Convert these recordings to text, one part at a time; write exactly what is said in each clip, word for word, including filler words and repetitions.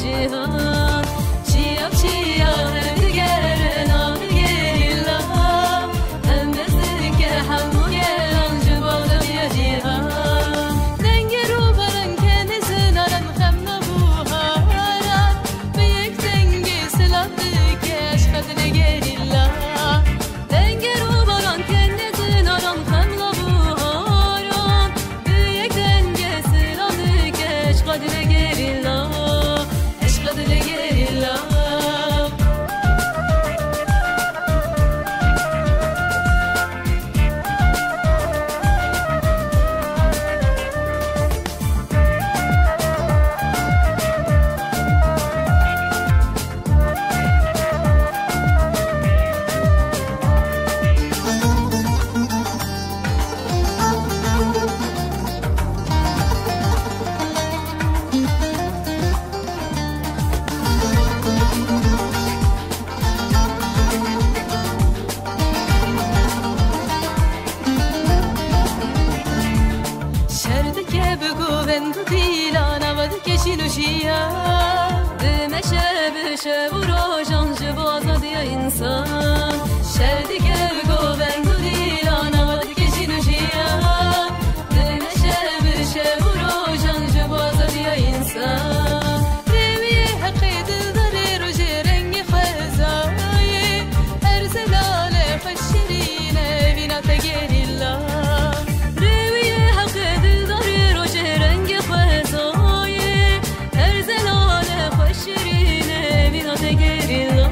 Cîhan, çiya çiya her digere navê gerîla. Hembêz dike hemû gelan ji bo azadiya cîhan. Dengê rûbaran kenê zinaran xem nabû haran. Bi yek dengê silav dike eşqa dilê gerîla. Dengê rûbaran kenê zinaran xem nabû haran. Bi yek dengê silav dike eşqa dilê gerîla. Eşqa dilê gerîla. Şer dike bi govend û dîlan, ava dike jîn û jiyan. Dimeşe bi şev û rojan ji bo azadiya însan. Şer dike bi govend û dîlan, ava dike jîn û jiyan. Dimeşe bi şev û rojan ji bo azadiya însan. Rêwiyê heqê dildarê rojê rengê xwezayê. Her zelale xwe şirîne vîna te gerîla. Rêwiyê heqê dildarê rojê rengê xwezayê. Her zelale xwe şirîne vîna te gerîla.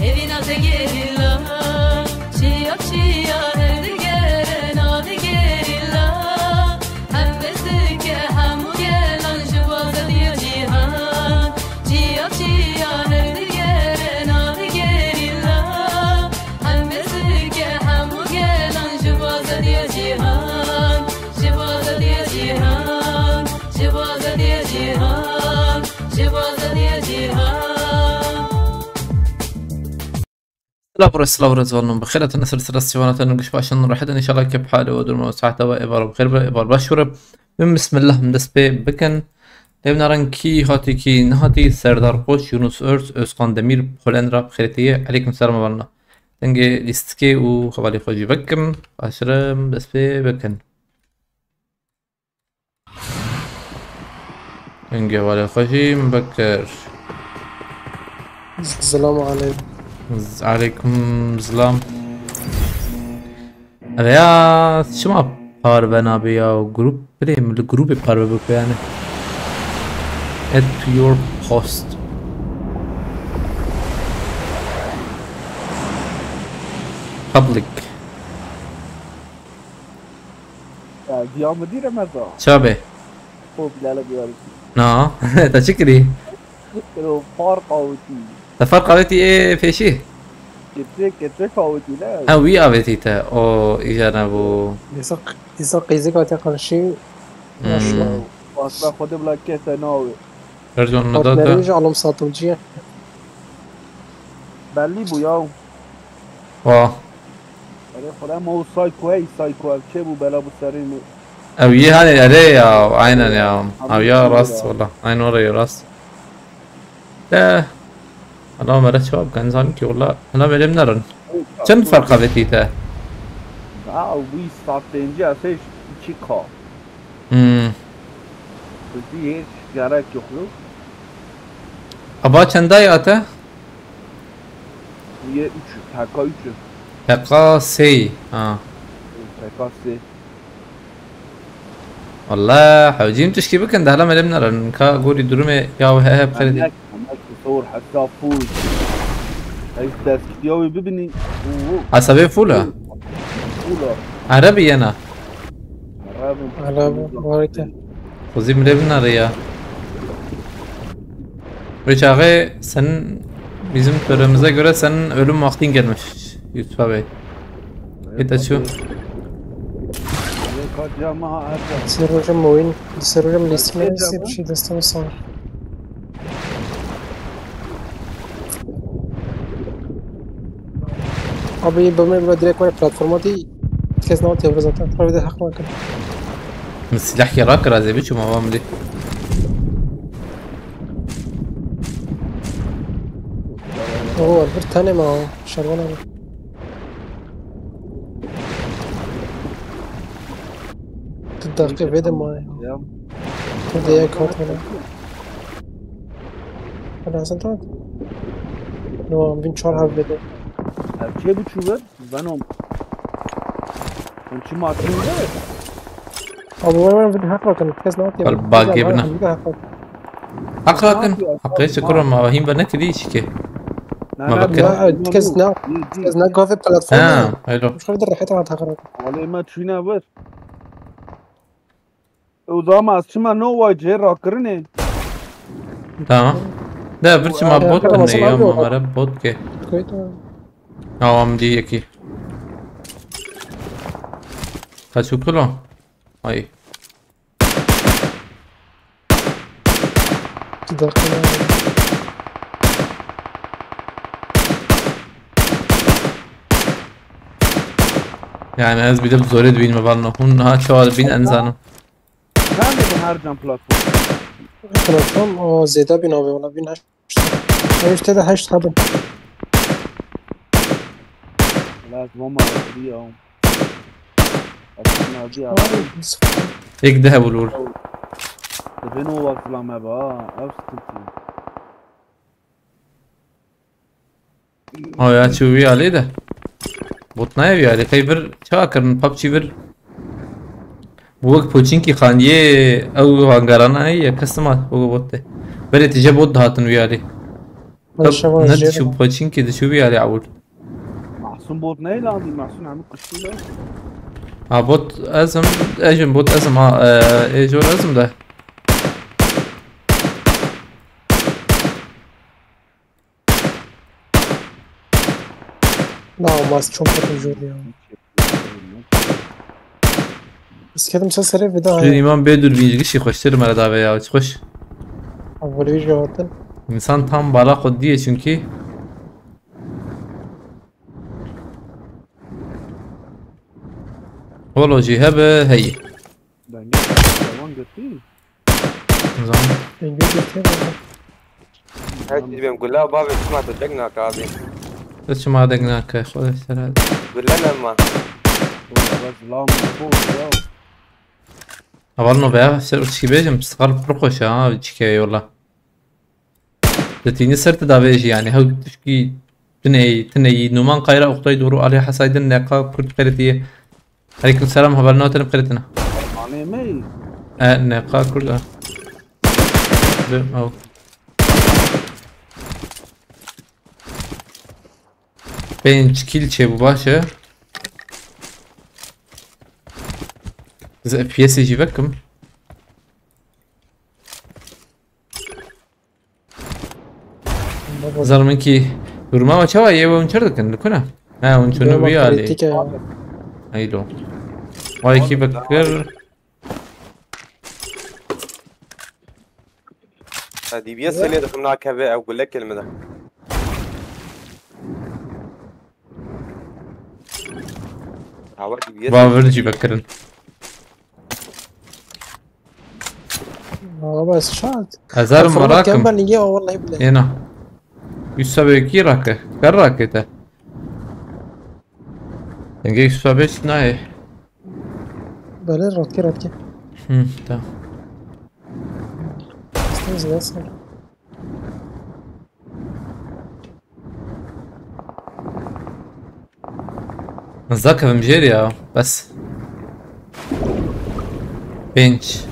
Evîna te gerîla. Çiya çiya her digere navê gerîla. Hembêz dike hemû gelan ji bo azadiya cîhan. Çiya çiya her digere navê gerîla. Hembêz dike hemû gelan ji bo azadiya cîhan. Ji bo azadiya cîhan. Ji bo azadiya cîhan. Ji bo azadiya cîhan. Silav û rêz, silav û rêz, van bi xêr hatin, ser sira sîvana te, guş başin, rahat in, înşallah ke bi halê we, durma we, saeta we êvar bi xêr be, êvar baş were. Bin bismillah, em dest pê bikin. Lê binarin kî hatî, kî nehatî, Serdar Koç, Yunus Öz, Özkan Demir, Polen ra bi xêrê te ye. Eleykum selam, evalna. Dengê lîstikê û hevalê xwe jî vekim, aşirim dest pê bikin. Hingê hevalê xwe jî min vekir. Zilam aleykum. Z-, aleykum zilam. Ev ya çima parve nabe ya? Grup, birê min li grûpê parve bike yani. Add to your post. Public. Ya, giya müdîr e meza. Çabe? Xo bilale biyarî. Na, te çi kirî? Kiro farq awitî. Te farq awitî ê pêşî? Keçek, keçek awitî ne? Ha, wî avêtî te. O, îja nebû. Dîsa, dîsa qîzik hate qarşî. Hmm. Başla. Başla xwe de bila kete navê. Ercan, nada da. Partnerê ji Alom Satıcı'ya. Belli bu ya. Wa. Erê xwedê ma o Sayko, hey Sayko, ev çê bû bela bu serê min. Ew yê hanê erê ya, aynen ya. Ew ya rast wala. Aynen oraya rast. De. Ala mere çawa bikin, zanim ki wala. Hela verem nerin. Çend fark avêtî te? Ya, wî saat pêncî esê iki K. Hmm. Kuzî hiç gerek yok. Aba çendayê ate? Yê üç, T K üç. T K sê. Ha. T K sê. Wallah, hewcîm tişkî bikin, dehla melim nerin. Ka gorî durumê ya we he he bixêrê. Emek, emek, sor, hesa full. Ev destkiya wê bibinî. Hesabê full e? Full e. Erebî yena. Arabım. Arabım, harika. Kuzim Rebin araya. Ve çağı senin, bizim töremize göre senin ölüm vaktin gelmiş Yusuf abi. Git açıyor. Serocam oyun, Serocam listime bir şey destemez sonra. Abi, bi me ve direkt were platforma dî kes nava tevre zaten. Tabii de hak nakin. Min silahkê rakir, ez ê biçûm ava min dî. Oo, bir tane mi o? Şervan abi. Tu dakika vede mi? Ya. Tu de ya kat bana. Hadi Hasan, tamam. No, bin çar hal vede. Ev çê biçû ver, ben o. Hûn çi maçîn ver? Abi, wer, wer, bir hak bakın. Kes ne yapıyor? Bal, bal Kes gebine. Abi, bir hak bakın. Hak rakin. Hak reçe kuro ma hîn ve nekirî şike. Ma bakın. Ya, kes ne, kes ne gazı platformu. Ha, öyle. Şu kadar rahat rahat hak rakin. Wale me çûne ver. O zaman ez çima no way cê rakirinê. Tamam. De bir çima bot ne ya, ma mara bot ke. Awam di yekî. Kaçu kilo? Ay. Yani ez bir de zorê dibînim, hevalno. Hûn niha çawa dibîn, ez nizanim. Çend dibin her can platform? Platform o zêde bin abi, wala bin heşt. Ev işte de heşt hebin. Lazım olmadı ya. Aslında abi ya. Ay, sıkıntı. Êk deh hebû li wir. Dibin o wextla me ba, ev sıkıntı. Aya çi wî alî de. Bot nayê wî alî. Qey vir çawa kirin? PUBG vir. Bu wek poçinkî xaniyê ew hangarana ye, kesima wek bot de. Berê tije bot dihatin wî alî. Maşallah, ne jêr. Diçû poçinkî diçû wî alî awul. Mahsun bot neyê lan? Mahsun hemû kuştî lan. Ha bot ezim, ejim bot ezim ha, e, ejor ezim de. Na, mas çok kötü jor ya. Biz kedim ses serê vida. Şirin ya. İmam bê dûrbîn ji gişî xweştir me re dave ya, çi xweş. Abi, böyle bir şey vardı. İnsan tam bala xwe diye çünkü. Walo jî hebe heyî. Dengê dewan girtî. Zan. Dengê girtî. Her çî dibêm gula bavê çima te deng nake abi. Te çima deng nake, xwe ser hal. Gule nema. Oğlum, zilam ne bu ya? Hevalno veya ser çi bêjim, sixal pir xweş e ha, çike yola. Di tînî ser ti davêjî yani, hew tişkî tineyî, tineyî, numan qayra oxtay dûr û alî hesaydin neqa Kurd qeretî. Aleyküm selam, hevalno tenim qeretine. Anê me yî. E, neqa Kurd e. Bi, ew. Pênc kill çêbû, baş e. Ez F P S'ê jî vekim. Baba. Zar min kî durma ve çawa ye ve hûn çer dikin, li ku ne? He, hûn çûnû vî alî. Kritik e. Eylo. Vay kî vekir. Ha, D B S lê dixim nakeve ew gulek li min de. Awa D B S. Va vir jî vekirin. Valla bes şart. Ezer merak. Kember ninge o vallahi bile. Êna. Yusuf abi kî rake? Ker rake te? Denge Yusuf abi hiç nayê. Böyle rotke rotke. Hı, tamam. Nasıl nasıl? Zakevim jêr ya, bes. Pênc.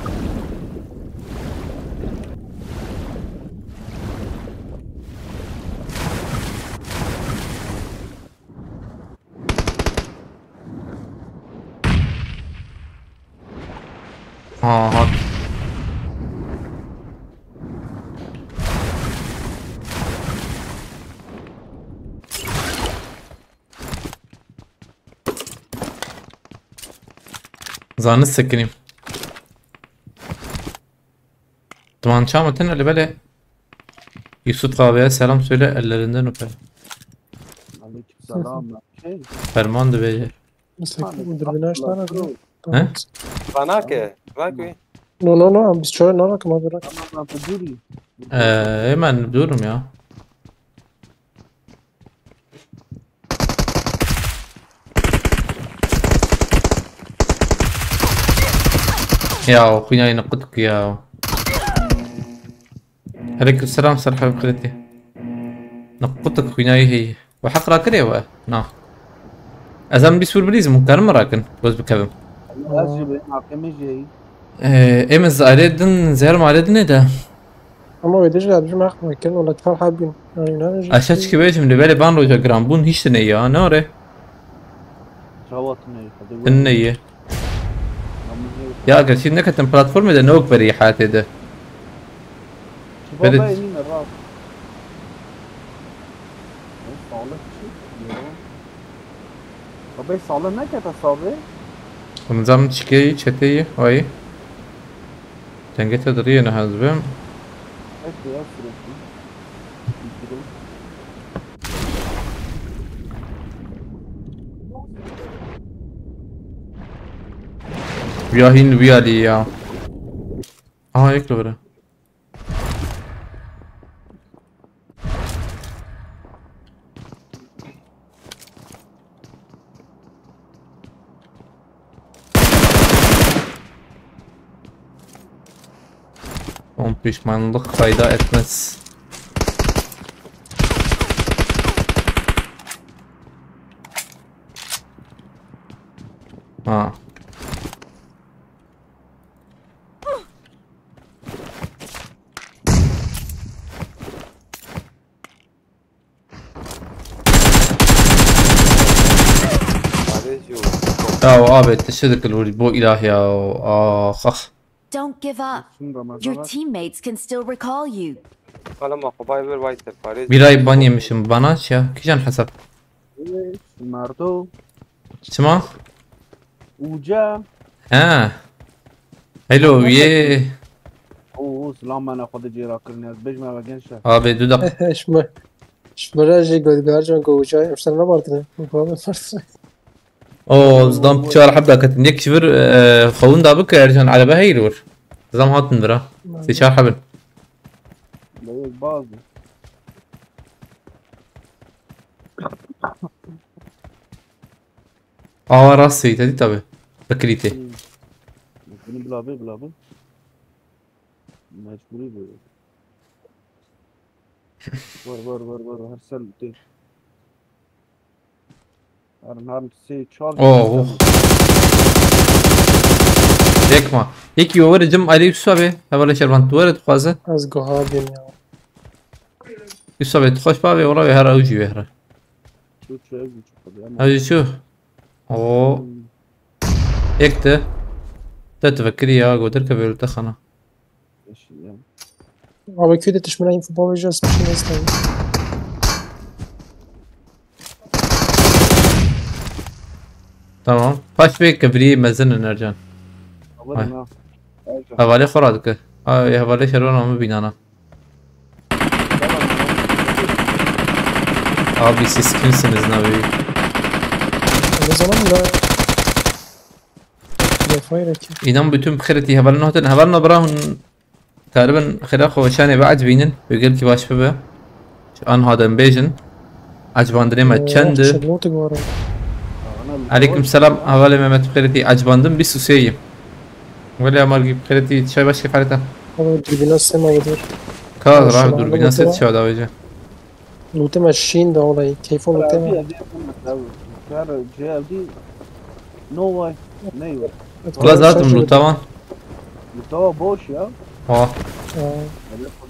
Ha, hat. Zanî sekinîm. Tumança mı tın? Öyle böyle. Yusuf abiye selam söyle, ellerinden öperim. Aleykümselam. Şey, Ferman da verir. Mesela ki, dur, bir aç lan. He? Bana ki, bak bir. No, no, no, biz şöyle ne rakım abi, bırak. Tamam, ben de durayım. Ee, hemen durum ya. Ya, xwînayê niqut ku ya. Aleykum selam, ser hev qirêtî. Niqutik xwînayê heyî. We heq rakirê we? Na. Ez em bîst wir bilîzim, hûn karin min rakin, goz bikevim. Ez jî bi heqê min jî heyî. Ee, ê min zarê din, zehir malê dinê de. Ama wê dijî dibijim heq me kirin, wala çar heb bîn. Yani, ne jî. Ez çi bêjim, lê belê van roja giran bûn, hiç tine ya, ne ore? Çawa tine ya, hadi. Tine ye. Ya, gerçi neketin platformê de ne wek berî hayatê de. Çiba Beri- be emîne, rast. Ew sağlık çi? Baba sağlık ne kete sabê? Nizam çikeyî, çeteyî, wayî. Dengê te diriyê niha ez bim. Peki ya, sürekli. Bitirin. Wîya hîn wîya lî ya. Aha, yek li vir e. Son pişmanlık fayda etmez. Ha. Parêz yok. Ya o abi, teşekkür ederim bu ilah ya. Ah, ah. Don't give up. Şunu da Your mazara. Teammates can still recall you. Kalama, kubay bir vay te parêz. Bir ay ban yemişim bana ya. Kijan hesap? Merdo. Çima? Uca. Ha. Hello, ye. Oo, silam, bana xwe de cêra kirin, ez bêjim eve gençler. Abi, du dakika. Şme, şme re jî godigahar can go uca, em sen ne bartine. Bu kadar bartine. O, zidam çar heb daketin. Yek çivir, e, xewin da bike, Ercan, arebe heyir wir. Zam hatin vira. Sê çar hebin. Beyaz bazı. Awa rastî, te dî tabi. Bi kilîtê. Hmm. Bunu bila bê, bila bê. Mecburî bu. Var, var, var, var. Her sel tê. Her, her sê, çar. Oh, oh. Yekma. Yekî we were cim alî Yusuf abi. Hevalê şervan tu were dixwaze. Ez guha bîm ya. Yusuf abi, tu xweş bavê, wala wê her ew jî wê here. Çu, çu, ev çu, tabii ama. Ew jî çu. Oo. Hmm. Yek de. Te tu vekirî ya, godir ke vêlu te xana. Eşi ya. Abi, kuyde tişmina info bavê jî ez tişmina isteyim. Tamam. Paş vê kevirî mezin in, Ercan. Alırım ha. Ercan. Hevalê xwe radike. Ay, hevalê şervan amı binana. Abi, siz kimsiniz, ne abi? Ne zaman da? Defayla ki. İnan bütün xêretî hevalin hatin. Hevalin bira hûn karibin xêra xwe şanê biecibînin. Wê gelkî baş bibe. An hadem bêjin. Ecbandinê me çend e? Çekmotik var. Aleyküm selam. Hevalê Mehmet xêretî, ecbandim bîst û sê yim. Wele amal gibi xêretî, çay başka xarita. Ama dürbüne sema gidiyor. Ka rah durbîna ser çawa davêje. Lûtê me şîn de olayî. Keyfo lûtê me. Kar C L D. No way. Ne yok. Kula zaten lûta wan. Lûta boş ya. Ha.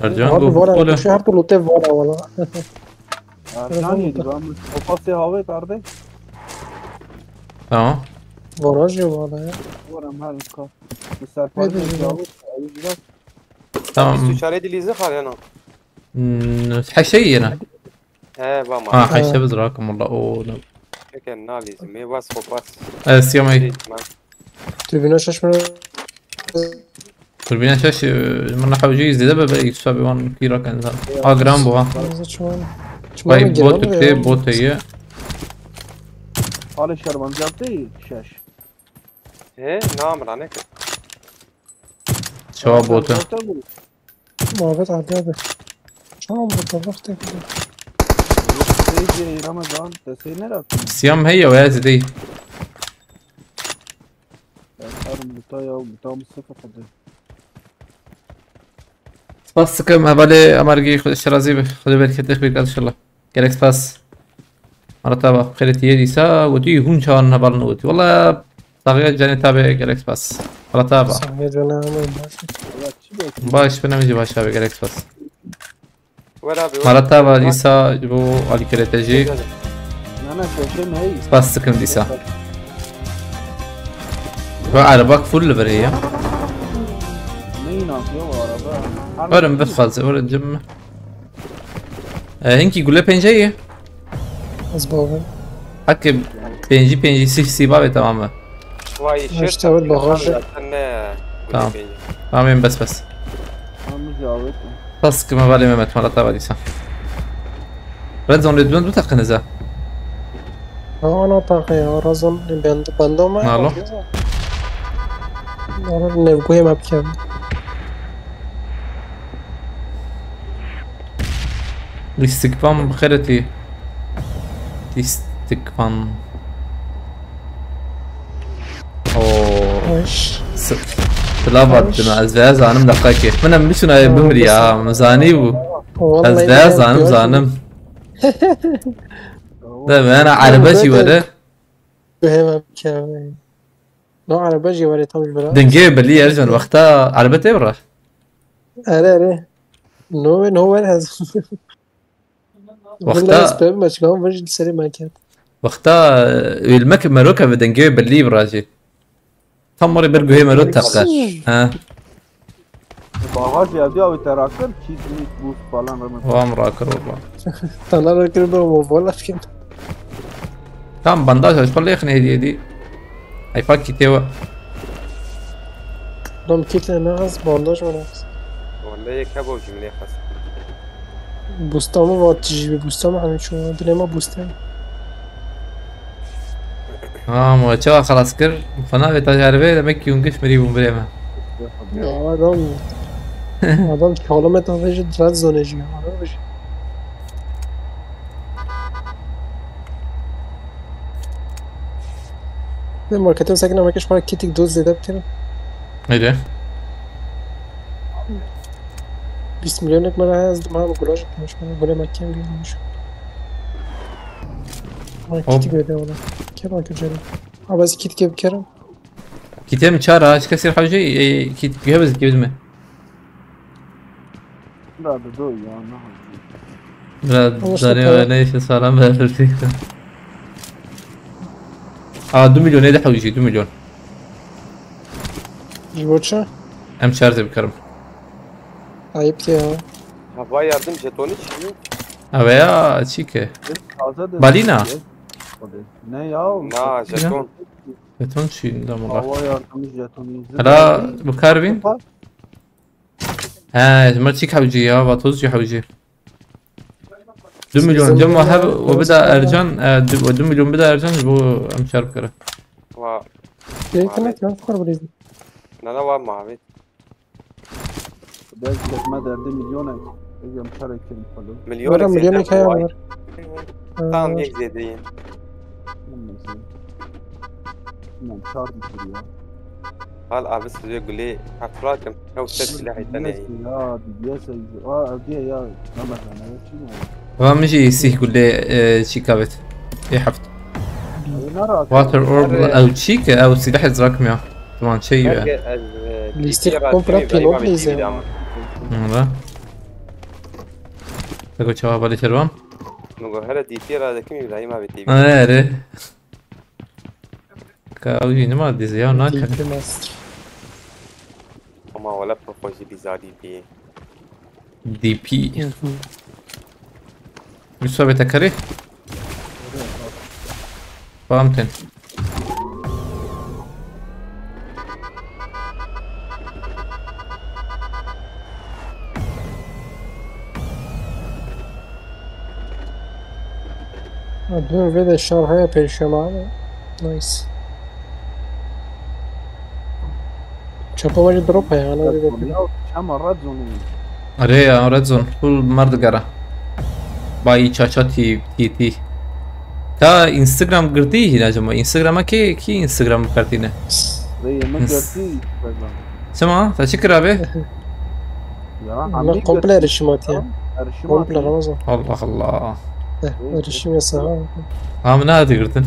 Ercan abi, bu vara, kule. Şu her türlü lûtê vara valla. Ercan yedi, ben bu sopası havaya kardı. Tamam. Vara ya valla ya. Vara mal ka. Bu serpayı. Tamam. Biz çare dilizi xalena. Hmm, heşe yena. He, va ma. Ha, heşe biz rakim valla, o ne. Peki, analiz, me vas kopas. Evet, siyam ey. Tribüne şaşmıyor. Tribüne şaş, e, min hewcî zêde be, be, Yusuf abi wan kî rakin zan. A, giran bu ha. Vay, bot te, bot ye. Hale şervan geldi şaş. He, nam rane. Çawa bot e? Muhabbet abi abi. Tamam, bu da bak tek. Seyirci Ramazan, da seyir ne yaptın? Siyam heye ve zidey. Ben sarım Bita ya, bita Mustafa Kadir. Spas dikim hevalê Amergî, Xwedê şerazî be, Xwedê bereketê xwe bike inşallah. Gelek spas. Maratava, xêrê tiyê dîsa, wetî hûn çawan hevalin wetî. Wala, saxiya canê tabe, gelek spas. Maratava. Saxiya canê Amergî, baş. Baş, benim jî baş abi, gelek spas. Wera abi, wera. Maratava dîsa ji bo alîkirê te jî. Nana, şeşe me hey. Spas dikim dîsa. Ve arabak full li vir heye. Ne inan ya o araba? Werin bixwaze, werin cim. E, hinkî gule pênce ye? Ez bavim. Heke pêncî, pêncî, sî, sî bavê tamam e. Vay, şêr işte, evet, bagaj. Zaten ne? Tamam. Tamam, bes, bes. Tamam, cavab. Pas kime vale Mehmet, Maratava dîsa. Red zone lê du teqinize. Ha, ana taxe ya, Red zone bend-, bendo me. Nalo. Ara nevguhê me bikem. Lîstikvan bi xêretî. Lîstikvan. Oo. Hoş. S-, silav attım, ez veya zanim deqakê. Min em biçûn ayê bimrî ya, min zanî bû. Ez veya zanim, zanim. De, me na erebe jî were. Guhê me bikem. No, erebe jî were tam ji bira. Dengê belî Ercan, wexta erebe tê bira. Ere, ere. No, no, were ez. Wexta ez pê me çikan, vajî serê me ket. Wexta, e, wê li me ke meroke ve dengê wê belî bira jî. Tam were ber guhê mero teqe. Ha. Bagaj ya diya wê te rakir, çît mit bûs falan re min. Wan rakir wala. Tala rakir be mo bola kim. Tam bandaj, ez pale xine hediye di. Ay pak kite wa. Dom kit ne az bandaj var az. Wala yek hebo cümle xas. Bustamı var, tijî bir bustamı hani şu an dilema bustamı. Ha, ma çawa xelas kir? Fena ve tajarbe demek ki yungiş mirî bûn birê me. Ya adam, adam çalım et avêjî, Red zone jî. Anladın mı? Ne markete sakın ama keş para kitik doz zede bitirin. Neydi? Bîst milyonek me re ez dima bi gulaj etmiş, me gule me kem gelmiş. Ama hop. Kitik bede ola. Kema ki cere. Abi ez kitik ev kerim. Kitem çar ha, hiç kesir hawji, e, kit, you have a give me. Bira, dur ya, ne hawji. Bira, ama işte dane para. Neyse, sağlam verdi. Aa, du milyon, ne de hawji, du milyon. Ji bo çi? Em çar zê bikarim. Ayıp ya. Hava yardım jetonu çi? Ha veya çi ki? Taze de. Balina. Ne ya? Na, jeton. Jeton çi, da mala. Hava yardımı jetonu. Hala bikar bin? He, ma çi hawji ya, vatoz jî hawji. Du milyon cem wa hev, we bida Ercan, e, du, we du milyon bida Ercan, ji bo em çar bikare. Wa. Yekine çar kar bilîz. Nana wa mavi. Belki etme derdi milyon ek. Ege em çar ekim falan. Milyon ek milyon ek heye var. Tam yek zêdeyî. Bilmiyorum. Bilmiyorum, çar bitir ya. Hal abi size gülü hatırlarken. Ya usta silahı tanıyı. Ya, D B S, aa, diye ya. Namaz ana ya, çin ya. Va min jî sîh gulê, e, çîka bêt. Ê heft. Water orb, ew çî ke, ew sîlehê zirak miya. Diman çê ye. Lîstik kompra pilot lîzê. Hı. Tego çawa balê kervan? Min got, here D P ra dekim, Îbrahîm abi T V. Erê, erê. Ka ew jî nima dizî ya, nakare. D P master. Ama wala pir xweş dîza D P. D P. Hı hı. Yusuf abi te karê? Faham ten. Ha, dün ve de şar haya perişema abi. Nice. Çapa var drop ya, ana bir bakayım. Ya, çama red zone. Erê ya, red zone. Full merdigara. Bayi çaça ti, ti, ti. Ka Instagram girtî hîna cema. Instagram'a ki, ki Instagram kartîne. Rê min girtî. Çima? Te çi kira be? Ya, Ama komple erişim hatiye. Erişim Komple hatiye. Ramazan. Allah Allah. Eh, erişim yasağı. Ha, min nehatiye girtin.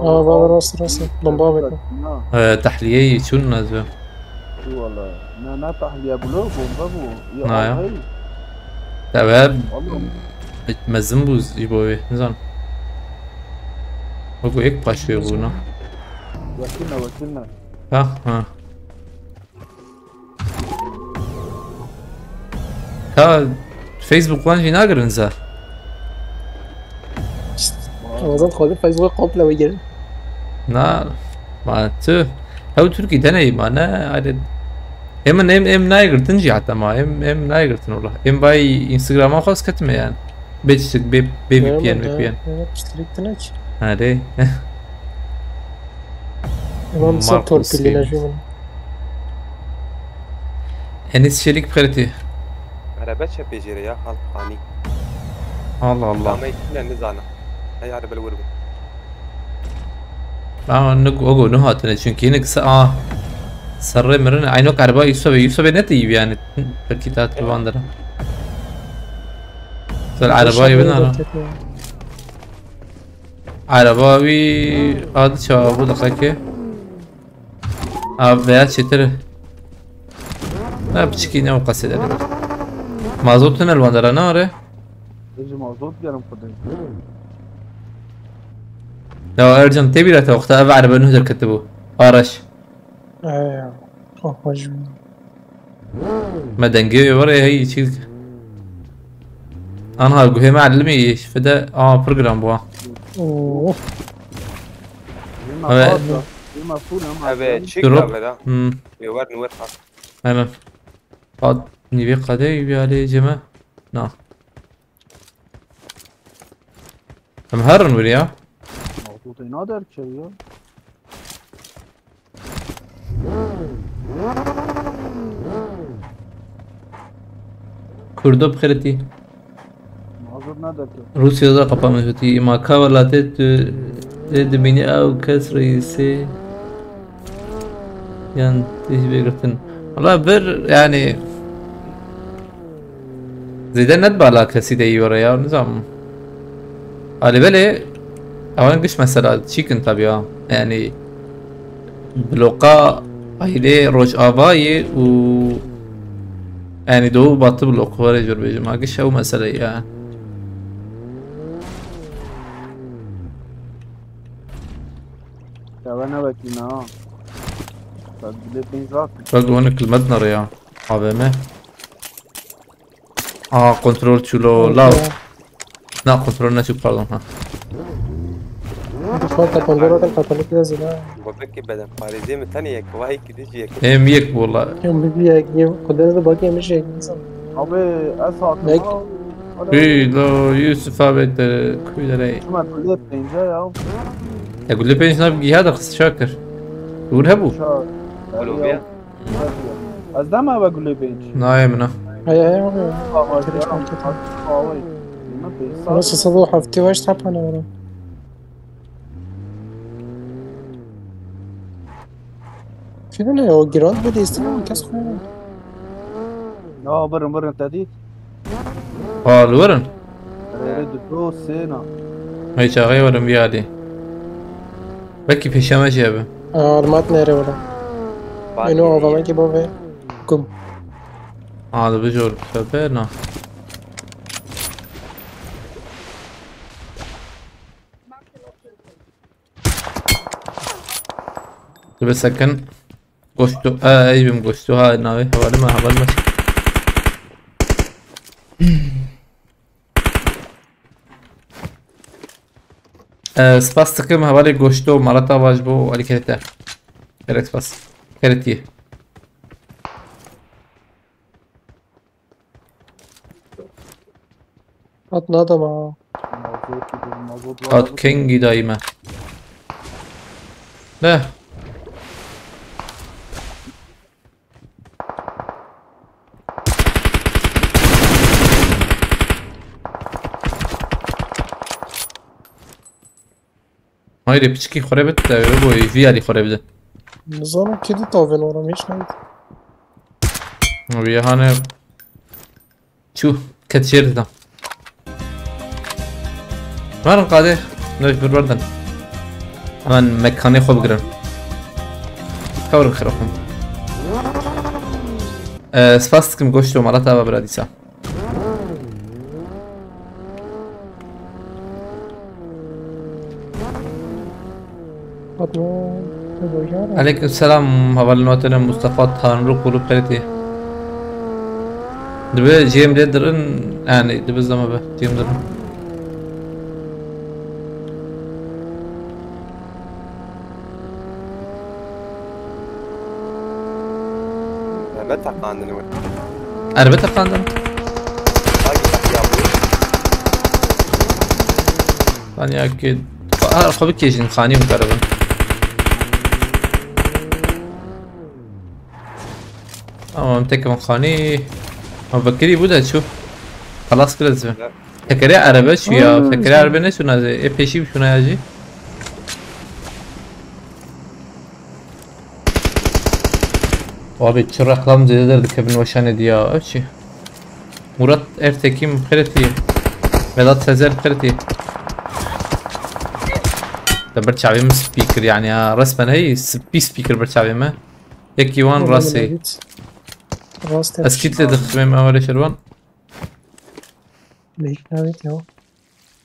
Aa, baba, rast, rast. Bomba bekle. Ee, tahliyeyi çûn nazve. Şu valla. Ne, ne tahliye bulu, bomba bu. Ya, Na ya. Allah'ım. Te be Allah'ım. Mezin bû ji bo wê. Nizanim. Wekî yek paşê bû na. Wekîlne, wekîlne. Ha, ha. Ka Facebook wan jî nagirin zer. Ramazan xwedî Facebook komple vegerin. Na, ma tu. Hew Tirkî deneyî ma ne. Hadi. Em em em nayê girtin jî heta ma. Em em nayê girtin wala. Em vay Instagram'a xwest ketime yani. Bê çiçek, bê, bê V P N, V P N. Piştirik tine ki. Hadi. Imam sa Markus torpilline Games. Jûmin. Enis Çelik Preti. Erebe çepê jê re ya xalq xanî. Allah Allah. Nameyê kî ne nizana. Hey erebe li wir bû. Ama ne o go ne hatine çünkü yine kısa a. Sarre mirin aynı o galiba Yusuf Bey. Yusuf Bey ne diyeyim yani? Belki daha tırvandır. Sen arabayı bin ara. Araba bir adı çağı bu da kake. Abi veya çetir. Ha, piçikî ne o kasede. Mazot ne lwandara ne are? Êjî mazot gerim xwedê. Ya Ercan, te bîra te wexta ev erebe nuh derketibû. Araş. Eee, xwe xwe ji min. Me dengê wê were hey çî. Anha guhê me elimî fide a program bû. Oo. Evet. Êma fûl em Eve çi Drop. Gavera? Hmm. Ê wer nwer hat. Hemen. Qad nîvê qadê bir alê ceme. Na. Em herin wir ya. Mazotê nader çew ya. Kurdo bi xêr tî. Mazot nader çew. Rûsya da kapanmış tî. Îma ka welatê tu ê dibînî ew kes reîsê yan tî ji vê girtin. Wala bir yani zêde net bala kesî de yore ya, nizam. Alî belê ewan giş mesela çîkin tabi ya. Yani bloka ailê Rojavayê û yani Doğu Batı bloku var ecur bêjim. Ha giş ew mesele ya. Ya ben ne bekleyeyim ha. Ben bile pênc rahat. Bak onu kilmet nere ya. A V M. Aa, kontrol çûlo law. Na, kontrol neçû, pardon, ha. Kontrol kontrol zaten kapalı biraz ya. Bebekê bedenparêzê min tenê yek, vay ki dij yek. Em yek bola. Yok bir bir yak yok. Kudurası bak yemiş yak insan. Abi, ez hakim. Kuy lo Yusuf abi de kuy de rey. Şuna bile pence ya. Ya gule pence nav giha da kız Şakir. Dur he bu. Şa. Kolombiya. Ez dema ve gule pence. Naye mina. Hay hay abi. Ama Nasıl sabah hafta baş tapana var. Şöyle ne o Grand bu değilsin ama kes koyuyor. Ya birin birin tedit. Aa, li werin. Rere du do sena. Hey çaxê werin bir hadi. Belki peşeme şey abi. Armat nere orada? Eno avama ki bove. Kum. Aa, da bir jor. Sefer na. Dibe sekin. Goştu. Ee, ey bim goştu. Ha, navi. Havale mi? Havale mi? Ee, spas takım havale goştu. Marat avaj bu. Ali kerete. Gerek spas. Keretiye. Hat ne adam ha. Hat King daima. Ne? Haydi piçki xore bit de öyle bu viyali xore bit. Nizanim kê di tavên oram hiç neydi. Wî hane çû ket şêr dida. Verin qadê, noj bir berdin. Hemen mekanê xwe bigirin. Kawrin xirafim. Ee, spas dikim goşto mala te ava bira dîsa. Fatma, tu bojan. Aleyküm selam, hevalên we têne Mustafa Tanrı kulu perîtî. Dibe jêm lê dirin, yani dibe zama be, jêm dirin. Erbe teqandin we. Erbe teqandin. Hangi tak yapıyor? Lan ya ki, ha, xwe bikêjin, xanî min karibin. Ama em tekin xanî. Ha, vekirî bu da çû. Xelas kire zî. Ya. Tekerê erebe çû ya. Hmm. Tekerê erebe ne çûna zî. Ê pêşî biçûna ya jî. Abi çi reklam zêde derdikevin weşanê diya. Ev çi? Murat Ertekin xeretî. Vedat Sezer xeretî. Te ber çavê min spî kir yani ya. Resmen hey spî spî kir ber çavê me. Yekî wan Oğlum, rasê. Evet. Rast. Ez kît lê dixivêm ew erê şervan. Meyik navêt ya.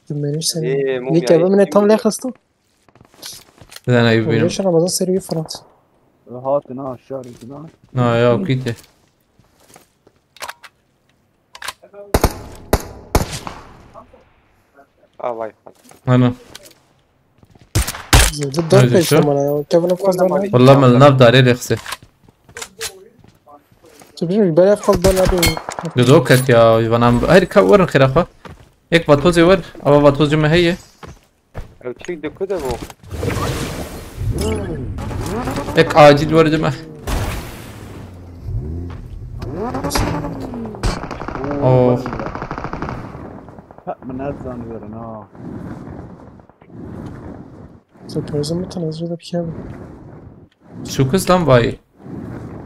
Tu menî seni. Ê, mum Lê ya, kevin min ê tam lê xisto. Bizane ew bînim. Weş Ramazan serî Fırat. Hatin ha, şarî na. Na ya, kîte. Ah, vay. Ana. Zêde dört Haydi beş şu. Numara ya. Kevin Fırat ne? Vallahi min nav darê rexse. Tu bilmiyorum, ben hep fazla ne bileyim. Dudo ket ya, bana her ka verin xira xwe. Ek vatozê wer, ama vatozê me heye. Ew çik di ku de bû? Ek acil werdime. Oh. Ha, min ez zanî werin ha. Surprise mi tane zirde bir şey. Şu kız lan vay.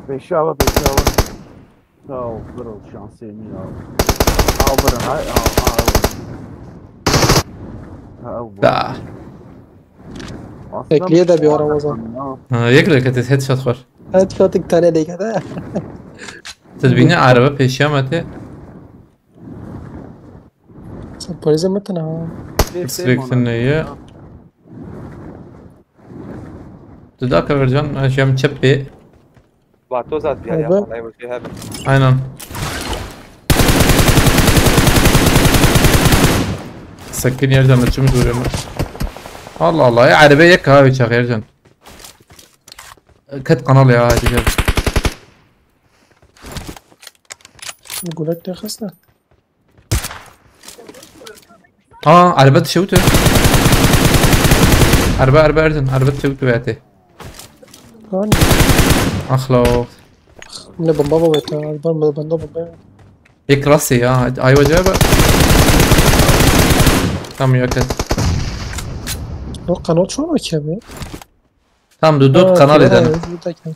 Pêşiya we, pêşiya we. Sağ ol, bir ol, şansê min ya. Al birin, hay, al, al. Ha, ew bu. Da. Aslında Bekliyor da bir bu ara o zaman. Ha, yek reket headshot var. Headshot iki tane de kete. Siz beni araba peşiya mete. Sen polise mi tane ha? X-Rex'in neyi? Dudak Evercan, Ercan çep bir. Vatoz at ya, ya, Abi. Vallahi bu şey abi. Aynen. Sakin yerden açımı duruyorum. Allah Allah ya, araba yek abi çak Ercan. Ket kanal ya, hadi gel. Gulak de xiste. Aa, araba dışarı götür. Araba, araba Ercan, araba dışarı götür hayatı. Lan. Ah la. Ne bomba bu beta, ben, ben, ben de bomba. Ek rastı ya, ayvacı bak. Tam yok et. O kanal çoğu mu ki abi? Tam dur, dur, Ha, kanal tamam, edelim. Buradaki.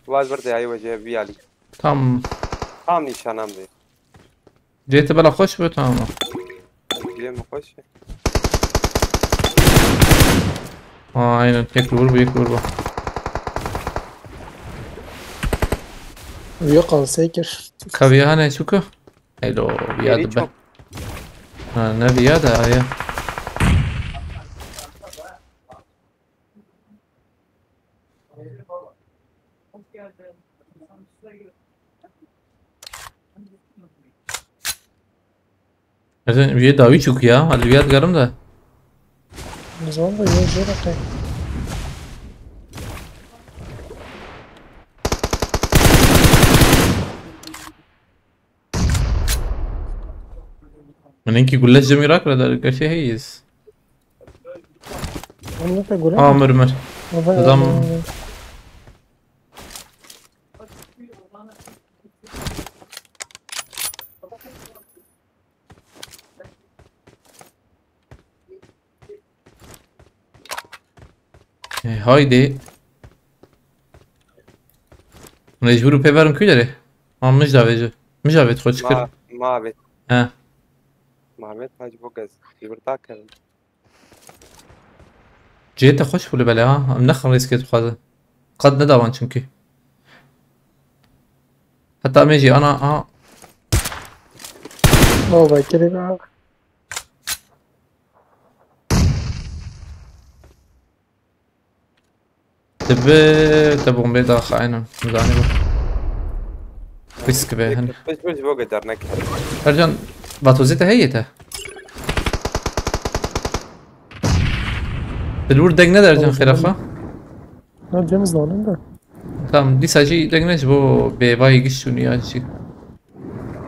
Vaz bir de ayvacı bir alayım. Tam. Tam nişanam de. Cihete bela xweş be, tamam. Cihê min xweş e. Ha, aynen. Yek vur bu, yek vur bu. Yok, al sekir. Kaviya hane çuku? Hello, viya Yeri de be. Çok. Ha, ne viya da ya. Zaten üye dawi çok ya. Hadi üye atlarım da. Ne zaman da ya, zor atayım. Min hinkî gule ji cem Iraq re der, gerçi heyiz. Onu da göre. Aa, mir, mir. Adam. E, haydi. Mecbûr û pê verin ku derê. Ma mij davê ji. Mij davê xwe çi kir? Ma, ma avêt. He. Ma avêt hacî bo gez. Îbirda kerin. Cihê te xweş bû li belê ha. Em nexin rêzkê dixwaze. Qet nedawan çimkî. Heta em ê jî ana, aha. Oh, vay, kirê be. Dibe te bombê daxa, aynen. Zanî bu. Risk be, hin. Hiç bir boge dernek. Ercan, vatozê te heye te? Dilwir deng nede Ercan, xêra xwe? Ha, James zalim de. Tamam, dîsa jî deng ne ji bo bêvayî giş û niya jî.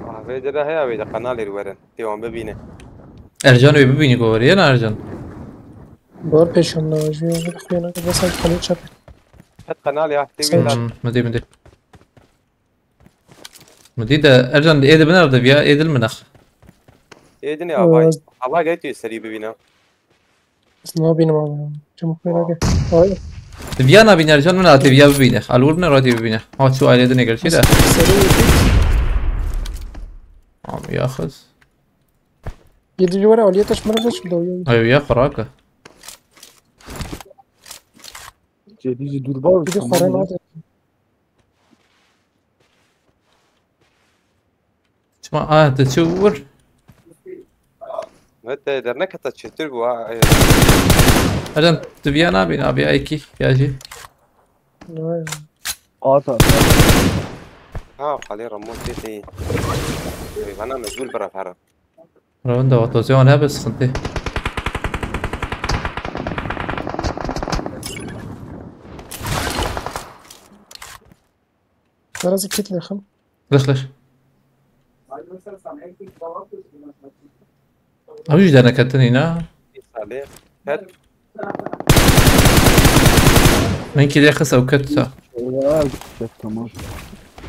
Ah, vê de heye, vê de kanalê werin. Tê wan bibîne. Ercan wê bibînî ku werê, yena Ercan? Bar pêşan ne, ji wê xuyana ki bes kanal çap. Het kanal ya, tê wî Hmm, mi dî, mi dî. Mi dî de, Ercan, ê de binar de viya, ê dil mi nex. Ê din ya, Ee, vay. Hava gel tu serî bibîne. Ez nabînim abi. Çabuk merak et. Ay. Viya nabîne Ercan, min hatê viya bibîne. Alwur ne ratê bibîne. Ha, çû ailede ne gerçi de. Serî yekî. Abi ya xız. Yedi civara aliyete şmara da şimdi oyun. Ay ya xuraka. Cedî jî dûr bavê Bir de xwara nade. Çima, a, te çi vur? Ne te derneketa çêtir bû, ha, e. Erdem, tu viya nabî, nabî, ay kî, ya jî. Vay. Ata. Ha, xalê Ramo tê tê. Vana mecbûr bira fara. Rewenda vatozê wan hebe sıkıntı. Biraz kit lexim. Lix, lix. Ew jî derneketin îna. Salih. Her Min kî lê xis ew ket sa. Ya, ket, tamam.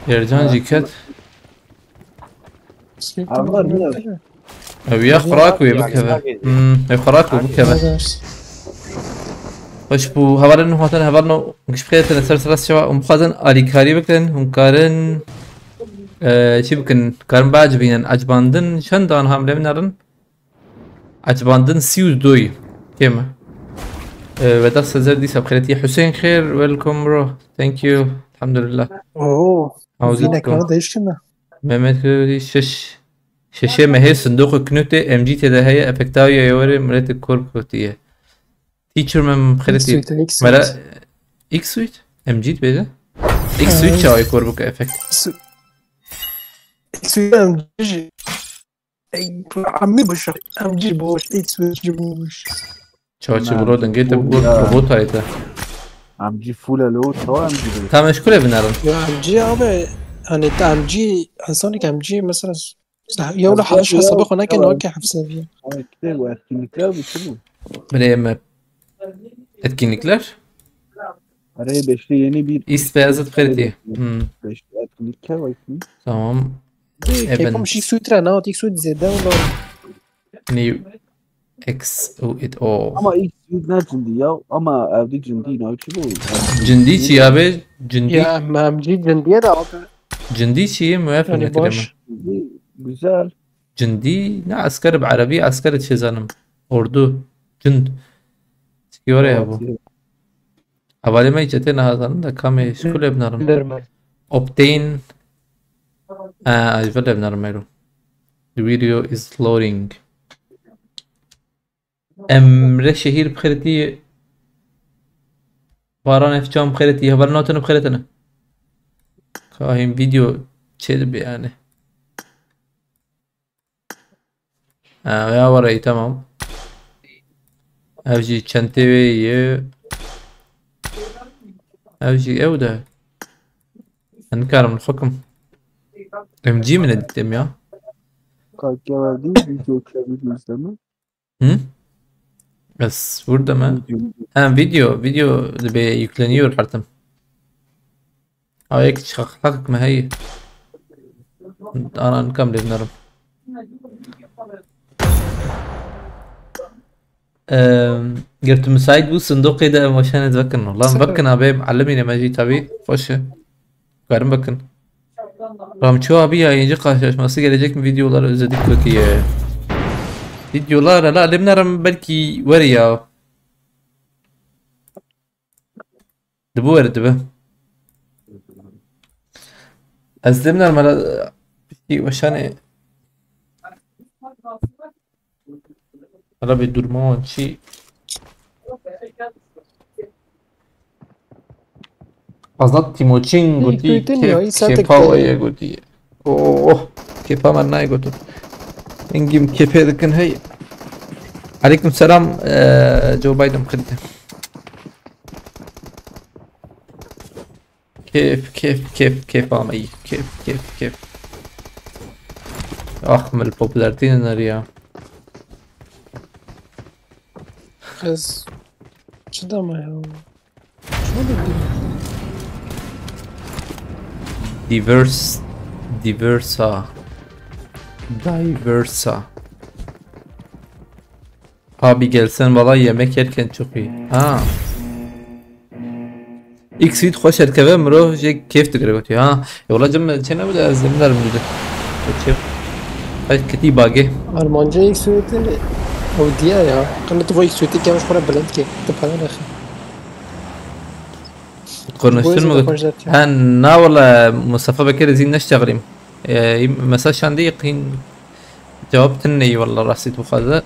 Yercan jî ket. Evler ne? Ew ya xurak wê bikeve. Hmm, ew xurak wê bikeve. Xweş bû, hevalên min hatin, hevalno giş bixêr tene ser sera şeva, hûn bixwazin alîkarî bikin, hûn karin, e, çi bikin, karin biecibînin, ecibandin, çend an ham lê min nerin, ecibandin sî û doy, kêm e. E, Vedat Sezer dîsa bixêretiye. Hüseyin Xêr, welcome bro, thank you, elhamdülillah. Oo, How's it going? Değişkin mi? Mehmet Kırıcı, şeş. Şeşê mehê sindoqê knûtê M G tê de heye, efekta wî ye, were miletê kor kotiye. Teacher me xeletî. X suite, X suite. Mera X suite? M G dibêje? X suite çawê kor bike efekt. X suite M G jî. Ey, amî boş. M G boş. X suite jî boş. Çawa çi bro, dengê te bû robot ayê te. M G full elo, çawa M G bû? Tam eşkule binarim. Ya M G abi, hani M G, insanlık M G mesela, ya öyle haş hesabı kona ki ne ki hepsi bir. Ay, işte bu etkinlikler bu, bu. Bileyim mi? Etkinlikler? Araya beşte yeni bir East Beyazıt Ferdi. Hmm. Beşte etkinlikler var. Tamam. Keyfim şi sutra ne, otik sut zede ola. New X O it all. Ama ilk yüz ne cindi ya? Ama evde cindi ne ki bu? Cindi çi ya be? Cindi. Ya M G cindiye de abi. Cindi çi ye? Muaf yani ne boş. Cindi güzel. Cindi ne asker bi Arabi, asker çi zanim. Ordu. Cind. Çi ya bu? Hevalê me yê çetê niha zanin de kamê şikul ê binarim. Derman. Optane. Aa, ez vê lê binarim meyro. The video is loading. Emre Şehir bixêretî. Baran Efcan bixêretî. Heval natin bixêretine. Kahîn video çêdibe yani. Ha, ya were, iyi, tamam. Ev jî çentê wê ye. Ev jî ew de. Ez nikarim li xwe kim. M G min e dîtim ya. Kalk ya verdi, video çevirdi izleme. Hı? Ez burada mı? Video. Ha, video, video dibe yükleniyor artık. Ay, ek çakak mı hey? Anan kam devnarim. Eee, ger tu müsait bû, sindoqê de em weşanê divekin. Lan vekin abi, em elimîne me jî tabî. Xweş e. Karin vekin. Ramço abi yayıncı karşılaşması gelecek mi? Videoları özledik kötü ya. Videolar, hala elimlerim belki var ya. Dibe were dibe. Ez dê binarim hala piştî weşanê. Hala bir durma wan çi? Azat Timoçin gotî, kêf, kêfa we ye gotî. Oh, kêfa me nayê gotin. Hingî min kêfê dikin hey. Aleyküm selam, eee, Joe Biden xirîte. Kêf, kêf, kêf, kêf ameyî. Kêf, kêf, kêf. Ah, min li popülertî neriya. Ez çi dema ya? Şöyle bir Diverse, diversa. Diversa. Abi gelsen valla yemek yerken çok iyi. Ha. X-Suite xweş derkeve, mirov jê kêf digire gotiye. Ha. E, wala cem çê nebide ez deminerim dide. Çê. Ay, ketî bagê. Armanca ilk suretleri o diye ya. Kana tu ilk suretî kemiş xwe bilind ki. Tu para rexi. Konuştun mu? Ha, na wala Mustafa Bekir zî neşteğlîm. E, mesaj şandî yekîn cevap tinne wala rastî tu xaze.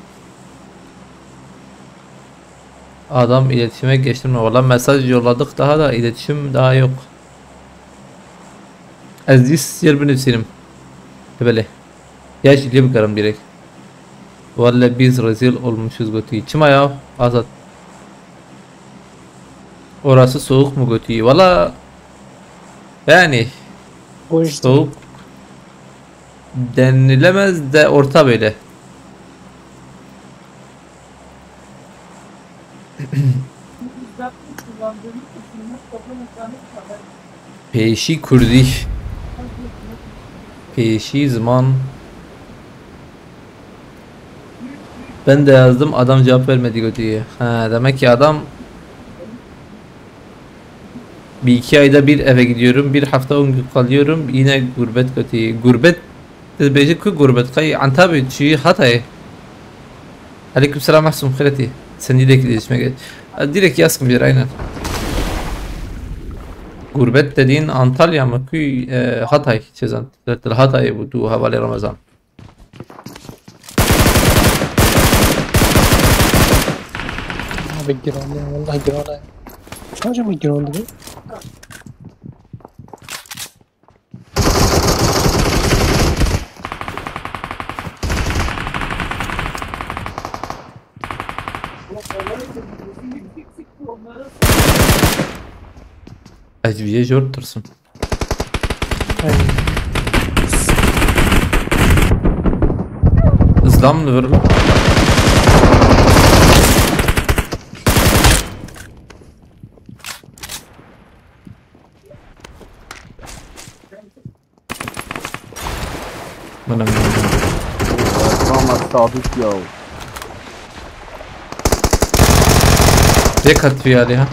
Adam iletişime geçtim mi? Valla mesaj yolladık daha da iletişim daha yok. Ez dîs yer binivîsînim. Hebelê. Ya jî lê bikarim direkt. Vallahi biz rezil olmuşuz gotî. Çima ya? Azat. Orası soğuk mu gotî? Valla yani soğuk denilemez de orta böyle. Pêşî kurdî. Pêşî ziman. Ben de yazdım, adam cevap vermedi gotî. Ha, demek ki adam bir iki ayda bir eve gidiyorum, bir hafta on gün kalıyorum, yine gurbet gotî. Gurbet Dibêje ku gurbet qey Antabî çi Hatayê. Aleyküm selam Mahsum xêretî. Sen direkt iletişime geç. Ha, direkt yazkım bir aynen. Gurbet dediğin Antalya mı? Kuy, e, Hatay çizan. Hatay bu du havale Ramazan. Abi giron ya, vallahi giron ya. Sadece mi giron dedi? Ez viyê jor tirsim. Ay. Zlam li vir. Min em Tamam, sabit ya. Yek hat viyarê ha.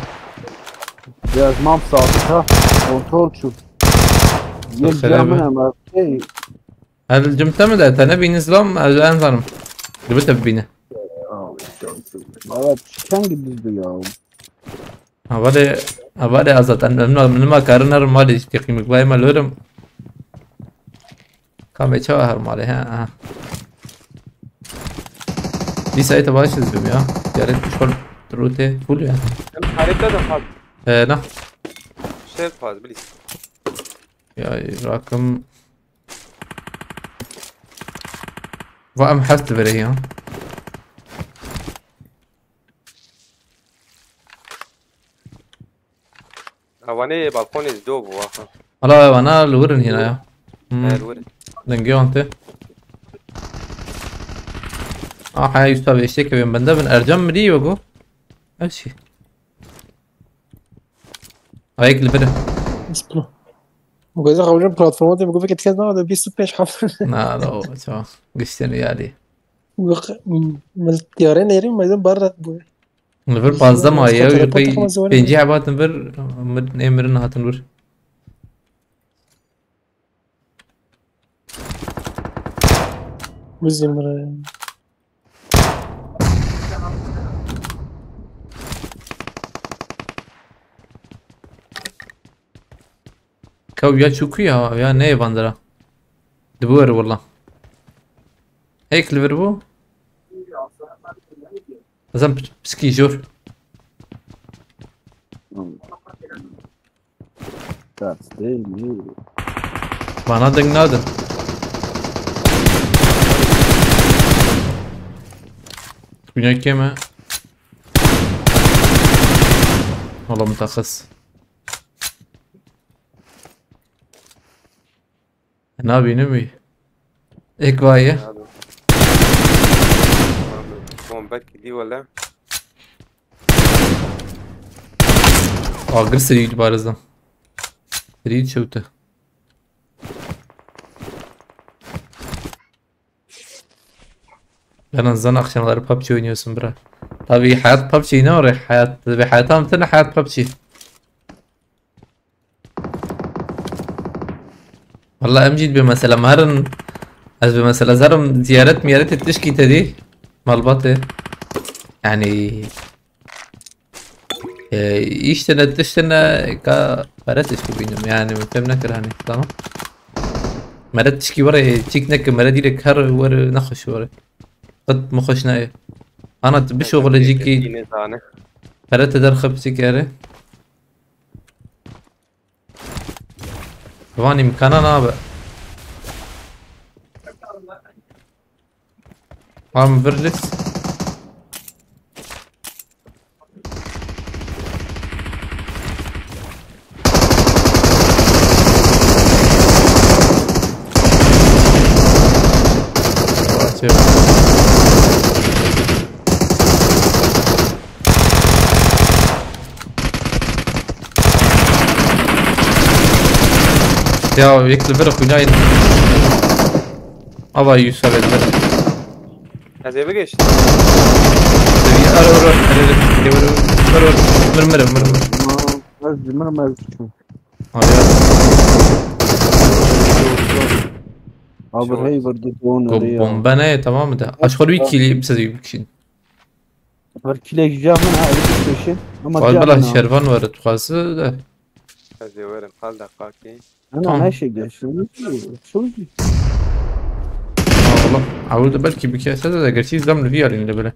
Ya, tamam, sabit ha. Kontrol şu. Yek Xêr camın be. Ama şey. Her cimte mi de? Te ne bînin zilam? Ez en zanım. Dibite bibîne. Valla çiken gidiyordu ya. Hevalê, hevalê Azad, em, em, em nima karin herin malê jî teqîmik vayê me lorim. Kamê çawa her malê, he, aha. Dîsa ê te baş ez bim ya. Yaret şol rûtê full ya. Em harita da faz. He, na. Şey faz, bilis. Ya, rakım. Va em heft verê ya. Evanê balkonê ji do bû, aha. Hala ewana li wir in hîna ya. Hmm. He, li wir in. Dengê wan tê. Ah, hey, usta, vê eştê kevên bende bin. Ercan mirî wego. Ev çi? Ayek li vir e. Splo. Bu kadar kavga platforma diye bu kadar kes daha da bir sıfır beş hafta. Na, da o, tamam. Gişteni yani. Yok, m-, mil-, tiyarê nêrî meydan bar ret bûye. Li vir pazdeh maye, ew pey pêncî heb hatin vir, mir, ê mirin hatin vir. Bizî mire. Kew ya çû ku ya, ya neyê van dira. Dibi were wela. Hêk li vir bû. Ezan piskî jor. That's değil mi? Bana deng nadin. Güney keme. Oğlum takız. Nabînim wî. Ek vaye. Abi. Bomber kili wala. Agir serî dibarizdim. Serî çewte. Ben azdan akşamları PUBG oynuyorsun bro. Tabii hayat PUBG ne oraya? Hayat, ve hayatım tane hayat PUBG. Valla em jî dibe mesela, me herin, ez bi mesela zerim ziyaret miyaret tişkî te dî malbatê. Yani, e, îş tine tiş tine ka pere tişkî bînim. Yani, min fêm nekir hani, tamam. Mere tişkî were çîk neke, mere dîrek her were nexweş were. Qet min xweş nayê. Ana tu bişoxile jî kî. Yine zane. Pere te derxe piçîk ere. Van îmkana nabe. Am virlis. Ya, yek li vir xwînayên. Ava Yusuf Elver. Ez ê bigihîştim. Ero, ero, ero, ero, ero, mir, mir, mir, mir. Ez, mir, mir. Abi ya. Abi, hey, vurdu, bu onu Go-, ya. Bomba ne, tamam mı da? Aşk oluyor ki, bir şey yok şimdi. Var kile güzel mi? Ha, öyle bir şey. Ama Abi, diğer bela ne? Şervan var, tuğası da. Ez ê werim, qal deqakê. Ana, Tamam. Her şey geçti. Şu Oğlum, avurda belki bir kese de gerçi izlem bir yer indi böyle.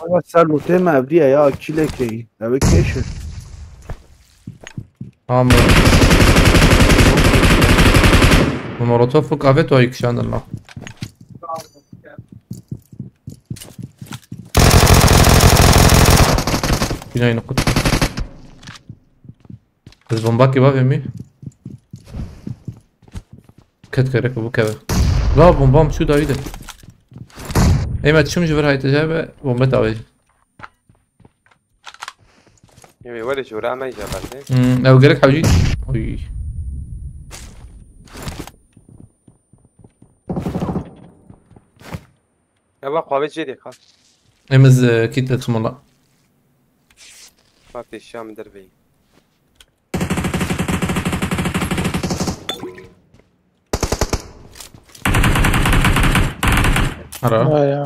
Valla sen lotê me evdiye ya, kile key. Eve keşir. Tamam. Bu molotof bu kahve toyu kişandın lan. Güney nokut. Ez bomba kebabê mi? Ket gerek bu keve. La bombam şu daydı. Eymet çim ji vir hayte ve bomba tavê. Yemê were jora me jabate. Hmm, ew gerek hewcî. Oy. Ewa qavê jê dê kal. Em ez, e, kit de çimola. Bak eşya min derveyî. Ara. Ay ya.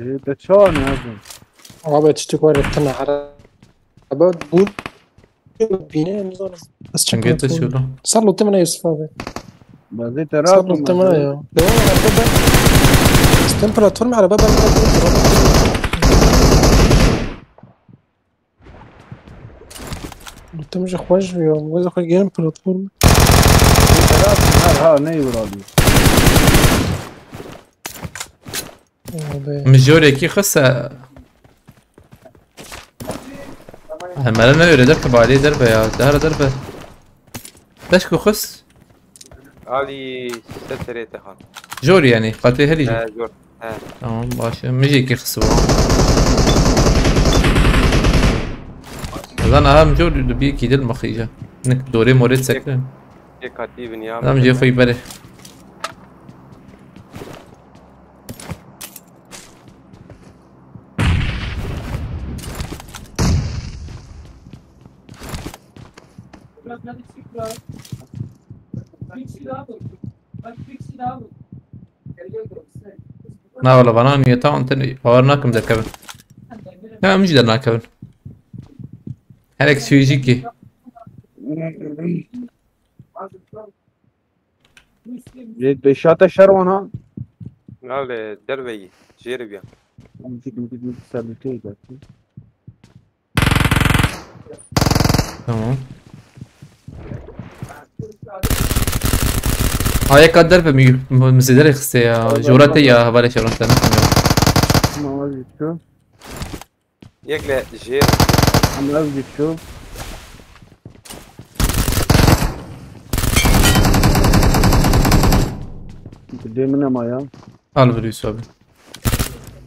Ee, te çawa ne abi? Abi tiştik var ettin ara. Abi bu bine nizanim. Çengê te çi ola? Sar lotê min e Yusuf abi. Bazê te Sar rahat lotê min e ya. Devam araba ben. Sistem platform araba ben. Lotê min jî xweş bû ya. Wê xwe gerin platform. Bazê te rahat, ha, ha, ney vuralî. Abi. Min jorekî xise. Ay, mera ne öyle derke bari derbe ya. Dara derbe. Beş ku xis. Ali setere te han. Jor yani, qatê herî jor. He, jor. He. Tamam, başa. Min jekî xis bu. Lan aha min jor bir iki dil maxîja. Nik dorê morê sekre. Yek katî bin ya. Adam jê xwe bere. Na wala bana niyeta wan tenê bawer nakim derkevin. Ya em jî dernakevin. Herek suyujî ki. Jê beşate şer wan ha. Nale derveyî. Jêrê biya. Em jî, em jî, em jî ser li tê derkevin. Tamam. Ha yeka derve mi, mi, mi zêde rêxiste ya. Jora te ya, hevalê şevran te. Mama düştü. Yek le jê. Mama düştü. Demine maya. Al bir Yusuf abi.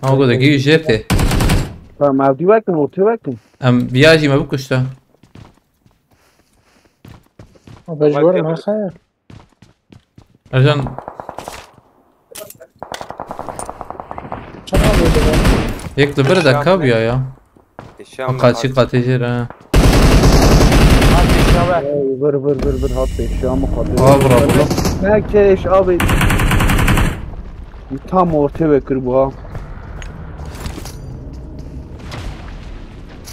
Ama o da ki jete. Tamam, evdî vekin, ortaya vekin. Em viya jî me bikuşta. Abi ji wer naxeye. Ercan. Çawa böyle ben? Yek li bir de kaviya ya. Eşya mı Kaçı kaldı? Katı jir ha. Hadi eşya ver. Vır vır vır vır hat eşya mı kaldı? Aa, bravo. Ne keş abi. Tam ortaya bekir bu ha.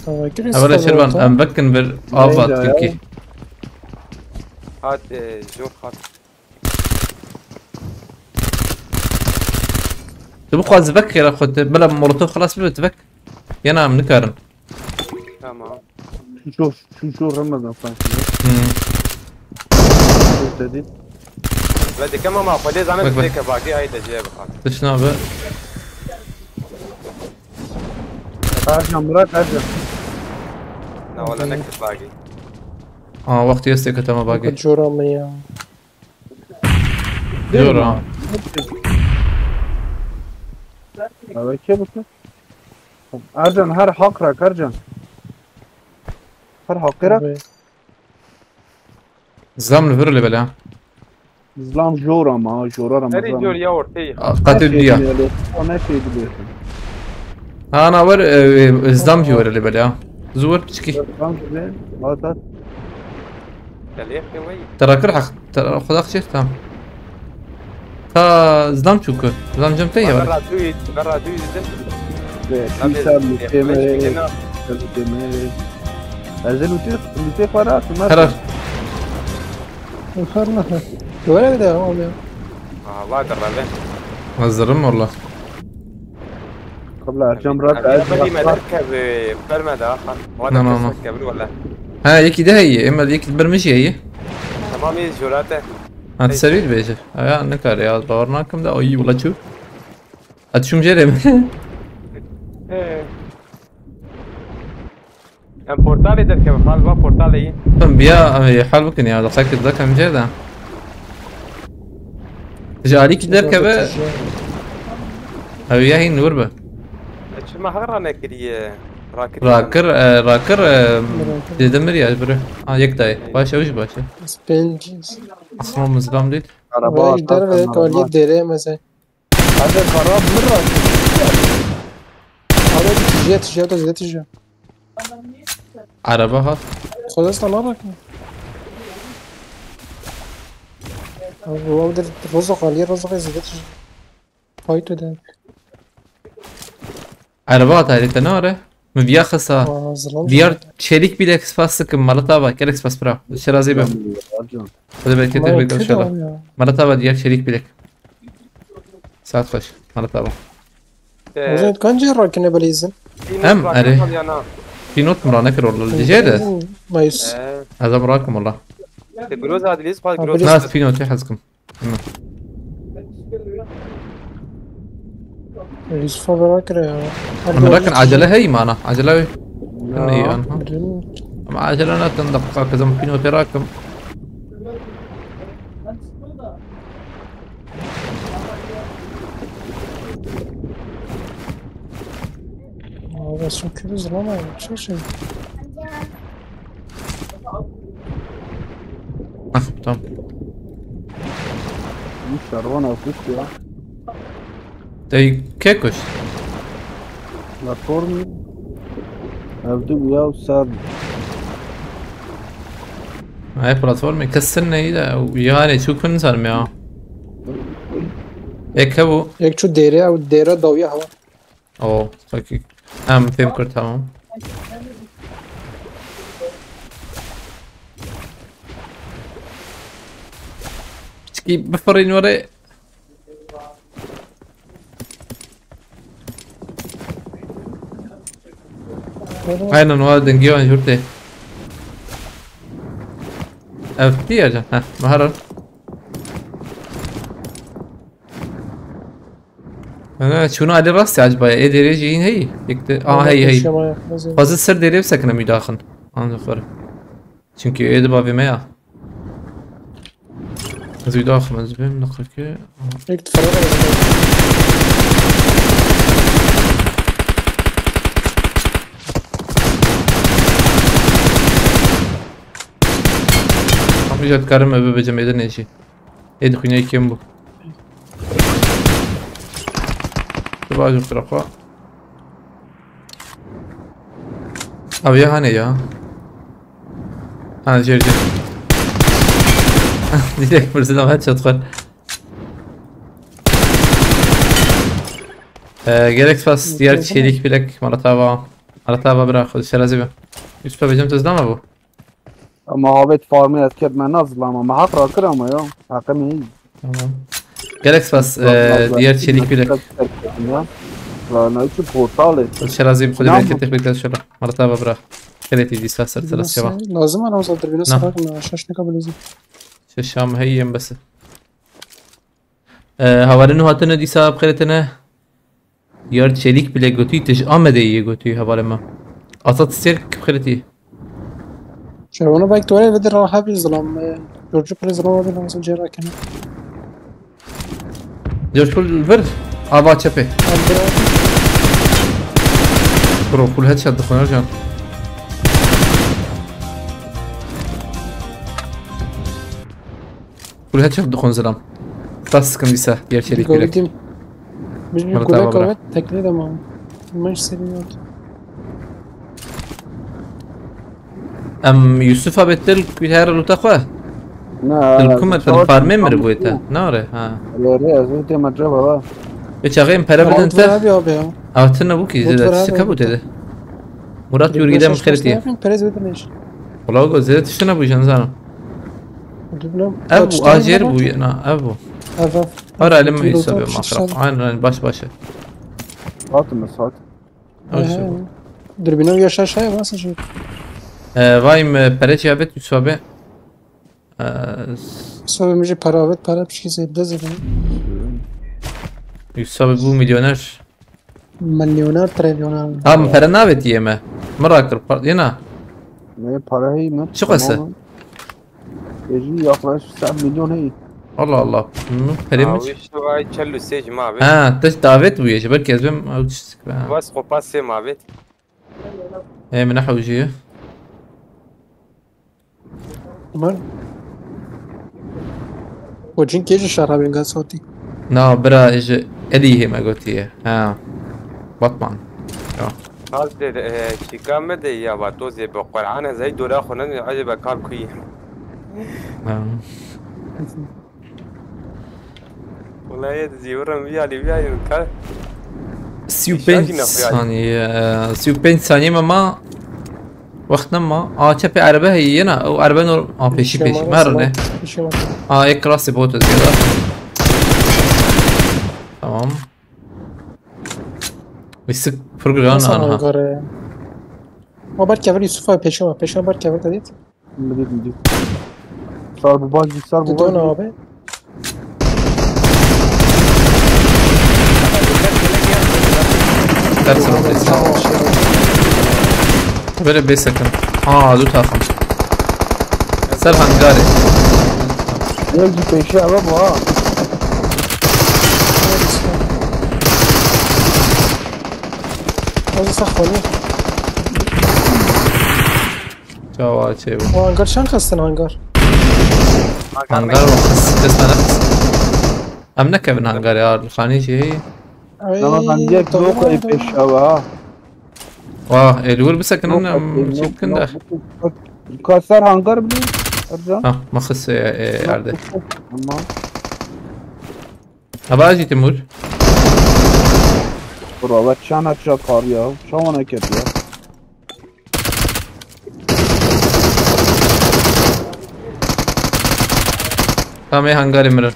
Tamam, Evvel Şirvan, em vekin bir av at ya. Hat, e, zor hat. Tu bixwazî vek xêra xwe te. Bila molotof xilas bibe tu vek. Yena em nikarin. Tamam. Şu zor, şu zor Ramazan sanki. Hmm. Zor dedi. Ve dikkat ama Xwedê zanim Bak, bak. Dike bagi ay de ceye bixat. Tişna be. Ercan bırak Ercan. Na wala nekir bagi. Aa, wextî ez têketeme bagê. Jora me ya. Jora. Eve kê bu? Ercan her hak rak Ercan. Her hak rak. Zam li vir li bela. Zlam jor ama, jora Ramazan. Herî jor ya orteyî. Qatê diya. O ne şey biliyorsun. Ha, na wer, e, e, zlam jî were lê belê, ha. Zû wer piçkî. Zlam jî, vata. Te lê xê wey. Te rakir heq, te ra-, xwe daxçe, tamam. Ta zlam çû ku. Zlam cem te ye were. Berra dûyî, berra dûyî didin. Ve, Tabii, pîsar e, lûtê me, lûtê me. Ez ê lûtê, lûtê xwe rasim. Herar. Xer ne. Were bir de abi ya. Aa, var da be. Hazırım valla. Qibla Ercan bırak. Abi, Ercan bırak. Kevin, verme daha. Tamam, tamam. Kevin valla. Ha, yekî de heye. Emel yekî bir mi şey heye? Tamam, iyi, jurate. Ha, serî bêje. Ya, ne kar ya, bawer nakim de, ay, wala çû. At şum jere mi? He. Em portalê derkevin, xal va portalê yî. Em biya, em ê hal bikin ya, daqek daqek em jê de. Ji alîkî derkeve. Ew ya hîn nûr be. Çima heq ranekiriye? Rakir, e, rakir, e, dedim mir ya bire. Ha, yek dayı. Baş, ew jî baş. Pênc. Aslan mizram değil. Araba. Ve derve kaliyet dere meze. Hadi kara bir rakip. Abi tijî, tijî, tijî, tijî. Araba hat. Xwedê sana bak. Abi, bu abi de rozok aliye, rozok eziyet tijî. Fight eden. Araba hat, harita ne var ya? Mi viya xisa. Aa, zilam Diyar zilam. Çelik bilek spas sıkım, malata bak, gerek spas bra. Şirazi be. Hadi belki de bir inşallah. Malata bak, Diyar Çelik bilek. Saat kaç? Malata bak. Ee, Uzun kancı rakine belizin. Hem, are. Pinot mu rane kır orada, diyeceği de. Mayıs. Ee, Azam rakım ola. İşte Groz adiliz, fal Groz. Nas Pinot ya hazkım. Tamam. Yusuf'a bırak ya. Ama bakın, acele hey mana. Acele hey. Ya. Ama acele ne, ten dakika kızım Pinot'e rakım. Aa, ben sökülüz lan abi. Çok şey. Ah, tamam. Bu şervan alkış ya. Te kê kuşt? Platform. Evde uya û sar. Ay platformê kes neyî de, yani çû kun zanim ya. Ek hebû. Yek çû dêrê, ew dêre dawiya hewa. Oh, okay. Em fêm kir, tamam. Piçkî bifirin were. Aynen, o dengê wan jûr tê. Ev tî ya can. Heh, maharan. Ana, çûna alî rastî acaba ya. Ê dêrê jî hîn heyî. Yek de, aha, heyî, heyî. Xwazit ser dêrê bisekine mîdaxin. Anca xwar. Çünkü ê di bavê me ya. Ez wî daxim, ez bêm niqekê. Ek difara da. Tam îca dikarim eve bicim êdin êşî. Ê dixwîne kêm bû. Tu bajim tira xwe. Abi ya hane ya. Ha, jêr jêr. Direkt vurdu ama headshot xwar. Ee, gerek spas diğer çelik bilek Maratava. Maratava bırak, şerazi be. Üst pabecim tezdan mı bu? Ama abi farmı etket me nasıl ama? Me hak rakır ama ya. Hakkım iyi. Tamam. Gerek spas, e, diğer çelik bilek. Ya. Lan ne için portal et? Şerazi bu kadar Tamam. Erkek tek bekler şöyle. Marata bırak. Keleti disa ser teras şeva. Lazım var ama zaten biraz Na. Bırakın ya. Şaş ne kabul edin. Şaşam heyim besi. E, havalin hatine disa bxeretine. Diyar Çelik bile gotî, tu ji Amedê yê gotî hevalê me. Azad Sêrk bixêretî. Şerwana belki tuvalet ve de rahat bir zilam. E, George Pérez zilam abi nasıl cera kene. George Pérez vir. Ava çepê. Bro, full headshot dixwin can. Full headshot dixwin zilam. Stas dikim dîsa, diğer çelik bilek. Gold'im. Biz bir Murat abi gulek bırak. Evet, tekne de mi? Maç seviyor. Em Yusuf abi tel her luta xwe. Na, Dilkum et, farmê mir bu ete. Ne ore? Ha. Ore, ez û te me cevaba. Ve çaxê em pere bidin te. Abi abi ya. Altın ne bu ki? Zede tiştek bu dedi. Murat yürü gidelim xeritiye. Perez bidin iş. Ola go zede tiştine bu can zana. Ev bu, ajer bu, na, ev bu. Ev ev. Ara elim hesabı masraf. Aynen, aynen, baş başa. Saat mi saat? Dürbünü yaşa şey var mı? Ee, vay mı, pere çiğ abet, Yusuf abi. Ee, Yusuf abi müce para abet, para bir şey zevde zevde. Yusuf abi bu milyoner. Milyoner, trilyoner. Tamam, para navetiye mi? Merak kır, yena. Ne para heyim mi? Çok ası. Êjî yaklaşık sed milyon heyî. Allah Allah. Min perê min. Wî şivay çel û sê ji ma bê. Ha, te davet bûye ji belkî ez bim ew tiştik be. Bas xwe pas sê ma bê. Ê min nehewjî. Umarım. O cin kê ji şehra bênga sotî. Na, bira ji Elî hê me gotiye. Ha. Batman. Ya. Haz de, e, çîka me de ya va tozê bi Qur'an ez hey dora xwe ne acaba kar kuyi. Ha. Welaye de zîwirim viyalî viyalî kar. Sî û pênc saniye, e, sî û pênc saniye me ma. Wext nema. A, çepê erebe heye yena. O erebe nor-, a, pêşî pêşî. Merine. A, ek rastê bot ez gela. Tamam. Wî sik pir giran anha. Ma ber kevir Yusuf abi pêşe ma. Pêşe ber kevir de dît. Bidît, bidît. Sar bu baj, sar bu baj. Didon abi. Ters oldu. Böyle bir sakın. Aa, dur takım. Ser hangarı. Yek ji pêşiya ve bu ha. Hadi saklanıyor. Çawa çê bû? O hangar çend xistin hangar? Hangar mı? Qis, qis, qis. Em nekevin hangar ya, xanî jî heye. Ay, tamam, ben diye tamam, yok ay tamam. Pêş ew ha. Wah, ê li wir bisekinin em çi bikin de. Ka ser hangar bile. Ercan. Ha, ma xis, e, e, erde. Tamam. Hava jî Timur. Bro, ve çana çakar ya. Çawana ket ya. Tamam, ê hangarê mirin.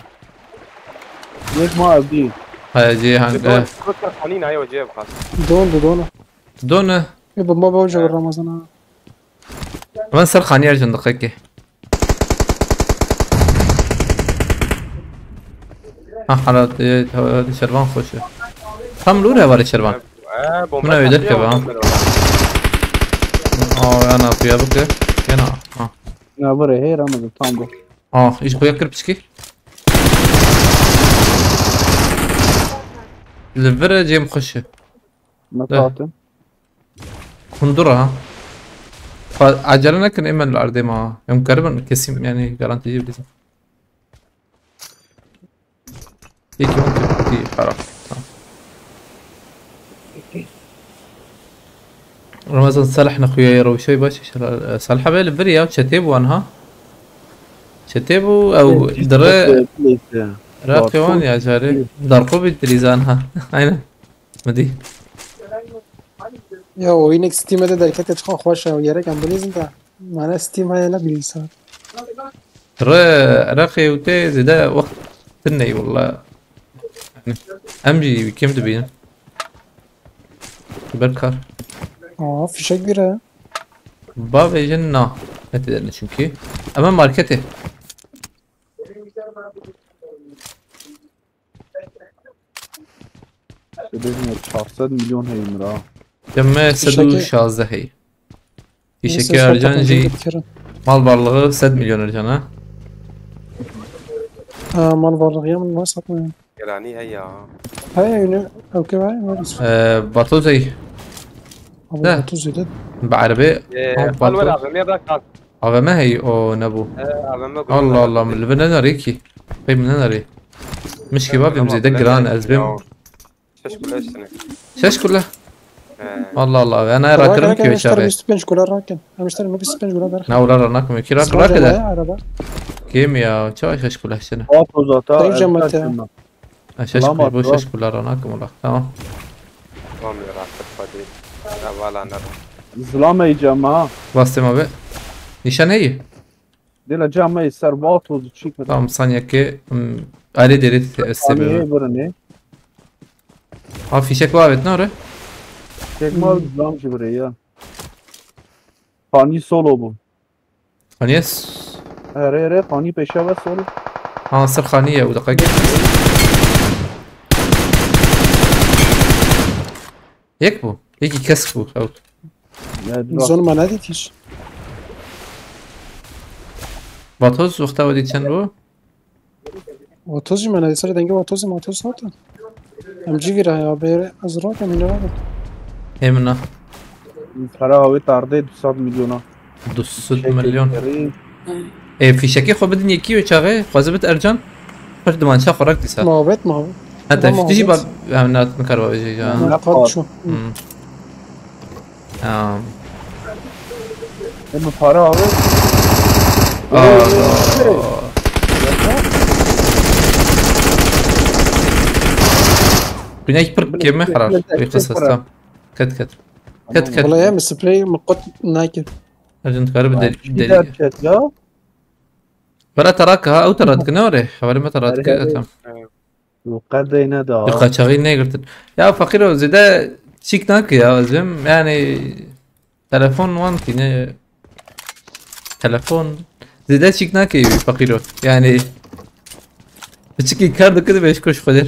Yek ma ev değil. Haya, cê hang-, Don, eh. Kota xanî nayê o cê bixas. Don, don, don. Don ne? E, bomba bawa cevher Ramazan ha. Hemen ser xanî Ercan diqekê. Ha, halat, e, halat şervan xweş e. Tam lûr hevalê şervan. E, bomba Buna öyle çarptı ya, keva. Bomba böyle. Aa, yana kuya bike. Yana. Ha. Ya buraya, hey Ramazan, tam bu. Ah, iş kuya kır piçki. Li vir cem xweş e. Nasıl De. Atın? Kundura ha. Fa-, acele nekin, hemen li erdê ma. Em keribin kesim, yani garantici bilirsin. İki on tepki para. Tamam. Ramazan Salih nexuya rewşey baş inşallah. Salih abi li vir ya çetê bû anha. Çetê bû ew dire Raqê wan ya carê. Darqo bî dilîzan ha. Aynen. Midî. Ya oyunek Steam'e de derkete çiqa xweş e. Gerek em bilîzin de. Mane Steam heye ne bilîzan. Re, Iraqê û tê zêde wext tune ye walla. Yani, em jî kêm dibînin. Ber kar. Aa, fişek bîre. Bavê jin na. Ne tê derine çünkü. Ama marketê. Çar sed milyon heyimra. Deme Fişekê sed û şazdeh hey. Neyse, Fişekê Ercan jî mal varlığı sed milyon Ercan ha. Ha, mal varlığı ya, bunu nasıl satmayayım? Gelani he ya. He, öyle. Okey, var mı? Ee, Bartozey. Abi, De. Bartozey de. Bi erebe. Ee, Ha, al ver Bartoz. abi, ne bırak al. A V M hey o nebû. He, A V M Allah Allah, min li vir nenarê kî. Pey min nenarê. Mişkî bavê min zêde giran ez bêm. Şeş kule üstüne. Şeş kule? He. Allah Allah, ben ay rakırım ki Rakin, veçare. Bîst pênc kule rakin. Em işte bîst pênc kule ber. Na ula ranakim ki rak rak ede. Araba. Kim ya? Çay şeş kule üstüne. Aa, tozata. Tek cemaat ya. Ha, şeş kule, bu şeş kule ranakim ula. Tamam. Tamam ya, rahat hadi. Hevala nere? Zilame yiyeceğim ha. Bastım abi. Nişan neyi? Dila cam me ser vato çi kadar. Tamam, saniyeke, hmm, ayrı deri sebebi. Saniye buraya. Ha, fişek var, evet, ne oraya? Çekme abi, zam ki buraya ya. Pani solo bu. Hani yes? Ere ere, pani peşe ve solo. Ha, sır hani ya, bu da kaki. Yek bu. Yekî kesk bû, ew. Ya, dur. Zon me nedît hiç. Vatoz wexta we dît çend bû? Vatoz jî me nedît, serê dengê Vatoz jî Vatoz hate. Em cî vîra ya, bêre ez rakem hîne rakim. Hê min na. Para avê tardê du sed milyona. Du sed milyon. Ê, fîşekê xwe bidin yekî wê çaxê, xwezî bit Ercan. Pir dimança xwe rak dîsa. Muhabbet, muhabbet. Heta Ama fîtî jî muhabbet. Ba-, em nat nikar bavêjê ya. Ne Qat pat. Çû. Hmm. Tamam. Ê, min para avê. Aa. Güneş pir kême xerar. Wî qisas tam. Ket, ket. Ket, ket. Wala ya, min sprey min qut nakir. Ercan dikare bi deli. Çi deli. Derket ya? Bera te rake ha, ew te radikine orê. Hevalê me te radike, Erhan. Etem. Û qedeyne da. Di qaçaxî negirtin. Ya feqîro, zêde çîk nake ya, ez bêm, yani, telefon wan tîne, telefon zêde çîk nake wî feqîro. Yani, piçikî kar dike, dibê ji ku ji xwe der.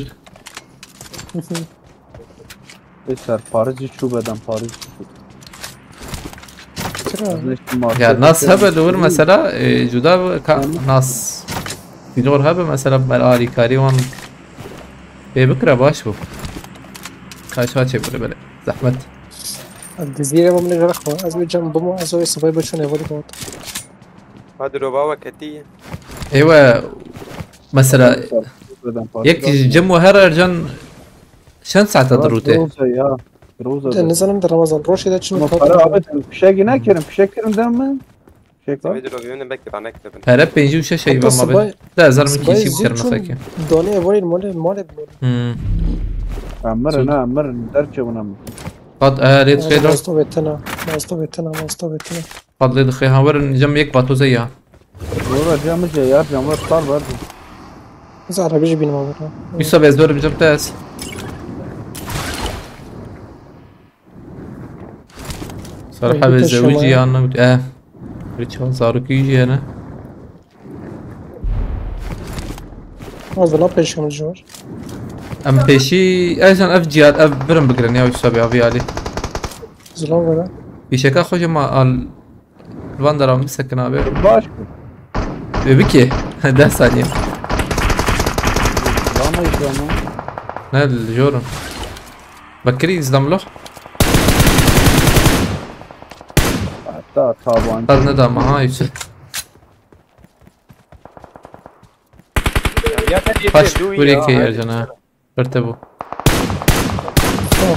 Ê ser Parîs jî çû, bedem Parîs jî çû. Çira? Ez ne şu markete Ya nas çûm. Hebe li wir mesela, e, cuda bi ka Tamam. Nas. Dînor hebe mesela, ber alîkarî wan pê bikira baş bû. Kaşa çê bire bile. Zehmet. Dizîre bim ne gerek var. Ez bir cam bim, ez o sıvayı başına evde kaldı. Hadi roba ve ketiye. Ewe mesela Bedem Parîs yek da. Cem û her Ercan çend saete Roza, dirûte? Roza ya. Roza De da. Nizanim de Ramazan roşê de çin Ama kat para yapıyor. Abi, fişek yine kirin, fişek kirin değil mi? Çek lan. Vê dilo bînin belkî ranek dibin. Pere pêncî û şeş heyvan ma be. De ez herim kî çî bikirme fekê. Donê evarî mole mole bole. Hmm. Em mirin ha, em mirin. Derçe buna mı? Qat e lê dixê da. Masto betina. Masto betina. Masto betina. Qat lê dixê ha werin cem yek batoze ya. Valla cem ce ya, cem var sar var. Biz arabî jî bînime vurma. Wisa be ez werim cem te ez. Sar Ay, hebe bir de zewicî şema. Ya anlam. E. Riçan zarokî jî hene. Az da lan peşkemiz var. Em pêşî ez jan ev cihat ev birin bigirin ya wisa be abi Ali. Zilan vere. Pîşeka xwe jî ma al van deram bisekin abi. Baş mı? Ve bike. Deh saniye. Bana işte ama. Ne li jor in. Bekirî îzdam lo. Hatta taban. Qad nedam ha Yusuf. Ya te diye Paş dû buraya ya, key hadi. Ercan ha. Perte bu.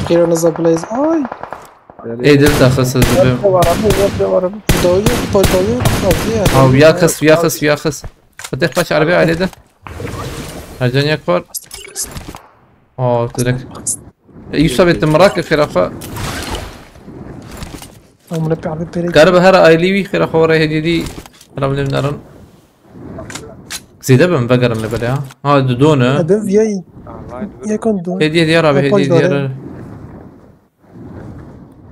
Xîra niza blaze. Ay. Ê dil daxis ez dibim. Ne var abi, ne var abi? Dawî, pa dawî. Abi ya. Ha ya xis ya xis ya xis. Fatih paş arabaya ailede. Ercan yak var. Aa direkt. E, Yusuf etti merak xirafa. Amına bir abi pere. Galiba her aile wî xirafa were hediye di. Selam lem narin. Zêde bim vegerin li bele ya. Ha du done. Abi viyay. Vay dur. Yakın dur. Hediye diye abi Yapay hediye diye. dare.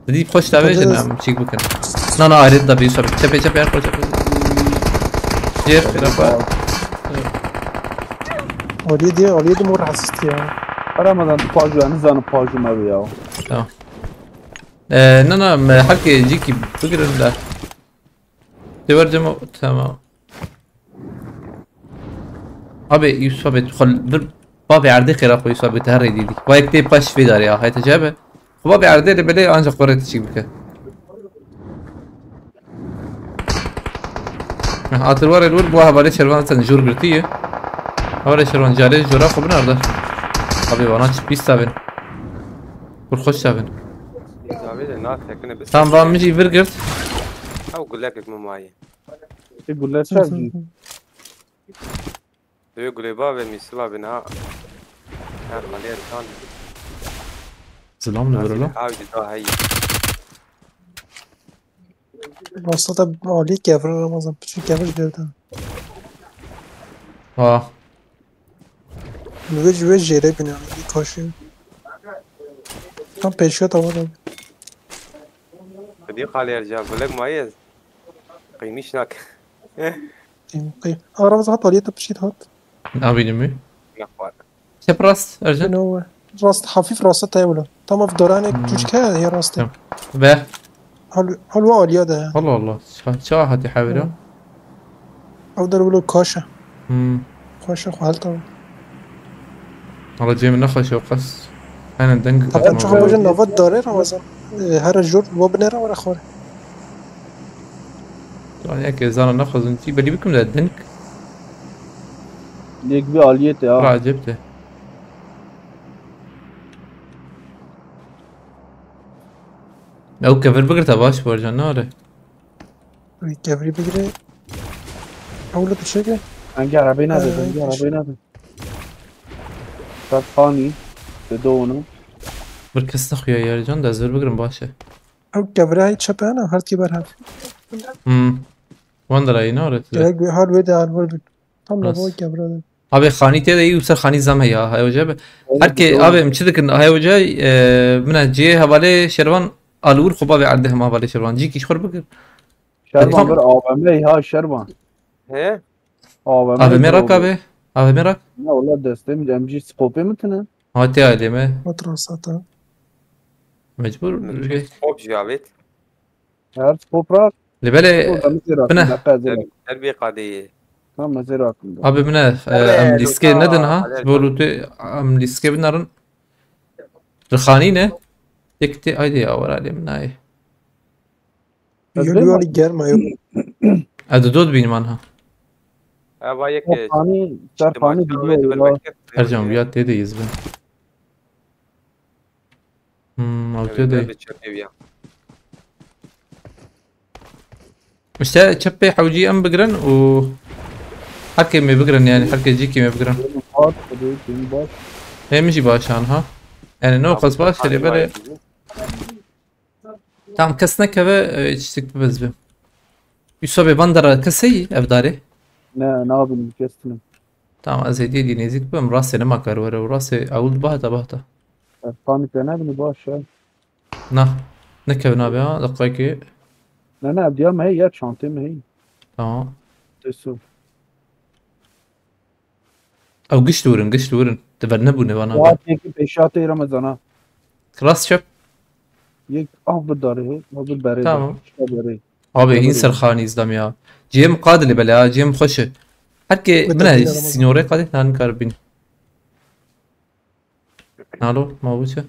Didî xweş davêjin em çîk bikin. Na na ayrı da bir Yusuf. Çepe çepe yer koy çepe. Yer xirafa. Aliye diye, Aliye de mor rahatsız ya. Ramazan tu pajû, yani zanı pajû me ya. Tamam. Ee, na na me herkê cîkî bigirin de. Tê wer cemo tamam. Abi Yusuf abi tu xal bir babê erdê xêra xwe Yusuf abi te her rê dîdî. Vay ek tê paş vê dar ya hayte cebe. Xwe babê erdê de belê ancak xwe rê çîk bike. Atir were lur bu hevalê şervan sen jur girtiye. Hevalê şervan carê jura xwe binarda. Abi bana çi pis tabin. Kur xweş tabin. Zavê de na tekine bes. Tam van min jî vir girt. Ew gulekek min mayê. E, gulle çarjî. Duyê gulê bavê mîsila bin ha. Her xalê tan. Zilam ne böyle? Avcı daha iyi. Rasta da Aliye kevre Ramazan. Bütün kevre gördüm. Ha. Ve ve jere bine bir koşu. Tam peşiyor tamam abi. Hadi xalê erca gulek mayê. Qîmiş nak. Qîm qîm. Ara hat Aliye tapışit hat. Nabînim mi? Nexwar. Çep rast Ercan. Bine o. Rast hafif rasta tayvula. Tam ev doranek küçük he ya rasta. Tamam. Ve Hal hal ve Aliye de. Allah Allah. Ça, ça hati havira. Ev der wilo kaşa. Hmm. Kaşa xalta. Allah cem ne xweş o qas. Hemen deng Tam çok baca nava dare Ramazan. E, her jor ve bine ra xor. Yani ek zana ne xwezin ti belî bikim de deng. Lêk bir aliyet ya. Acep de. Ew kevir bigirte baş bu Ercan ne are? Kevrî bigire. Hewle tu çeke. Hangi arabayı ne Ee, dedi? Hangi arabayı ne dedi? Sat hani. Dedi onu. Bir kes nexuya Ercan da zor bigirim baş e. Ew kevre hay çepe ana her ki berhev. Hmm. Wan da rayî ne are? Gerek bir hal ve de hal var. Tam da Nasıl? bu kevre. Abi xanî tê de yî û ser xanî zam heya. Hay hoca be. Her ke doğru. Abi em çi dikin? Hay hoca e, min cihê hevalê şervan alûr xwe bavê erdê hema hevalê şervan. Cî kîş xwe bikir. Şervan Tamam. Bir A V M ha Şervan. He? A V M Abi bir merak oldu. Abi. Abi merak. Ne ola destê mi M G skopê mi tine? Hatiye aileme. Otur sata. Mecbur. Hop javêt. Her skop rak. Li belê Orada mı zêra Bine. Ne kadar. Derbê qadeyê. Tamam zêra aklımda. Abi bine Öyle em yani, lîskê uçağı nedin ha. alır. Ji bo lûtê em lîskê binarin. Rixanî ne? Tek tê haydi ya wera lê min nayê. Yol yol germa yok. Ez di dod bînim anha. Eva yek Hani ser hani gidiyor. Ercan ya tê de yizbin. Hmm, ew tê de. Çöpê ya. Îşte çepê hewcî em bigirin û herkê me bigirin, yani herkê cîkî me bigirin. Baş, baş. Hê min jî baş an ha. Yani ne qas baş, herê berê. Tamam, kes nekeve, e, çiçek bibez bi. Yusuf abi, van dara kes heyî ev darê? Ne, ne yapayım, kestim. Tamam, ez hediye diye nezik bim, rastê nema kar were, rastê ewl bahta bahta. Efsane te ne bini baş ya. Na, nekevin abi ha, dakika ki. Ne, ne, diya me hey ya, çantê me hey. Tamam. Teso. Ew giş dûrin, giş dûrin. Di ver nebûne vana. Saat yekî pêşatê Ramazana. Klas çöp. Yek av bir darê, av bir berê. Tamam. Abi, hîn serxanî îzdam ya. Cem qadili bele ha, Cem xweş e. Herkê min e sînorê qadê nan kar bin. Nalo, ma bu çi?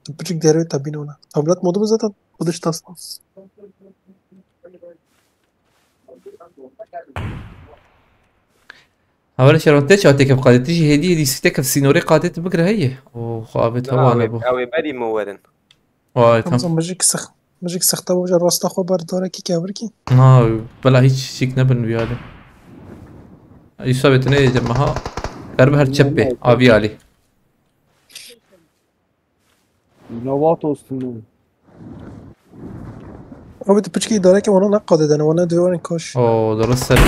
Tu piçik derê te bîn ona. Tablet modu bu zaten. Bu dış tas. Hevalê Şervan, te çawa têkev qadê? Tu jî hêdî hêdî sî têkev sînorê qadê tu bigire heye. O, xwe avêt hewa ne bo. Ew ê berî min werin. Vay, tam. Hamza, mijik sex-, mijik sexte bo, ja rasta xwe ber darekî kevir kî. Na, bela hiç şik nebin vî halê. Îsa bê tu neyê cem meha. Ber bi her çep bê, avî alî. Nova tostum. Abi, tu piçkî îdareke wana neqadedene, wana diyorên kaş. O, durust ser.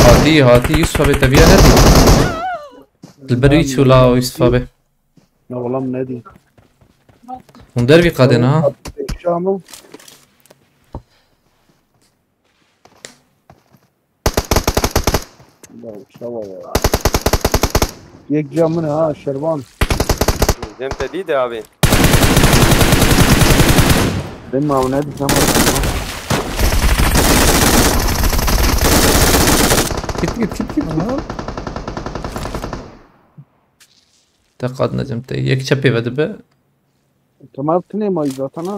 Hatî, hatî, Yusuf abi teviye ne dî? Dilber hiç ula Yusuf abi. Ya, wala min nedî. Hûn dervî qadên ha? Şamil. Ya, şava ya. Yek cam min ha, Şervan. Cem te dî de abi. Dema ne dî zaman. Git, git, git, git. Aha. Te qad necim te. Yek çepê ve dibe. Tamam, tinê mayî zaten ha.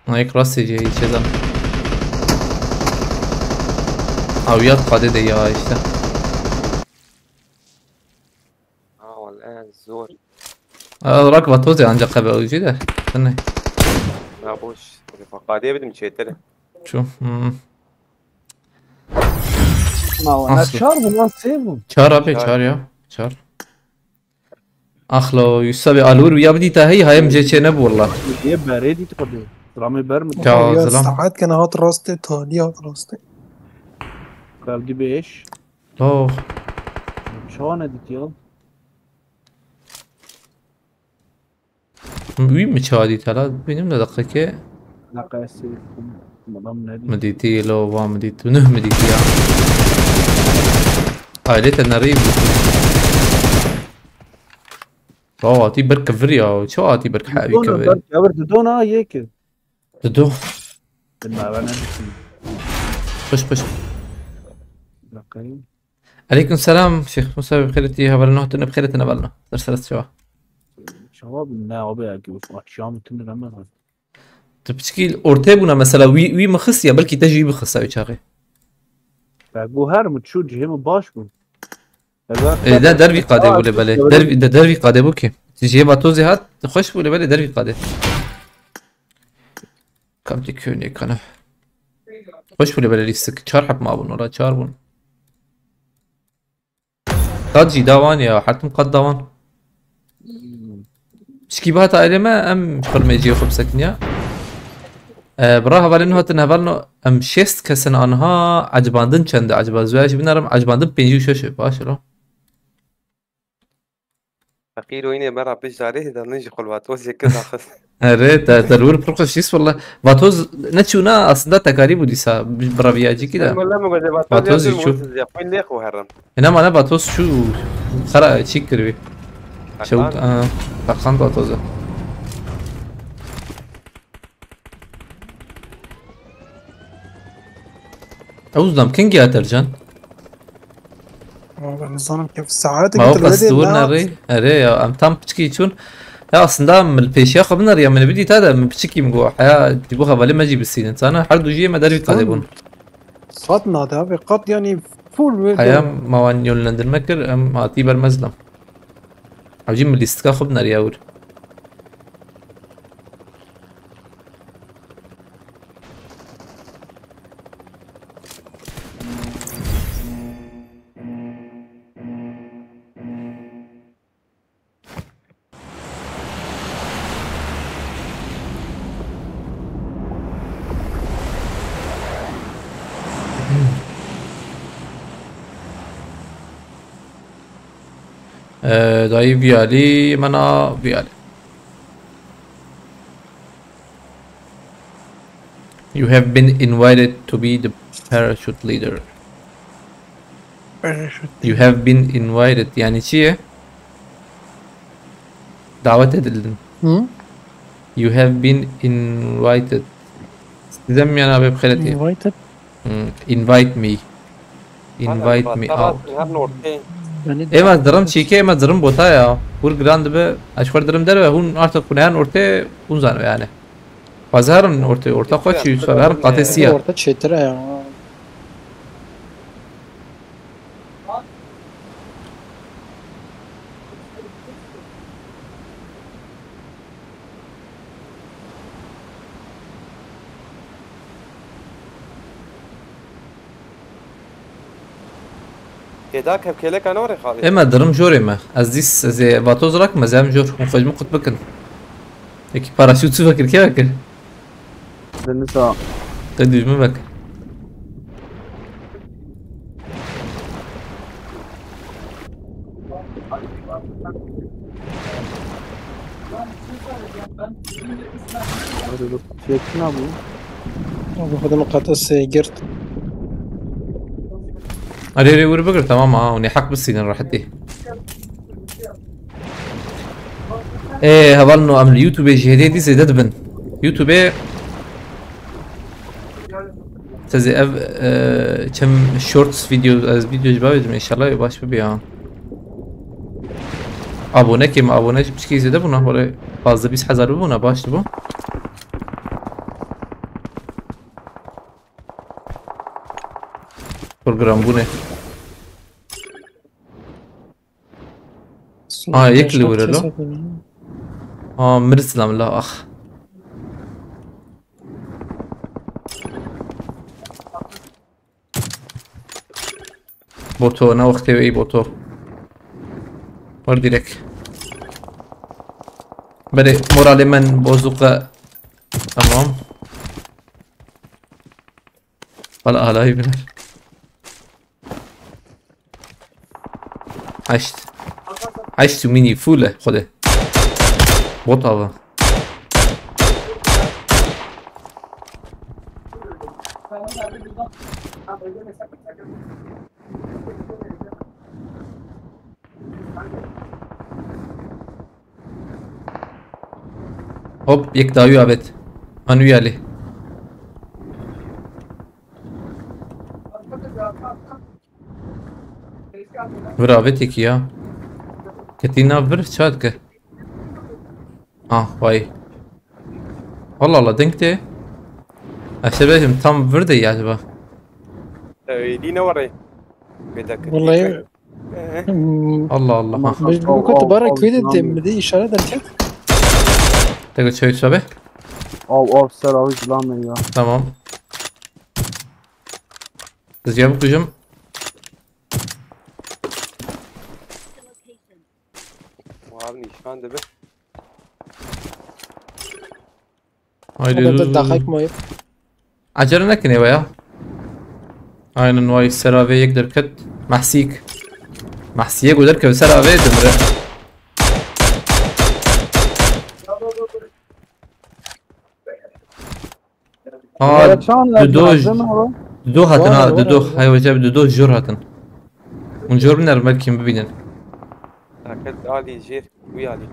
Ha, yek rastê cihê çêdan. Ew ya qadê de ya işte. Ha, wala zor. Aa, rak vatozê ancak qebe ucî de. Tinê. Ya boş. Qadê bidim çêtir. Şu. Hmm. Ma wana çar bû, lan sê bû. Çar abi, çar ya. Çar. Axlo, Yusuf abi, alûr ya bidîta hey, hayem jê çê nebû walla. Yê berê dît xwedê. Ramê ber mi? Ya, ya, zilam. Saet kene hat rastê, talî hat rastê. Kavdî beş. Oh. Çawa nedît ya? Wî mi çawa dît hala? Bînim de deqeke. Deqe sê. Adam ne dît? Mi dîtî lo, va mi dît. Nuh mi dîtî ya. Ailê te nerî bû. Çawa hatî ber kivir ya. Çawa hatî ber hevî kivir? Ber kivir didona yek. Dido. Bilmem, ben ne düşündüm. Push, push. Bir dakika. Aleyküm selam, Şeyh Musa, bi xêr tî, hevalno, tu ne bi xêr tine, hevalno. Ser ser çawa. Çawa bi ne abi ya, ki akşam bütün Ramazan. Tu piçkî ortê bûna mesela, wî, wî mi xist ya, belkî te jî wî bixista wî çaxê. Ya bu her mi çû cihê mi baş bû. E, de dervî qadê bû lê belê. Dervî, de dervî qadê bû ki. Jê vatozê hat, xweş bû lê belê dervî qadê. Kam tê könê kana. Xweş bû lê belê lîstik. Çar heb mabûn, wala çar bûn. Qad jî dawan ya, hetim qad dawan. Pişkî bihata ailê me, em xurmeciyê xwe bisekiniya. E, bira hevalên hatin hevalno, em şêst kesin anha, ecibandin çend e, eciba ez wê jî binarim, ecibandin pêncî û şeş e, baş e lo. Feqîr oyunê me ra pişt zarê, da min jî xwe li Vatozê kir daxist. Erê, te, te li wir pir xweş dîs walla. Vatoz neçûna aslında tekarî bû dîsa, bi, bi reviyacîkî de. Walla min gote Vatoz Vatoz jî yazdım, çû. Siz yapmayın, ne koyarım? Ina mane Vatoz çû xera çîk kirî. Şewt, Hakan. Aa, Hakan Vatoz e. Ew zam kengî Atercan? Valla nizanim ke saet Ma o qas dûr nerî? Erê ya, em tam piçkî çûn. Ya aslında min li pêşiya xwe bineriya, min bidî te de min piçikî min got. Heya, ji bo hevalê me jî bisînin. Sana her du jiyê me dervî qadê bûn. Sat nade abi, qat yani full ve. Heya, ma wan yönlendirme kir, em hatî ber mezlam. Ew jî min lîstika xwe bineriya wir. Ee, dayı Viali, mana Viali. You have been invited to be the parachute leader. Parachute. You have been invited. Yani çi ye? Davet edildin. Hı? You have been invited. Size mi yana be bixêretî? Invited. Hmm, invite me. Invite me out. Her nortê. Yani Ema dirim çîke, ema dirim bota ya. Hûr giran dibe, eşxwer dirim derve, hûn artık xuneyan ortê, hûn zanve yani. Xweze herin ortê, orta xwe çî, xweze herin qatê siya. Orta çêtir e ya. Êda kevkêleka ne were xalê. Ema dirim jorê me. Ez dîs, ez ê vatoz rakim, ez em jor. Hûn xwe ji min qut bikin. Yekî paraşût çi vekir, kê vekir? Deniza. Te dûj min vekir. Çektin abi. Abi xwedê min qetesê girt. Erê, erê, wir bigir, tamam ha, hûn ê heq bisînin rehetî. Ê, hevalno, em li YouTubeê jî hêdî hêdî zêde dibin. YouTubeê Sezê ev, e, çem shorts video, ez video ji bavê dim, inşallah baş bibe ya. Abone kim, abone ji piçkî zêde bûna, wele pazdeh bîst hezar bibûna, baş dibû. Program bûne. Ha, yek li were lo. Ha, mir silam la, ah. Boto, ne wextê wê boto. War direk. Belê, moralê min bozuk e. Tamam. Hala, hala iyi biner. Heşt. Heşt mini full e, xwedê. Bot ava. Hop, yek daha üye evet. Anu yali. Vir avêt yekî ya. Ketî nav vir, çi dike? Ah, vay. Allah Allah, denk tê. Ez şê bêjim tam vir de ya acaba. Êdî ne were. Bêdek. Vallahi, hmm, Allah Allah. Ha. Bi, bi ku tu bara kuyê de tê, min dê îşare derket. Te çawi sabe? Av, av, ser avî zilam ya. Tamam. Siz ya bikujim. Wan nîşan dibe. Haydi Hadi dur, bir dur, daha dur. mı? Acele nekin eve ya. Aynen, vay, ser avê yek derket. Mahsik. Mahsiye ku derkeve ser avê dimire. Ha, Ya çan dudo, lazım ama. dudo hatin Var, ha, var, dudo. var. Hay hocam, dudo jor hatin. Hûn jor biner, belkî bibînin. Taket alî jêr, wî alî.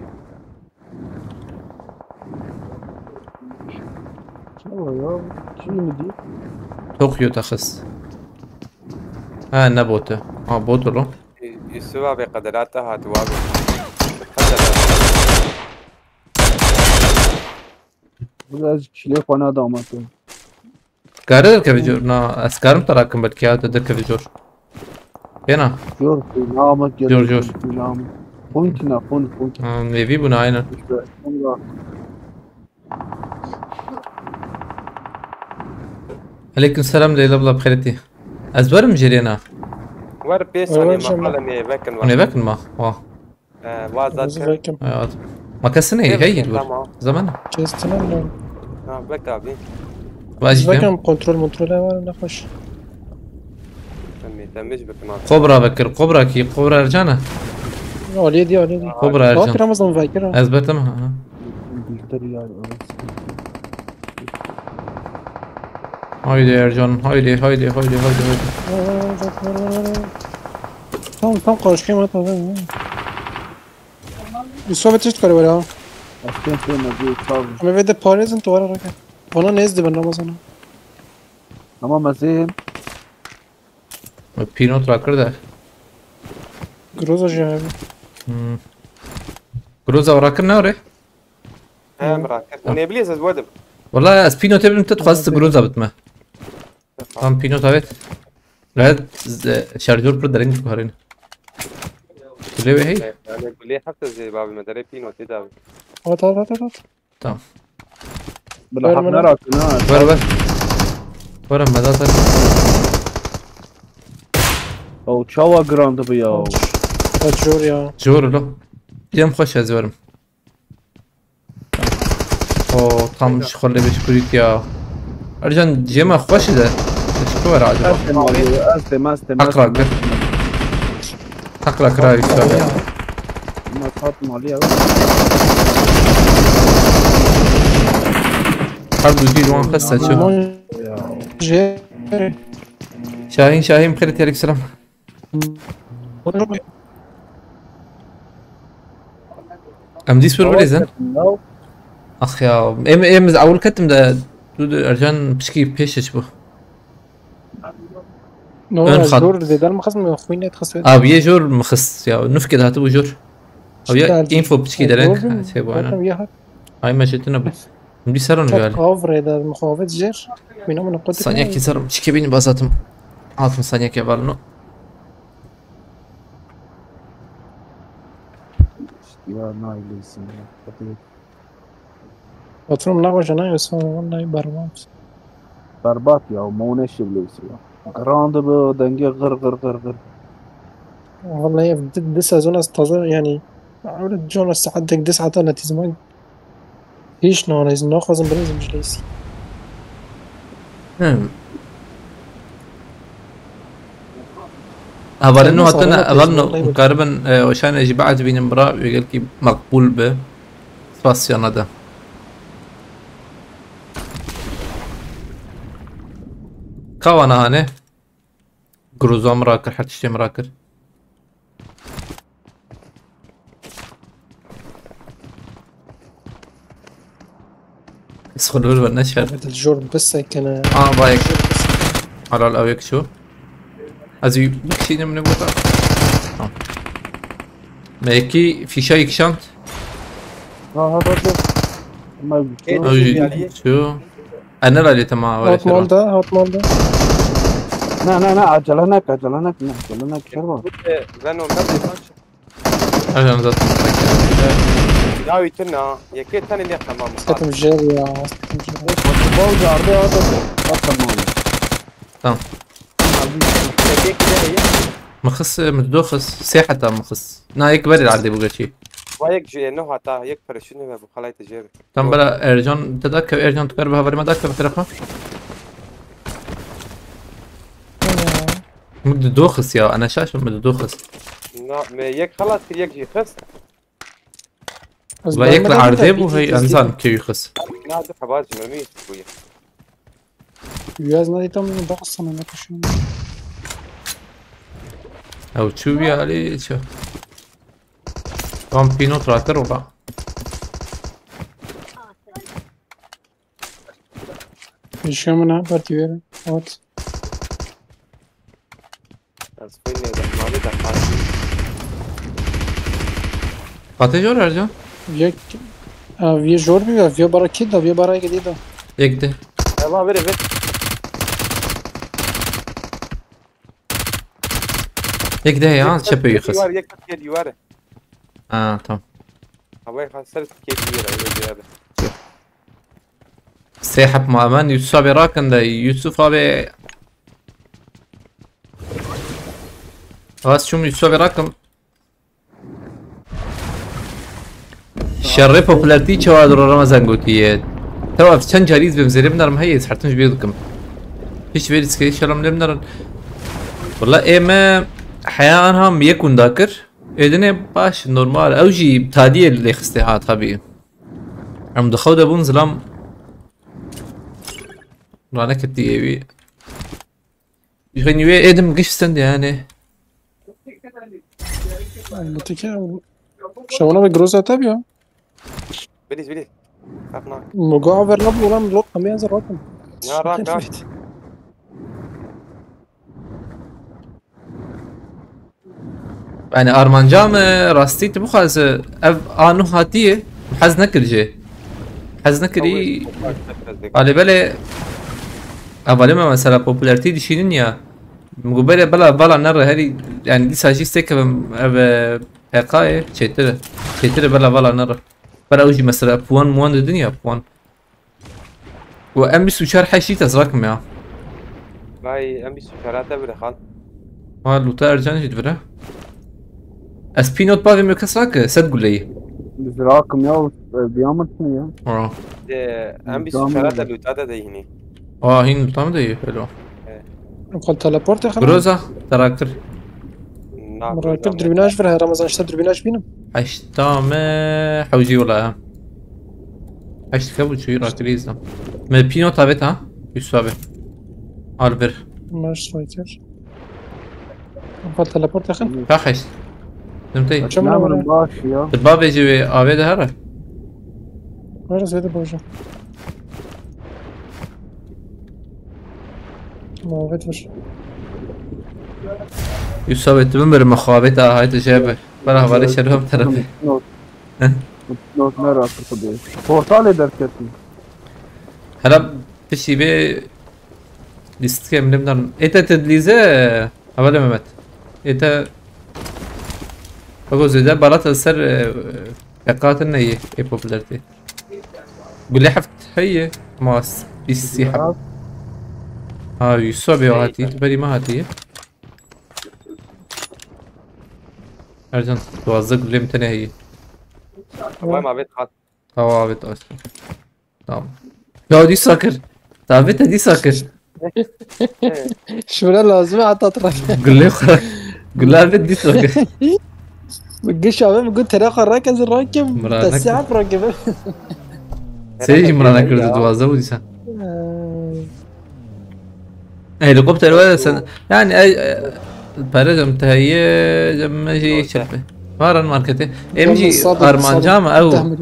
Çawa ya? Çi mi dî? Tokyo taxist. Ha, ne botu. Ha, botu lo. Yusuf abi qederata hat abi. Biraz kişiliğe konu da amatıyorum. Kare derkeve jor. Na, ez karim te rakim belkî ya te derkeve jor. Yena. Jor, namet Jor, jor. Namet. Point ne, point, point. Ha, nêvî bûne aynen. İşte, sonra Aleyküm selam Leyla abla, bixêretî. Ez werim jêrêna. Wer pê Wer sanê jema. Maqale nê vekin Hûn ê vekin ma. Wah. Wa zaten. Vekim. Evet. Makasine Evet, hey, hey. tamam. Zaman. Kestim lan. Ha, bek abi. Vajî. Vekim, kontrol, kontrol var ne hoş. Tamam, tamam, bekin abi. Kobra vekir, kobra ki, kobra ercana. Aliyê diye, aliyê diye. Xwe bira Ercan. Bak Ramazan vekir ha. Ez bertim ha. Haydi Ercan, haydi, haydi, haydi, haydi, haydi. Tam, tam karşıya mı atmadın? Yusuf abi tişt karı var ha. Aşkım sen ne diyor, çağır. Ama ve de parezin tuvara raka. Bana ne izdi ben Ramazan'a? Ama mezin. Pînot rakir de. Groza jî hebe. Hmm. Groza rakir ne ore? He, merak et. Tamam. Hûn ê bilî ez wedim. Wala ez pînotê bidim, tu dixwazî tu groza bitme. Tamam. Tamam, pînot evet. Evet, şarjör pir dereng diguherîne. Kulê wê hey. Yani kulê hafta zê babi me derê pînotê dabi. At, at, at, at, at. Tamam. Bila Ver haq bana. Nerakin ha. Ver, ver. Ver, me da ser. O çawa giran dibi ya. Aç. Aç jor ya. Jor lo. Cem xweş ez verim. O tam şixulê beş kurit ya. Ercan cema xweş de. Teşekkür ver acaba. Ez de maliye, ez de, ez de, Hak rakir. Hak rakir abi. Ama tat maliye. Her du dî wan xest seço. Aman. Ya. Şahin, Şahin, xêr terik selam. Em dî sor bilêzin. Ax ya, em, em ez ewil ketim de, tu de Ercan pişkî pêşiş bû. No, Ön ez xat. Jor zêde mixist, min xwînê dixist wê. Abi yê jor mixist ya, nufkê de hatibû jor. Abi ya info piçkî dereng, şey bu aynen. Ay me jêtine bû. Min dî ser onu geldi. Av rê de mixavet jêr. Xwîna min qut. Sanyekî ser çike bînî bazatım. Altın sanyek ya var no. Ya naylêsin ya. Oturum ne koca ne yasa vallahi berbat. Berbat ya, mone şiblosi ya. Grande bi denge gır gır gır gır. Vallahi ev di, di sezon ez taze yani. Öyle cana saat dek di saat anlatizma. Hiç nanez, naxwazim bilezim ji leysi. Hmm. Hevalên nû hatine, heval nû karibin, e, oşane jî baet bînin bira, wê gelkî makbûl bi. Spas yana de. Kawana hane. Groza min rakir, her tiştê min rakir. Ez xwe li vir neşer. Dilcor bisekine. Aa, vayek. Halal awek şu. Ez yu bikşînim ne burada. Tamam. Belki fişa ikşant. Ha, ha, ha, ha. Ama Ey, Ay, şu. Anel Ali tamam. Hot malda, hot malda. Na, na, na, acele nek, acele nek, ne, acele nek, şer var. Veno, ben de kaç. Ercan zaten. Ya ütin ha. Yeke tane ne tamam. Satım jel ya. Bol cardı ya da. Tamam. Yeke gidelim. Mixis, e, min doxis, sê heta mixis. Na, yek berê erdê bû geçî. Va yek ji êno hata, yek pereşînê me bû, xelayte jê re. Tam bera Ercan te da kev, Ercan tu kar bi hevalê me da kev terafa. Min di doxis ya, ana şaş min di doxis. Na, me yek xelas kir, yek jî xist. Ez La yek li bermeden erdê de bû, hey, bîtî ensan kewî xist. Na, du heba ji mermî bûye. Yaz nadî tam daxistan ne kuşun. Ew çû bî alî çû. Tam pînot rakir ola. Pêşiya min e, partî wêre. Hat. Ez xwînê de, malê de qasî. Qatê jor Ercan? Yek, e, vê jor bî, vê bara kî da, vê bara yekê dî da. Yek de. Eva vere ver. Yek de ya, çepê yek xist. Yek var, yek var, yek var. Ha, tamam. Havayê xwe ser tikê bî yere, öyle bir yerde. Sê heb ma, em Yusuf abi rakin de, Yusuf abi. Rast çûm Yusuf abi rakim. Şerê popülertî çawa diro Ramazan gotiye. Tewa çend carî ez bêm zêrê binarim heye, ez hertim ji bê dikim. Hiç vê riskê şelam lê binarin. Wala ê me heya anha mi yek wenda kir. Êdinê baş, normal. Ew jî tadiyê lê xistê ha tabî. Em di xew de bûn zilam. Raneketî êwî. Ji xeynî wê êdim giş stend yani. Gotike şewana ve groza tabi ya. Bilîz, bilîz. Kalk lan. Mugo aver ne bu lan, lot kamı yazı rahatım. Ya, rak, rak. Yani armanca me rastî tu bixwaze ev a nuh hatiye, hez nekir jê. Hez nekirî. Alê belê, evalê me mesela popülertî dişînin ya. Min got belê bela vala nere herî, yani dîsa jî stekevim ev, e, P K ye, çêtir e. Çêtir e bela vala nere. Bela ew jî mesela puan muan didin ya, puan. Û M bîst û çar heşî te zirakim ya. Vay, M bîst û çar te bire xal. Ha, lûta Ercan jî divire. Ez pînot bavê me kes rake, sed guleyî. Zirakim ya, e, biyamirtine ya. Ha. De, M bîst û çar te lûta te de hînî. Ha, hîn lûta min de ye, hello. Xal teleport e xana. Groza, te rakir. Na, Min rakir, Groza, dürbîna ji vir he, Ramazan, işte dürbîna ji bînim. Heşta me hewcî wila ya. Heşt ke bu çuyu rakirî izle. Me pînot avêt ha. Yusuf abi. Al bir. Maş rakir. Xal teleport e xan. Ka heşt. Dim tey. Çamına Namrın bana. Baş ya. Te bavê jî wê avê de here. Were zêde bajo. Muhabbet var. Yusuf abi, tu bimir muhabbet a hayt jebe. Bana havale şerif tarafı. Not. Heh. Not ne rahat kudê. Portalê derketin. Hele pişî be lîstike em limdan. Ete te dilîze. Havale Mehmet. Ete. Bak o zêde balata ser, e, e, katin ne ye. E popülerite. Gule heft heye. Mas bîst sî heb. Ha, Yusuf abi o hatî. Tu berî me hatî. Ercan, duwazdeh gulê min tenê heye. Tamam abi, hat. Tamam abi, taş. Tamam. Ya dîsa kir. Tabi te dîsa kir. Şuna lazım e, hatta taraf. Gulê xwe. Gulê abi dîsa kir. Giş abi, min got tere xwe rake, ez rakim. Mira Te nekir. Siyah rakim. Sê jî mira nekirdi, duwazdeh bû dîsa. Ee, Helikopter were sen, yani, e, e, pere cem te heye, cem me jî çepe. Varan markete. Em jî armanca me ew.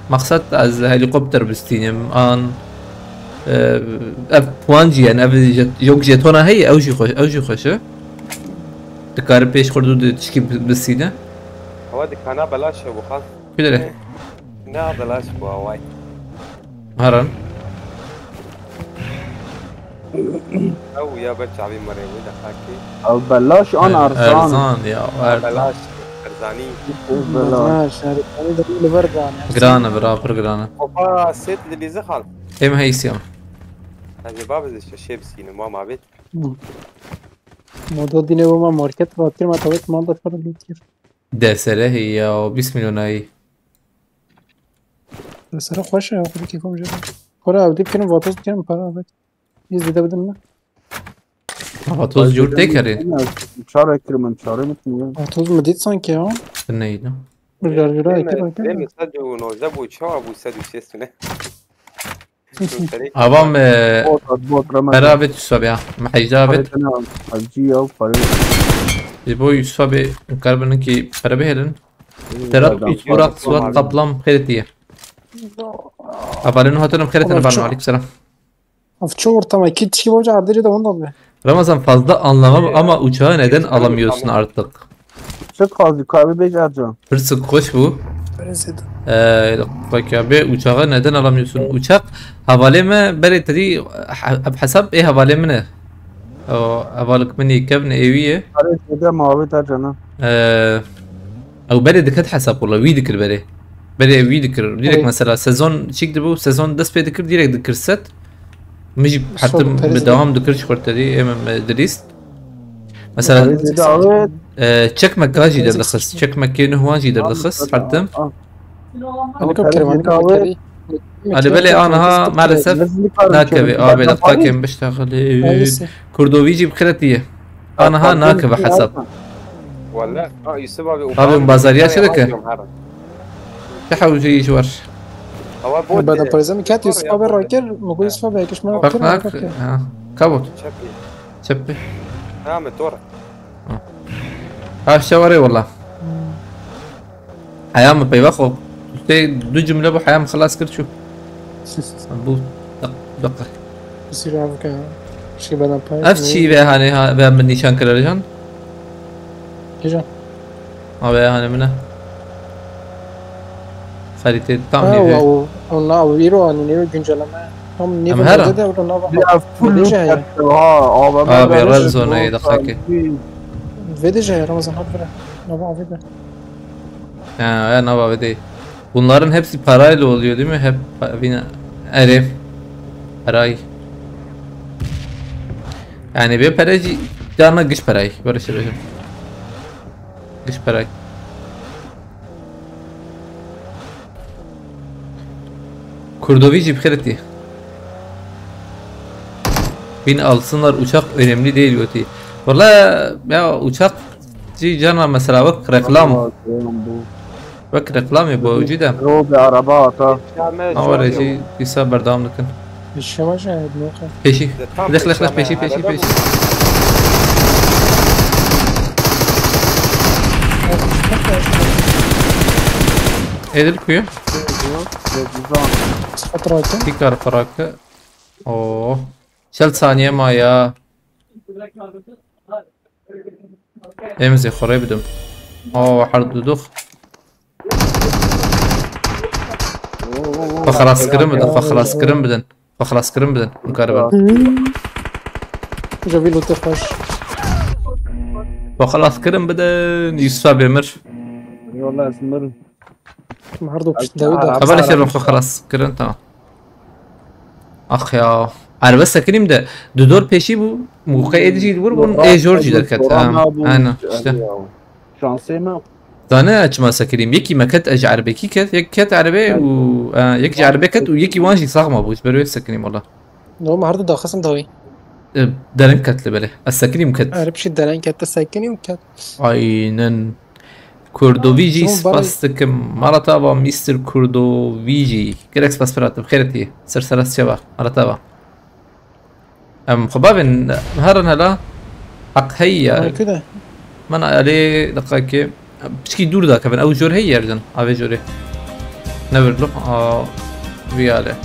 Maqsad ez helikopter bistînim, an, e, ev puan jî, yani, ev jet-, yok jetona heye, ew jî xweş, ew jî xweş e. Dikare pêş xwe dû de tişkî bi-, bistîne. Ewa dikana belaş e bu xal. Kudere. Ne belaş bu away. Haran. Ew ya ber çavî mire wî de xakî. Ew belaş an, e, arzan. Erzan ya, erzan. Belaş, erzanî. Belaş. Belaş, erzanî de li ber dan ya. Gran e, bira, pir gran e. Opa, set dilîze xal. Em heysiyam. Ez ê babê şeşê bisînim, wa mabêt. Hı. Modo dîne bû ma market, rakir ma tawet mal da kar lût kir. Desere heye ya, bîst milyon ayî. Desere xweş e ya, xwedî kêfa min jê re. Xwara ew dî bikirin, vatoz bikirin, para abet. Yê zêde bidin min. Vatoz jûr tê kerê. Çare kirim, çare min tiniye. Vatoz min dît sanki ya. Neydi? Milyar euro ekir, ekir. Dê min sed û nozdeh bû, çawa bû sed û şêst ne? Avam, e, bot, bot, Ramazan. Pera avêt Yusuf abi ya. Me hejda avêt. Parê tene al. Hacı ya, parê. Ji bo Yusuf abi kar binin ki pere bihêlin. Ee, Sedat adam. Üç Burak Suat Kaplan xêretiye. Avalin hatirim xêretine Ama var çok malik selam. Ev çi ortam e? Kî tişkî baca erdê jê de wenda be. Ramazan, fazla anlamam ama uçağı neden alamıyorsun artık? Çok fazla kahve beş Ercan. Pirsik hoş bu. Rezil. Ee, bak ya, be uçağı neden alamıyorsun? Uçak havale mi? Bere tedi ha-, hesap e havale mi ne? O havalik mi ne kevne eviye? Parê zêde mavê te cana. Ee, ew berê diket hesap wala, wî dikir berê. Berê wî dikir. Direkt mesela sezon çik dibû, sezon dest pê dikir, direkt dikir set. Min jî hetim bi dewam dikir ji xwe tedî, êm, em, dilîst. Mesela, e, çekmek ka jî derdixist, çekmek kê nuh wan jî derdixist, hetim. Alî belê aniha maalesef nakeve, abê laqtakên biştexilî. Kurdovî jî bi xiretiye. Aniha nakeve hesap. Wala, ha, Yusuf abi, Abi, bazariya çi dike? Çi hewce îş var? Awa bot. Bada parêze min ket Yusuf abi rakir, min got Yusuf abi ekiş min Bak kir nak. rakir. Ha. Kabot. Çepî. Çepî. Ha, me tor. Ha, şewarê wala. Heya min peyva xo. Tê du cümle bu heya min xelas kir çû. Bu. Dakika. Sîra avka. Şî bada pay. Ev çî ve hani ha ve min nîşan kir Ercan. Hêcan. Ha ve hani min e. Xerîtê tam Ha, nîvê. o, o, o nav îro anî nêro güncelleme. Tam nêro Em her navê an. De ora nava. Ya full Vêde loot jaya. Etti ha. A V M Abi, vermiş red bu zoneydi sanki. Xakî. Vêde jaya Ramazan hat vere. Nava avê de. Ha, ya nava vedê. Bunların hepsi parayla oluyor değil mi? Hep pa- bina erê. Paray. Yani bir parayı, canına güç parayı. Böyle şey, böyle şey. Güç parayı. Kurdovici bir kere. Bin alsınlar, uçak önemli değil götü. Valla ya uçak cana mesela bak reklam. Bak reklam ya bu ucu da. Robe araba ata. Ama var şey kısa berdamlıkın. Şevaja ne kadar. Peşi. Lek lek lek peşi peşi peşi. Edil kuyu. Sıfat rakı. Tikar parakı. Oo. Çel saniye ma ya. Em zê xwe rê bidim. Oo, her dudux. Xwe xelas kirin bidin, xwe xelas kirin bidin. Xwe xelas kirin bidin. Nikaribin. Javi lote xweş. Xwe xelas kirin bidin. Yusuf abi mir. Yola ez mirim. Em her du pişt dawî Ara- da. Heval şerin xwe xelas kirin, tamam. Ax ya. Erbe sekinîm de du dor peşî bû. Muqe edijî vur bûn. E jor jî derket. Corona Ha, bû. aynen işte. Şansê me. Zane çima sekinîm. Yekî me ket ez ji erebekî ket. Yek ket erebe û e, yek ji erebe ket û yekî wan jî sax ma bû. Ji ber wê sekinîm wala. No, em her du daxistin dawî. E, Derin ket li belê. Ez sekinîm ket. Erib şî deren kette sekinî û ket. Aynen. Kurdovîjî Tamam, bana- spas dikim. Maratava mister Kurdovîjî. Gerek spas piratim. Xêretî. Ser seras çeva. Maratava. Em xwe bavên herin hela. Heq heye ya. Markı da. Mana elê deqakê. Piçkî dûr da kevin. Ew jor heye yerden. Avê jorê. Never look. A viyale.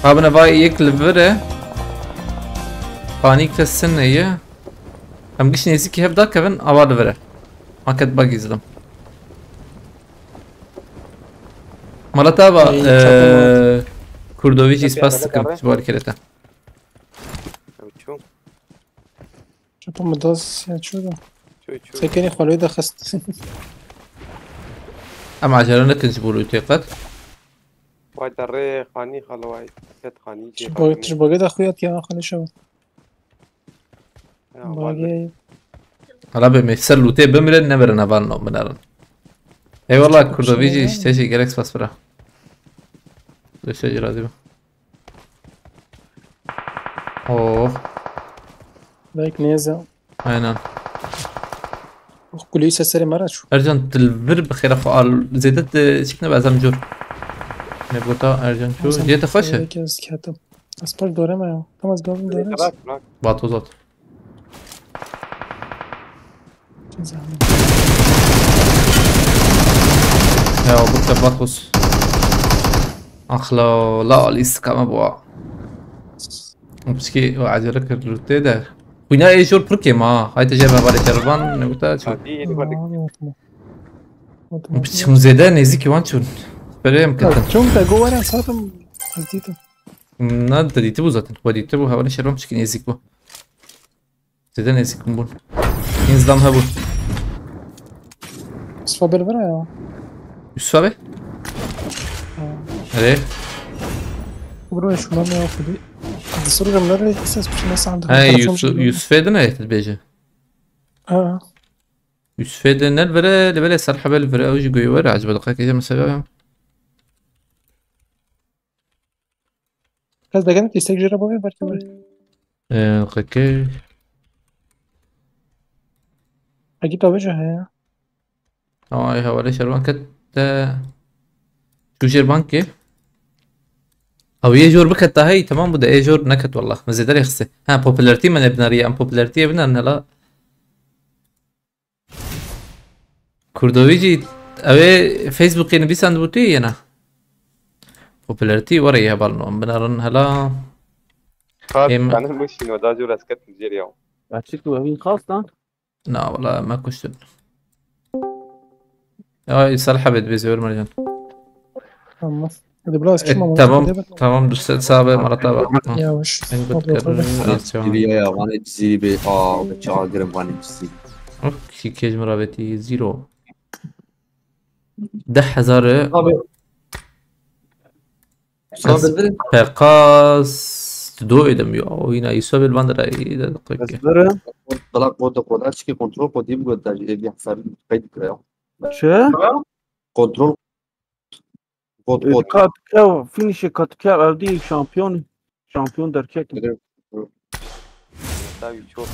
Abine vay yek li vir e. Panik kesin neye? Em giş nêzîkî hev dakevin, ava li vir e. Market bag izledim. Malatava Ey, eee Kurdovici spas dikim. Ji bo kerete. Çû. Çapa mi das ya ço da. Çû çû. Sekinî xwelê de xist. Em acele nekin ji bo lûtê qet. Vay derê xanî xalo vay. Ket xanî cê Ji bagê de xuyat ya xwelê şev. Bagê. Hala be me ser lûtê bimirin, neverin hevalno binerin. Eyvallah Kurdovici, işte şey gerek spas bira. Döşe cira dibe. Oh, Belki neyse. Aynen. Oh, kulî se serê me re çû. Ercan, tu li vir bi xêra xwe al. Zêde tu çik nebe ez em cor. Ne bota Ercan çû. Cê te xweş e? Belki ez ketim. Ez paş dore me ya. Tam ez gavim dore. Bırak bırak. Batoz at. Zahmet. Ya bu te Batoz. Axla la al istikame bu. Piçkî o acele kir lûtê de. Xwîna ê jor pir kêm ha. Hayte jê me balê kervan ne wita çû. Hadi yeni bak. Piçim zêde nêzîkî wan çûn. Berê em ketin. Çûn te go were satim. Ez dîtim. Na te dîtibû zaten. Xwe dîtibû hevalê şervan piçkî nêzîk bû. Zêde nêzîk bûn. Hîn zilam hebû. Sfa ber vere ya. Yusuf abi? Erê. Bro şuna ne yapıldı? Dışarı camları ses bir şey nasıl aldı? He Yusuf, Yusufê de ne dibêje? Ha. Yusufê de ne vere, li vere ser hebel vere, ew jî goyê were, acaba diqe kece mesela ya. Kez degen istek jere bavê belki var. Ee, qeke. Ekî tavêje heye. Tamam, ê hevalê şervan ket te. Çû jêr bankê. Ew yê jor biket ta hey, tamam bû de ê jor neket wallah. Min zêde rêxistê. Ha, popularity min ê binarî, em popularity yê binerin hela. Kurdovî jî ew ê Facebookê nivîsandibû tu yê yena. Popularity were yê hevalno, em binerin hela. Xas Êm- kanin wişîno da jor ez ketim jêr ya. Açık mı? Wî xastan? Na wala me kuştin. Ay, Salih abi, dibê zêwir mercan. Tamam. Hadi biraz E, kişim ama tamam, hadi bak. Tamam, du sed sabe marata bak. Ha. Yavaş. En gut Hadi, hadi. Karın Cizîrî ya, vanê Cizîrî bê. Aa, be çawa girim vanê Cizîrî. Of, kişî kej mirabetî zero. Deh hezar. Abi. Sabe verin. Peqas do edim ya. O yine Yusuf el bandera iyi de dakika. Ez verin. Bela kodu koda çiki kontrol kodî bu da evi hasar kayıt kırıyor. Çi? Kontrol. Kot, kot. Katkı, finişe katkı evdi şampiyon. Şampiyon derkek. Tabii çok.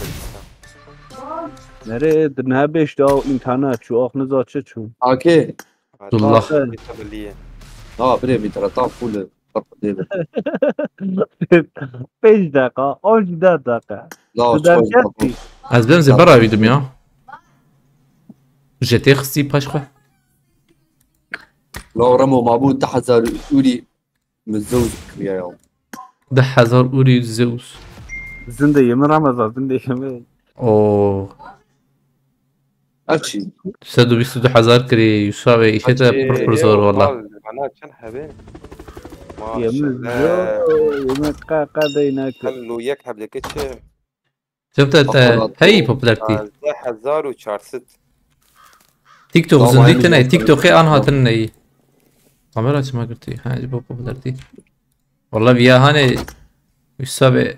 Nere ne beş daha internet şu ah ne zaçı şu. Ake. Abdullah. Ha, bre bir tara tam full. Bak, değil. Beş dakika, on dört dakika. La, derkek. Ez ben zê bera wî dim ya. Jetê xistî paş xwe. La Remo, ma bû deh hezar ûrî min Zeus kiriya ya. Deh hezar ûrî Zeus. Zindê yemin Ramazan, zindê yemin. Oo. Açî. Sed û bîst û du hezar kirî, Yusuf abi, îşê te pir pir zor wala. Bana çend hebe? Yemin Maşallah. Yemin qa qa deynek. Hello, yek hebdeke çi? Çend te, te heyî populartî? Pazdeh hezar û çar sed. TikTok zindî tine, TikTokê an hatin neyî. Kamera çima girtî? Ha, ji bo populartî. Wala viya hanê Yusuf abi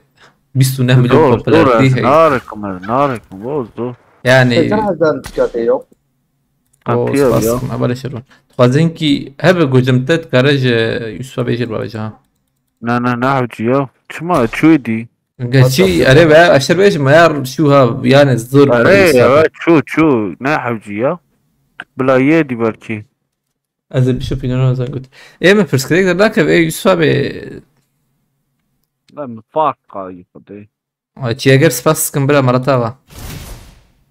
bîst û neh milyon populartî heyî. Narekim, narekim, boz do. Yani. Çend hezar çikate yok? O spas kim, hevalê şervan. Dixwazin ki hebe gocim te dikare ji Yusuf abi jêr bavêje ha. Na, na, na, hewcî ya. Çima, çûyê dî? Gerçi erê ve aşırı beş mayar şu ha yani zor. Erê ya, çû, çû, ne hewcî ya. Bila yê dî belkî. Ez ê bişopînim, ez got. Ê min pirsgirêk derdake, ê Yusuf abi. Em fark qayî xwedê. Ay, çiyeger spas kim bira Maratava.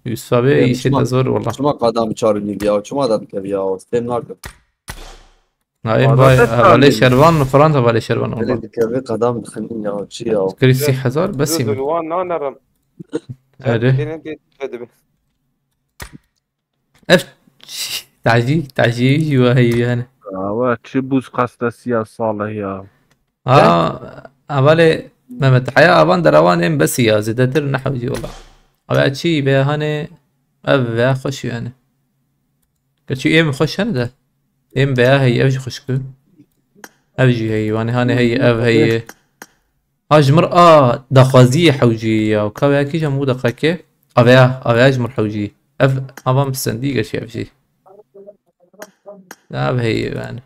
Yusuf abi, ê, işê te zor wala. Çima qadam çar û nîv ya, çima da dikevi ya, stêm nakim. Naim vay, hevalê şervan, Frans hevalê şervan wala. Dikevi qadam dixinin ya, çi ya. Kirî sî hezar, besî mi? Wan nanerim. Erê. Ev tacî, tacî jî we heyî yani. Awa çi bûz qasta siya salih ya. Ha, hevalê Mehmet Heya avan derawan êm besî ya, zêdetir nehewcî wala. Ev çî be hanê, ev veya xweş yani. Keçî êm xweş hene de. Êm veya heyî, ev jî xweş ku. Ev jî heyî, wanê hanê heyî, ev heyî. Ha, ji mir a daxwaziyê hewcî ya. Ka veya kîjan bû deqekê? Aveya, aveya ji mir hewcî. Ev, ava min sendî gerçi ev jî. Ev heyî yani.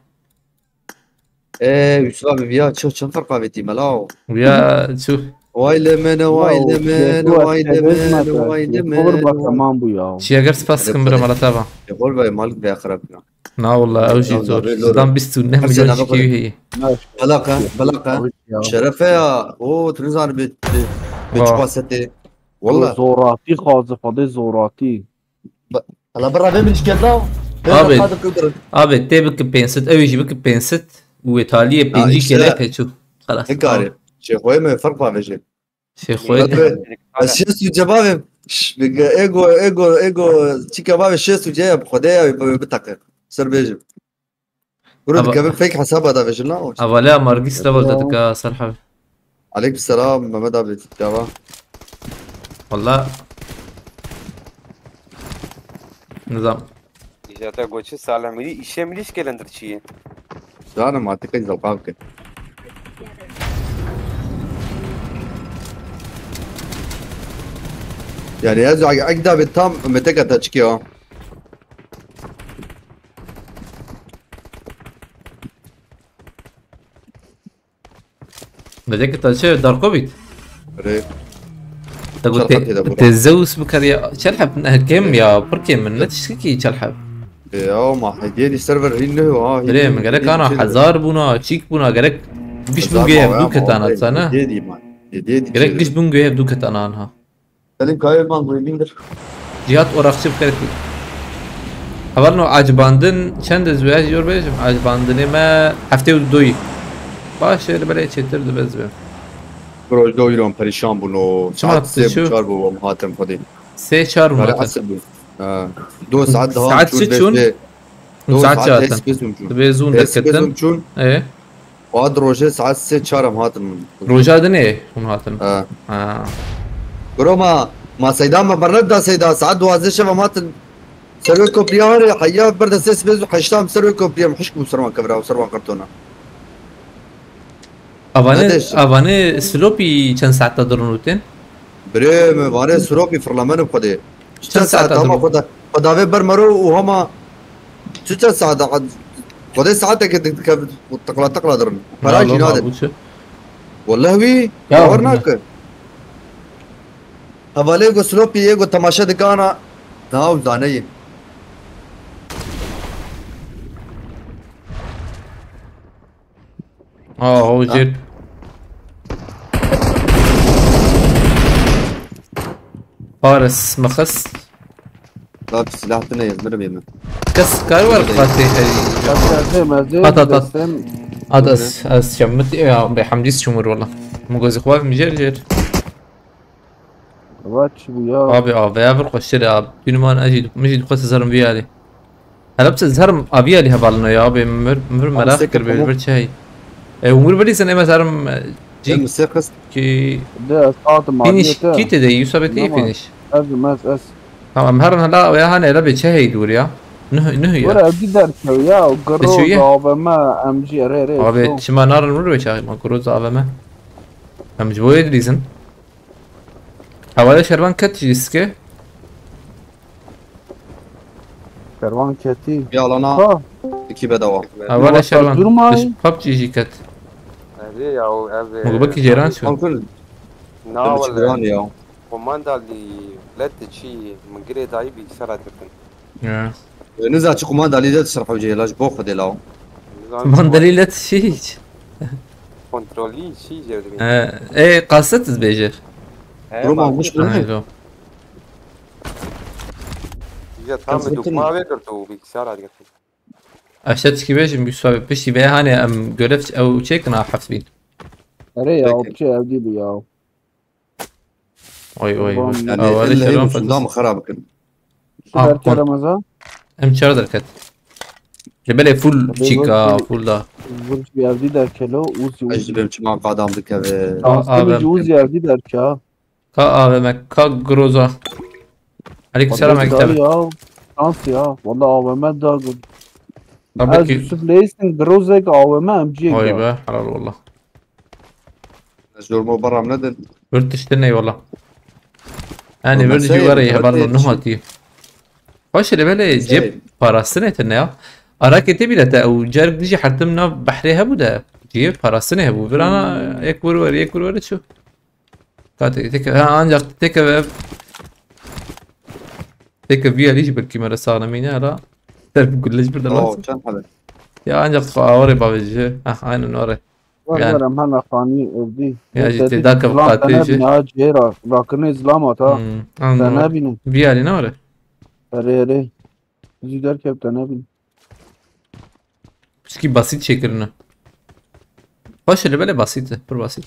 Ee, Yusuf abi, viya çi, çend ferq avêtî mela o? Viya çû. Vay le mene, vay le mene, vay le mene, vay le mene. Tamam bu ya. Çiyeger spas kim bira Maratava. Yekor ve malik ve xirab ya. Na wala, ew jî zor. Zidan bîst û neh milyon ji kî heye. Belaka, belaka. Şerefe ya. O, tu nizanî bi, bi, bi çi xasetê. Wala. Zoratî xwazi, xwedê zoratî. Hala birra vê min şikenda. Abi, abi, tê biki pênc sed, ew jî biki pênc sed. Û wê taliyê pêncî kere pêçû. Xelas. Hikari. Çê xweyê me ferq bavêje. Şêxoyê. Ez şêst û cevabê. Şş, ego, ego, ego, çika bavê şêst û ceya bi Xwedê ya bi, bi, biteqe. Ser bêjim. Guru dikeve fake hesaba da vejim na o. Avale Amargis level de dika Serhav. Aleyküm selam, Mehmet abi, dava. Valla. Nizam. Îşe te goçî Salih Mirî, îşe Mirî şkelendir çi ye? Zanim, ma te key zelqav ke. Yani ez ag-, agda be tam meteka ta çiki ya. Belê ki ta çi Darkovît? Rê. Te got Çar te, qatê de bû. Te Zeus bikeriya çel heb ne, kêm ya, pir kêm min, ne tiştekî çel heb. E, ya, ma hediye di server hîn ne ha, hîn Birê ne, min gerek hîn ana çêle. Hezar bûna, çîk bûna, gerek giş Hezar bûn göye ma, hev ya, dû ma, ketana e, sana. Hediye di ma. Hediye di Gerek çêle. Giş bûn göye hev dû ketana anha. Selim kayê man goyê bîndir. Cihat Orakçı bikeriya. Hevalno acibandin çend ez wê yor bêjim, acibandinê me heftê û doyî. Baş e, belê çêtir dibe ez bêm. Roj do îron perîşan bûn o. Çima Saet sê tu çû? Çar bû, em hatin xwedî. Sê çar bû Kare hatin. Esir bû. Ha. Do saet daha Saet çûn çi bê çûn? Sê. Do Saet saet çi hatin? Hespê zûn çûn. Dibê zûn Hespê derketin. Zûn çûn. E? Ad roje saet sê çar em hatin. Roja dinê hûn hatin. Ha. Ha. Gro ma, ma Seyda me berneda Seyda, saet duwazdeh şev em hatin. Ser wê kopriya herê, heya berde sê sibê zû heşta em ser wê kopriya em hişk bû ser wan kevra û ser wan qirtona. Avane, Nedir? Avane Slopî çend saeta dirin û tên? Birê min, vane Slopî firlemen û xwedê. Çend Çend saeta saeta ama dirin? Xweda, xweda vê ber mero û hema çi çend saeta? Xwedê saeteke dik dike tiqla tiqla dirin. Pera jî nadin. Wallahî wî Ya bawer ne. Nake. Hevalê go Slopî yê go temaşe dikana. Na û zaneyê. Aa, o Ha? Jêr. Faris, mixis. Bak, silah tune yaz, bire bême. Kes kar var Bire. Fatih. Bak, ez ê, ez ê At, at, at. destem At, ez, ez şemit ya, be hamdis çumur valla. Mu gozi xwar mi jêr jêr. Vat çi bû ya? Abi, abi, ya bir koştur ya. Dünman acı, mi jî dixwest zarim bir yali. Hele bi zarim abi yali hevalno ya, abi, mir, mir Abi, merak sekir kir, bir, tamam. Bir çay. E, umur beri sen ema zarim, e, Gel cik mi sekir? Ki De, ez hatim finish abi, te. Kite de, Yusuf ete Tamam. Finish. Ez, ez, ez. Tamam, her hala ya hani hele bir çay dur ya. Nuh, nuh ya. Were, ev bir derkev ya, o Giro, Biçiye? Aveme, M G, re, re, Abi, so. Çima narin vur ve çay, ma Giro aveme. Hem ji boye dilizin. Havale şervan ket jî sike. Şervan ketî. Ya alana Ha. iki bedava. Havale Yavaş şervan. Durmayın. Dış pubg jî ket. Erê ya, o ev, Mu baki ceyran şu. Kalkın. Na Tabii wele. Çıkıran ya. Komanda li let çi min girê dayî bilgisayara dikin. Ya. E, niza çi komanda li let şerh hocayê la ji bo xwedê la. Niza Komanda li let şî hiç. Kontrolî çi jêr dibî. E, e, kaset dibêje. He, Roma bak. Hoş Ha, geldin. Lo. Ya tam Kaset dukma mi? Ve girtu bilgisayara dikin. Eşe tişkî bêjim, Yusuf abi, piştî vê hanê em görev ç-, ew çêkin a heft bin. Erê ya, Peki. O çi ev dî bû ya. Oy, oy, oy. Kurban. Yani Aa, wale ille şeran hep fatis. Şundan mı xera bikin? Çi Ah, derkere kon. Meza? Em çar derket. Lebelê full Lebelê çîka, full çî-, full da. Vur bir ev dî derkelo, Uzi, Ez Uzi. Dibêm çima qadam dikeve. Aa, Aslında abi. Uzi ev dî derke ha. Ka A V M, ka Groza. Aleyküm selam, Aleyküm Ekrem. Ya. Şans ya. Vallahi A V M daha good. Tabii ki. Yusuf Leysin, Grozek, A V M, M G. Oy be, helal valla. Zor mu baram nedin? Bir tiştin eyvallah. Yani bir cüvere heval nuh atî. Baş hele böyle cep parası ne tene ya? Ara kete bile te, o cerg diji hertim na behre hebu de. Cep parası ne hebu? Bir ana ek vur ver, ek vur ver şu. Ka te-, teke, ha, ancak teke ve, teke bir alî jî belkî me re saxlemîne hala. Ser gulle ji bir de Oo, çend hebe? Ya ancak xwe aware bavêje. Ah, aynen ore. Var, yani. Var, em hana xanî evdî. Ya jî tê dakev qatê jî. Ha, cihê ra, rakirine zilama ta. Hmm, anladım. Te nebînim. Bir alî ne ore? Erê, erê. Zî derkev te nebînim. Pişkî basît çêkirine. Xweş e, lê belê basît e, pir basît.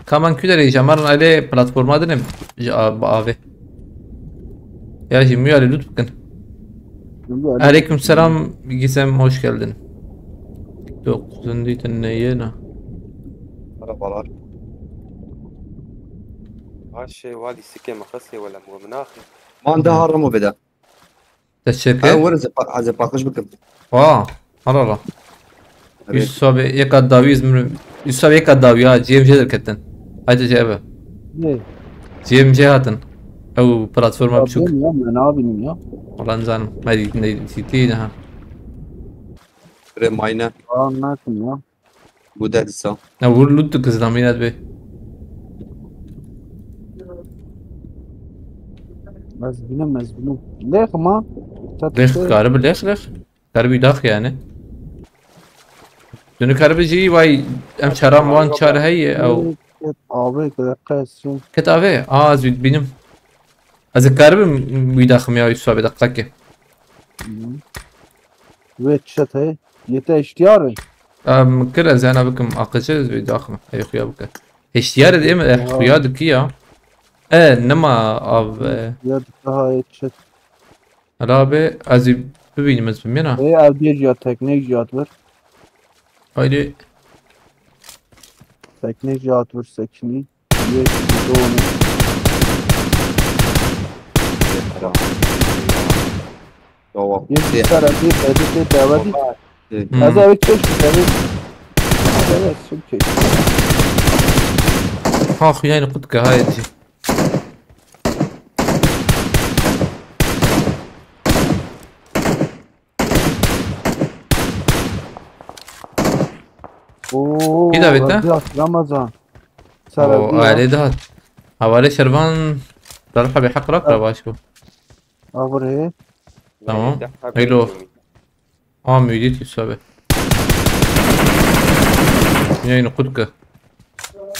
Ka man ku derê ji emaran ailê platforma din em ji a-, bi avê. Ya jî miyalê lût bikin. Aleyküm selam Gizem, hoş geldin. Yok, zindî te neyê ne? Merhabalar. Baş e, walî sikê mixisê wele mu minaxê. Man daha ramo veda. Te çêke? Ha, were ze pa-, ze paqij bikim. Aa, hala la. Evet. Yusuf abi yeka dawî iz min. Yusuf abi yeka dawî ha, G M G derketin. Haydi C B. Ne? G M G hatin. Ew platforma biçûk. Ya ben ya, ben ne bileyim ya. Ulan canım, hadi ne, ne, ne, ha. Re mayne. Aa, ne yapayım ya? Bû de dîsa. Ne vur lut dikizdan mîna dibê. Ez bînim, ez bînim. Lêx ma. Lêx karibi lêx lêx. Karibi dax yani. Dünü karibi jî vay em çaran wan çar heye ew. Abi, kıdakka su. Ket ave. Aa ez bînim. Ez ê karibim wî daxim ya Yusuf abi dakika ki. Ve çet he. Yete ihtiyar. Em kir ez yana bikim aqıcı ez wî daxim. Ey xuya bike. Hiştiyar de mi? Eh, xuya diki ya. E, nema av. E. Ya daha çet. Hele abi ez ê bibînim ez bim yana. E, ev bir ya tekne ya var. Haydi. Tekne ya var sekini. Ye doğru. Yawa. Ye sara bir, bir, bir, bir, bir. Hmm. Ez eve keşke tabii. Evet, çok keşke. Ha xuyayını kutka haydi. Oo, Bir daha bekle. Ramazan, Ramazan. O aile daha. Havale şervan. Darfa bir hak rak da başko. Avur he. Tamam. Hello. Aa müdit Yusuf abi. Yayını kutka.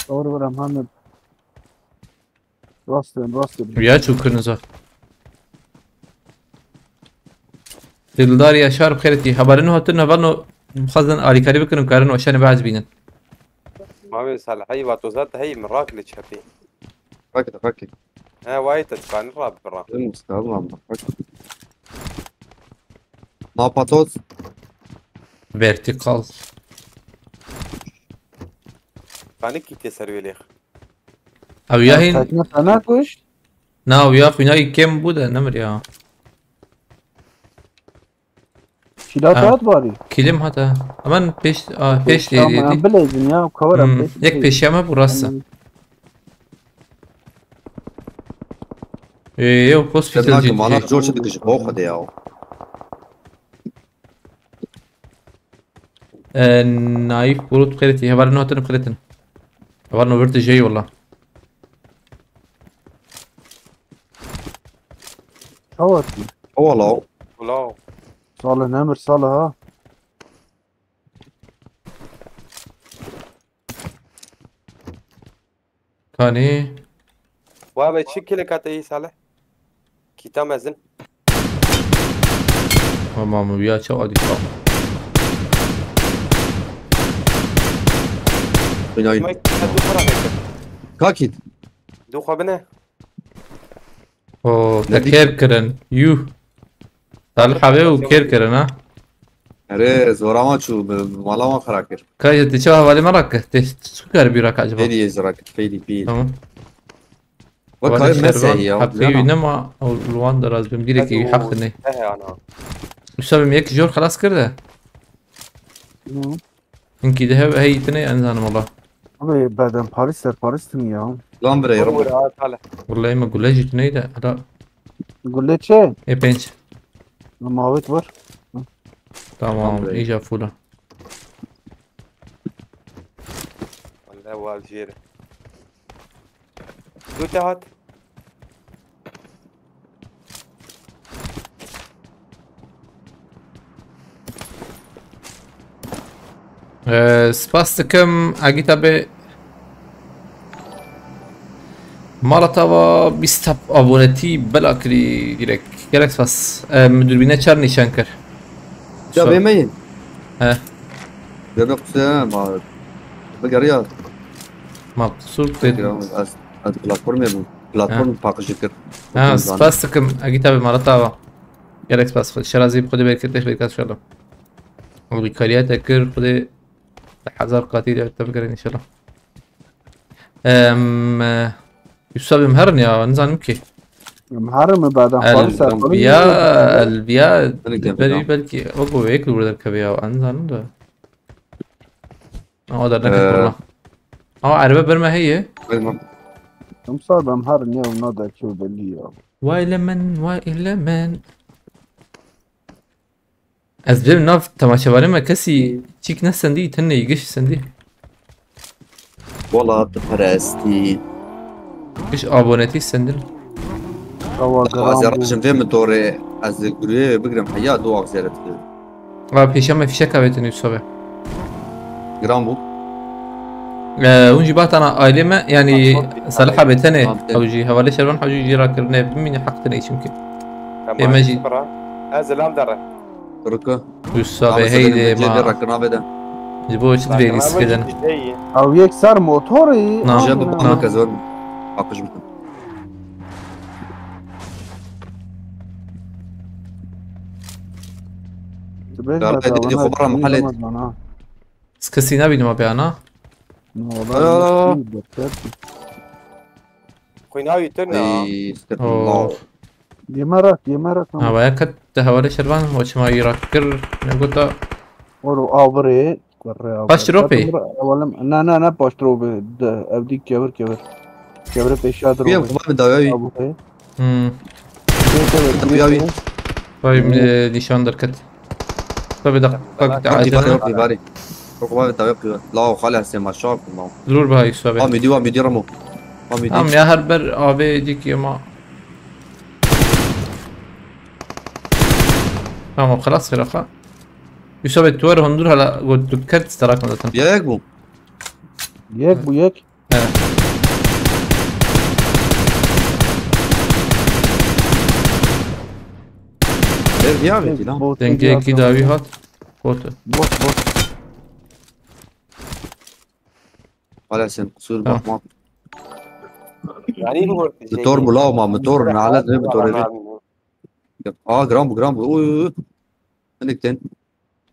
Doğru var Muhammed. Rastlayın, rastlayın. Ya çok kırmızı. Dildar Yaşar xêretî. Hevalin hatin hevalno xwazin alîkarî bikin û karin weşanê behs bînin. Mavê Salihê va to zat hey min rak li çepê. Fakir, fakir. He wayê te dikanî ra bira. Benim ustadım abi, bak. Napatos. Vertikal. Kanî kî tê ser wê lêx. Ew ya hîn. Tekne sana kuş. Na, ew ya xwînayî kêm bû de nemir ya. Şilat Ha. Hat bari. Kilim hata. Hemen pêş, a, pêş diye diye. Bilezin ya, kavara Hmm, pêş. yek pêşiya me bû rast e. Ee, yok, hospital Sedna ki ciddi. mana zor şey dikişi. Oh hadi ya. Ee, Naif Bulut xêretî. Hevalin hatin xêretin. Hevalin virtijey valla. Çawa? Valla. Ula. Salih nemir Salih ha. Kanî. Wa be çi kileka te yî Salih? Kîta mezin. Tamam ya çawa dîsa. Binayı. Mek kîta du xwe ra vekir. Kakit. Du xwe bine. O Ne te kêr kirin. Yuh. Salih abi û kêr kirin ha. Erê zorama çû, mala wan xera kir. Kayê te çawa hevalê me rakir? Te çi kar bîra ka acaba? Fêlî yê zira kir, fêlî pîl. Tamam. Bak Wala kayê şervan meseyî ya. Hepkeyî nema û li wan deraz bim direk wî heq ne. Ehe ana. Usabim yek jor xelas kir de. Hı. Hinkî de hev hey tine en zanim wala. Abi beden Paris ser Paris tini ya. Lan birey Vur Rımbır. ha Salih. Wala ema gule jî tine de. Hala Gulle çe? E pênc. Mavit var. Tamam, Tamam, iyice full. Wala wa jêr. Du te hat. Ee, spas dikim, Agîta be. Mala tava bîst abonetî bela kirî direk. Gelek spas. Ee, min dûrbîne çar nîşan kir. Ya bêmeyin. He. Deme kuse ma. Bigeriya. Ma qisûr kir. Ez, ez platformê bûm. Platform paqijî kir. Ha, spas dikim. Agîta be mala tava. Gelek spas. Şerazî bi Xwedê bereket, bereket inşallah. Alîkariya te kir, Xwedê hezar qatî de te bigirin inşallah. Em, e, Yusuf abim herin ya, nizanim ki. Em herin mi beden Paris ser Paris. Elbiya, elbiya, Hadi gel belki, ya. belki, o bu ekli burada kabi ya, nizanim da. Ama da ne Ee. kadar. Ama araba bir mi heye? Bilmem. Em sar ben herin ya, ona da ki belli ya. Vay lemen, vay lemen. Ez bim nav temaşevanê me kesî çîk ne sendî, tenê giş sendî. Wala tu perestî. Hiç abonetî sendin. Awa, Awa, ez ê rajim vê motorê, ez ê guriyê bigirim, heya du axziyarê dikir. Wa pêşiya me fîşek avêtin Yusuf abi. Giran bû. Ee, hûn jî batana ailê me, yani Salih abi tenê, Tamam, ew jî hevalê Şervan Hacî jî rakirine bimîne heq tenê çimkî. Ê me jî. Ez lam dere. Rika. Yusuf abi heyde ma. Rakirina vê de. Ji bo çi divê lîskidin? Ew yek ser motorê. Na. Je bi bana kezor. Akış bikin. Dibê Dara heta didî wana xwe bara dibî mihelê. Ramazan ha. Ez kesî nabînim abi ana. No, Aa. Xwîna wî tir ne ha. Ey, estağfurullah. Oh. Yeme rak, yeme rak. Ha, vaya ket te hevalê Şervan, o çima yî rak kir, ne gota. Oro avre, kurre avre. Paştiro pê? Ewalim, na, na, na paştiro be, de, evdî kevir, kevir. Kevir peşa dro. Kuya, kuba bir dayavi. Abu he. Hmm. Kevir, kevir, Dayavi. Kevir. Vay, e, nîşan derket. Tabii da, bak, Bari, acele. Bari, bari. Kuba bir dayavi. La, o xale hesê ma şak, la. Durur be, Yusuf abi. Amidi, amidi, Ramo. Amidi. Tamam ya, her ber abi dik yema. Tamam, xelas xirafa. Yusuf abi, tu er hundur hala got, tu kert isterak mı zaten? Ya yek bu. Yek bu, yek. Evet. Ver diye abi, lan. Bot, Denge bot, iki bot. Davi hat. Bot. Bot, bot. Hala sen kusur Tamam. bakma. Yani bu Motor mu la ma, motor, nalet ne motor evi. Aa, gram bu, gram bu. Uy, uy, uy. Hinek ten.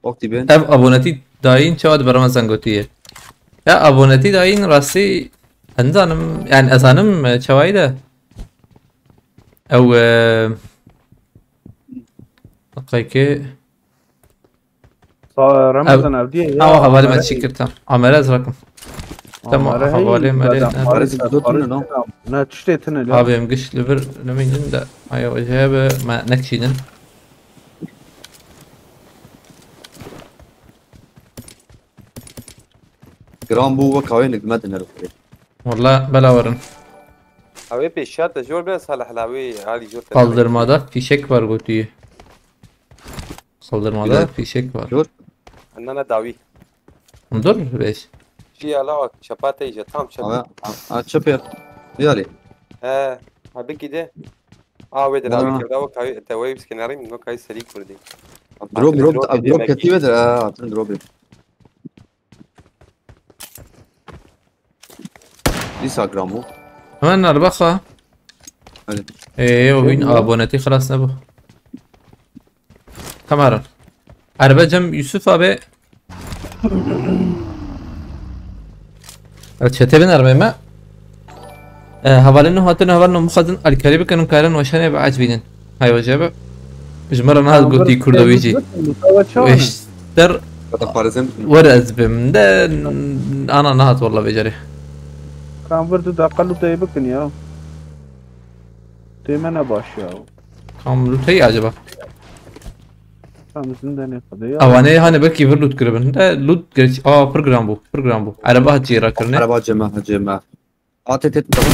Wextî bên. Ev abonetî dayîn çawa dibe Ramazan gotiye? Ya abonetî dayîn rastî ez nizanim, yani ez zanim, e, çawayî de. Ew, e, qeyke. Sa-, Ramazan Ew, evdiye ya, ew hevalê me amere çî hey. Kir tam. Amere ez rakim. Tamam, amere hey, hevalê me lê bedem, ne. Amere zî dot ne, no? Ne, tiştê tine lê. Abi em giş li vir nemînin de. Aya weceye be me nekçînin. Giran bû wek awê nigme dinero xwedê. Walla bela werin. Awê pêşiya te jor be Salih la wê halî jor te. Kaldırmada fişek var gotiye. Kaldırmada fişek var. Jor. Anana dawi. Dur beş. Ji ya la çapa te je tam çapa. Ama a, a çapa. Yari. He, ha bikî de. A wê de Ana. Dawi kevda o kay te wê biskenarî min o kay serî kurdî. Drop, drop, drop ketî wê de, ha, hatırın drop. Instagram o. Hemen araba xa. Hadi. Ee, o gün aboneti xelas ne bu? Kamera. Araba cem Yusuf abi. Çete bin arabaya me. E, hevalên nû hatin, hevalên nû mixwazin alîkarî bikin û karin weşanê biecibînin. Hay weje be. Ji me re nihat gotî Kurdowî jî. Wêşter were ez bim. De ana nihat walla vê carê. Kan vir du deqa lûteyê bikin ya. Tê me ne baş ya. Kam loot heye acaba? Tam zindane xwedê ya. Ewanê hani belkî vir loot kiribin. De loot geç. Aa, pir giran bû. Pir giran bû. Ereba hat jê re kirine. Ereba ceme, ceme. At et et, tamam.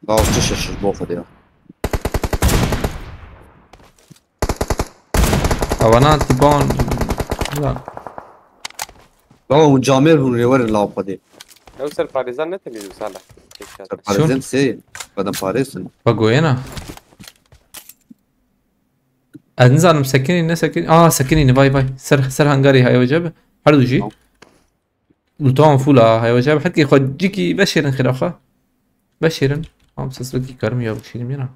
Aa, çi şaşır bu kadar ya. Ewana tiban. Ya. Baba, hûn camêr bûn, rêwerin law xwedê. Ew ser parêzan ne temî wisa la. Ser parêzan sê, badem parêzin. Ba goyena. Ez nizanim sekinî ne sekinî. Aa, sekinî ne, vay vay. Ser, ser hangarê heye wece bi. Her du jî. Tamam. Lûtan fûl a heye wece bi. Herkê xwe cikî veşêrin xiraxa. Veşêrin. Am ses wekî karim ya bişînim yena.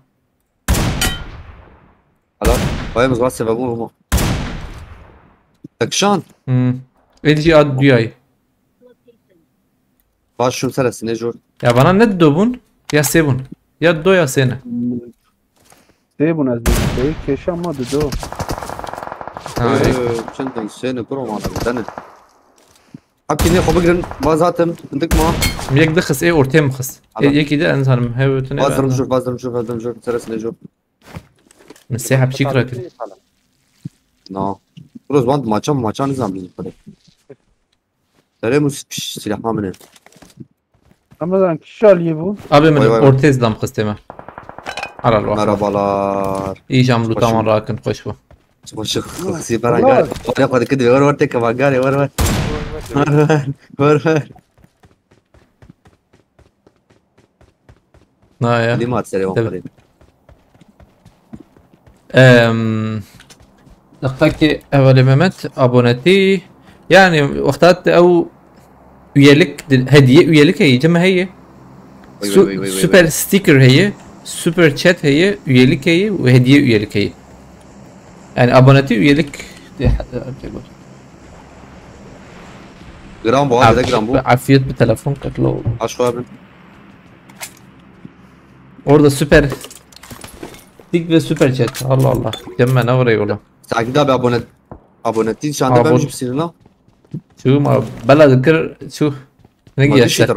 Hala. Vay, ez va sebebû hema. Tekşan. Hmm. Êdî jî a duyayî. Baş şûn ser sinê jor. Ya bana ne do bûn? Ya sê bûn. Ya do ya sê ne? Sê bûn ez dî. Sê kêşa ma di do. Ha, Ee, ê. Çend sê ne kuro ma dene. Hepkî nê xwe bigirin, baz hatim, hindik ma. Yek dixist, ê ortê min xist. Ê, yekî de ez nizanim, hev tune. Baz dirim jor, baz dirim jor, baz dirim jor, ser sinê jor. Min sê hepçîk rakir. Na. Bro, ez van maça, maça nizam bizim pere. Serê min piş silahma min e. Ramazan kişal yê bû. Abi min Vay, vay, vay. Ortez dam xistê me. Ara lo. Merhabalar. İyi cam lutaman rakin hoş bu. Hoş bu. Sizi bana gel. Bana kodu kedi ver ortaya kama gel ver ver. Ver ver. Ver ver. Na ya. Lima serê wan Tabii. Xwedê. Em, Daqekê evelê Mehmet abonetî. Yani wexta te ew üyelik hediye üyelik heye cem heye. Super sticker heye. Super chat heye. Üyelik heye ve hediye üyelik heye. Yani abonetî üyelik. Gram bu abi de gram bu. Afiyet bir telefon katlı oldu. Aşk abi. Orada süper. Tik ve süper chat. Allah Allah. Deme ne oraya oğlum. Takip abi abone abone değil şu anda ben bir şey lan. Şu ma bela dikir şu. Ne giyerse.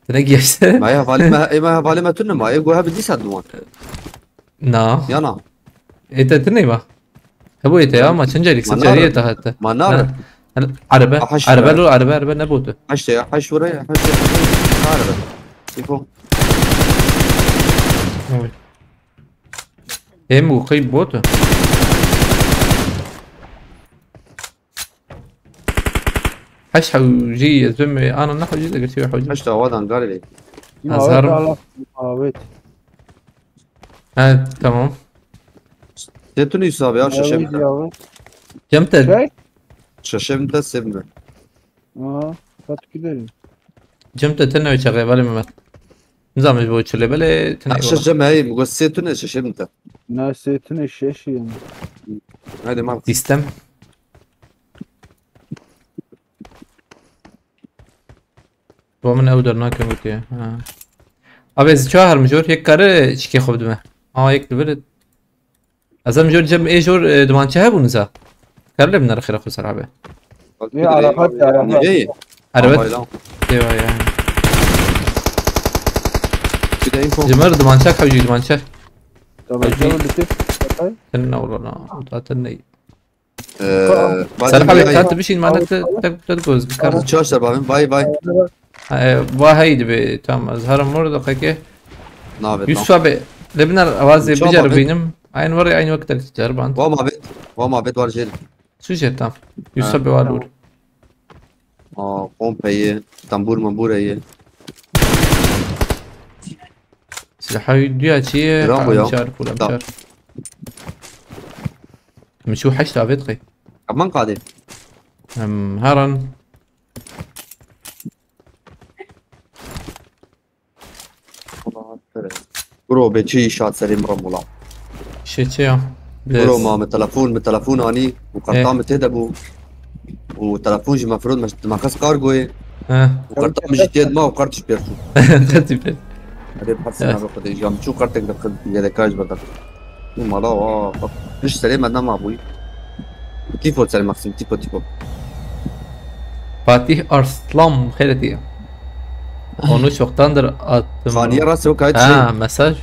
Ne giyerse. Ma ya vali ma e ma vali ma tunne ma e goha bir disat duman. Na. Yana. Ete tunne ma. Hebu ete ya ma çenca lik çenca ete hatta. Ma nar. Araba, araba lo, araba, araba ne botu? Haşte ya, haş buraya, haş. Araba. Info. Oy. Hem bu kayıp botu. Haş hawji, zümme, ana ne hawji de geçiyor hawji. Haşte havadan galibi. Azhar. Evet. Ha, tamam. Setun Yusuf abi ya şaşırma. Cem te. Şey? Şaşırma da sevme. Aha, katkı derim. Cem te tene çağa vali Mehmet. Nizam ji bo çile bele tene. Akşa Cem hey, bu Setun şaşırma da. Ne Setun şaşırma. Hadi mal. Sistem. Bo min ew dernake gotiye. Ha. Abi ez çawa herim jor yek kare çikê xwe bidime. Ama yek li vir. Ez em jor cem ê jor e, dimançe hebû niza. Kare li binere xêra xwe ser abi. Ya Arafat ya Arafat. Ey. Arabet. Eyvah ya. Bir de info. Cimar dimançak hewcî dimançak. Tamam, tamam, bitti. Sen ne olur lan? Zaten ne? Ee, Sen abi tat bir şey madem tek tek göz bir karı. Çaşlar abi, bay bay. Ee, vay haydi be, tamam. Azharım orada kake. Yusuf abi, lebiner avazı bicar benim. Aynı var ya, aynı vakit tek çarban. Vama bet, vama bet var jeri. Sujet tam. Yusuf abi var vur. Aa, pompeyi, tambur mambur eyi. Silaha duya çi ye? Rambo ya. Çar, kulam çar. Min çû heşt avêt qey. Aman qadê. Em, heran. Bro, be çi iş hat serê min Rambo la. Şê çi ya? Bro, ma min telefon, min telefon anî û qerta min tê de bû. Û telefon jî me firot, me, me xist kargoyê. He. Û qerta min jî tê de ma û qert jî pêr çû. Qertî pêr. Erê, bi her sê navê Xwedê jî, em çû qertek de xwe yedeka ji ber de. Û mala wa, bak, piş serê me nema bûyî. Tîfo serê Maxim, tîfo, tîfo. Fatih Arslan xêretî. Onu çoktandır attım. Xaniye rastê o kayıt şey. Ha, mesaj.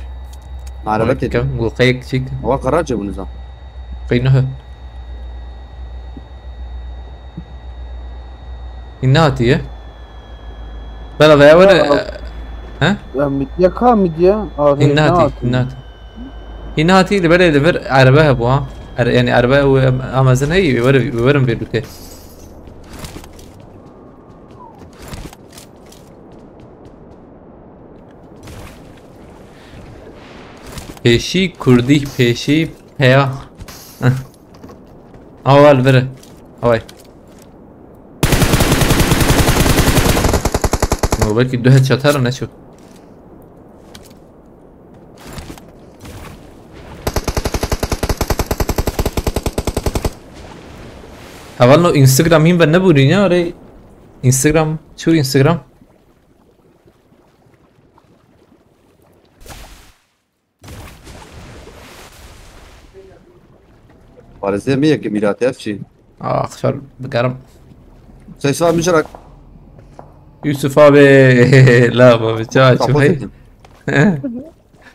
Marabet edin. Gulqeyek çik. Wa karar çe bunu zan. Qeynuhu. Inna hatiye. Bela veya were. Ha? Ya midye ka midye. Inna hatiye, inna hatiye. Hîna hatî li berê li vir erebe hebû ha. Er, yani erebe û em, amezin heyî, wê were, wê werin vê dûtê. Pêşî kurdî, pêşî peya. Awa li vir e. Away. No, belkî du headshot herin neçû. Hevalno Instagram hîn ve nebûrî ne arê Instagram çû Instagram. Parêzê min yekê mîratê ev çi? Ax şer bigerim. Seysa mijirak. Yusuf abi la baba çawa çû hey.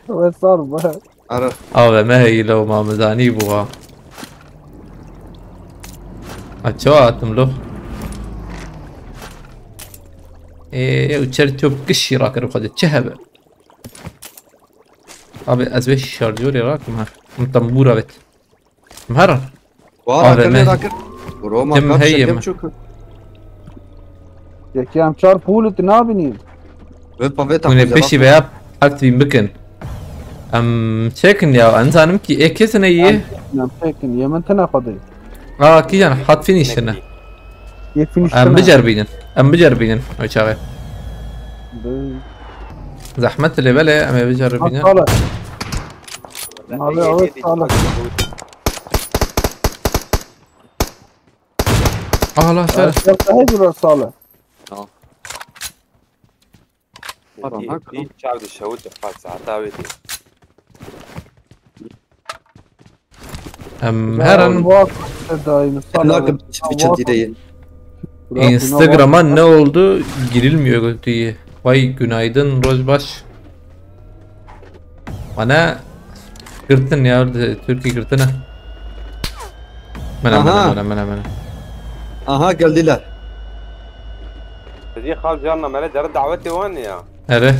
Wê sar be. Ara. Ave me heyî lo ma mizanî bû ha. A çawa hatim lo? Ê, ew çer top kişî rakir xwe de. Çi hebe? Abi, ez vê şarjorê rakim her. Min tembûra vet. Min herin. Wara A V M. Rakir, rakir. Bro, ma Tim kap heye şekem mi? Çok. Yekî em çar pûl tu nabînî. Ve pa ve Hûn ê pişî vêya heft bin bikin. Em çekin ya, em zanim ki ê kesine ye. Em çekin, ye min tine xwedê. Aa, kîjan hat finish tine. Ye finish Em tine. Biceribînin. Em biceribînin. O çaxê. Bi- Zehmet lê belê, em ê biceribînin. Sağ ol. Abi, abi, sağ ol. Allah şer. Sağ ol. Tamam. Pardon, Dî, hak- dî çav dişewite, qat saeta wê dî. Em herin. Nakim, piçe dîreyê. Instagram'a ne oldu? Girilmiyor diye. Vay günaydın, roj baş. Bana girtin ya, Türkiye girtine. Mena, mena, Aha. Mena, mena, mena. Aha, geldiler. Diyê xal carna mele dere dawetê wan ya. Ere.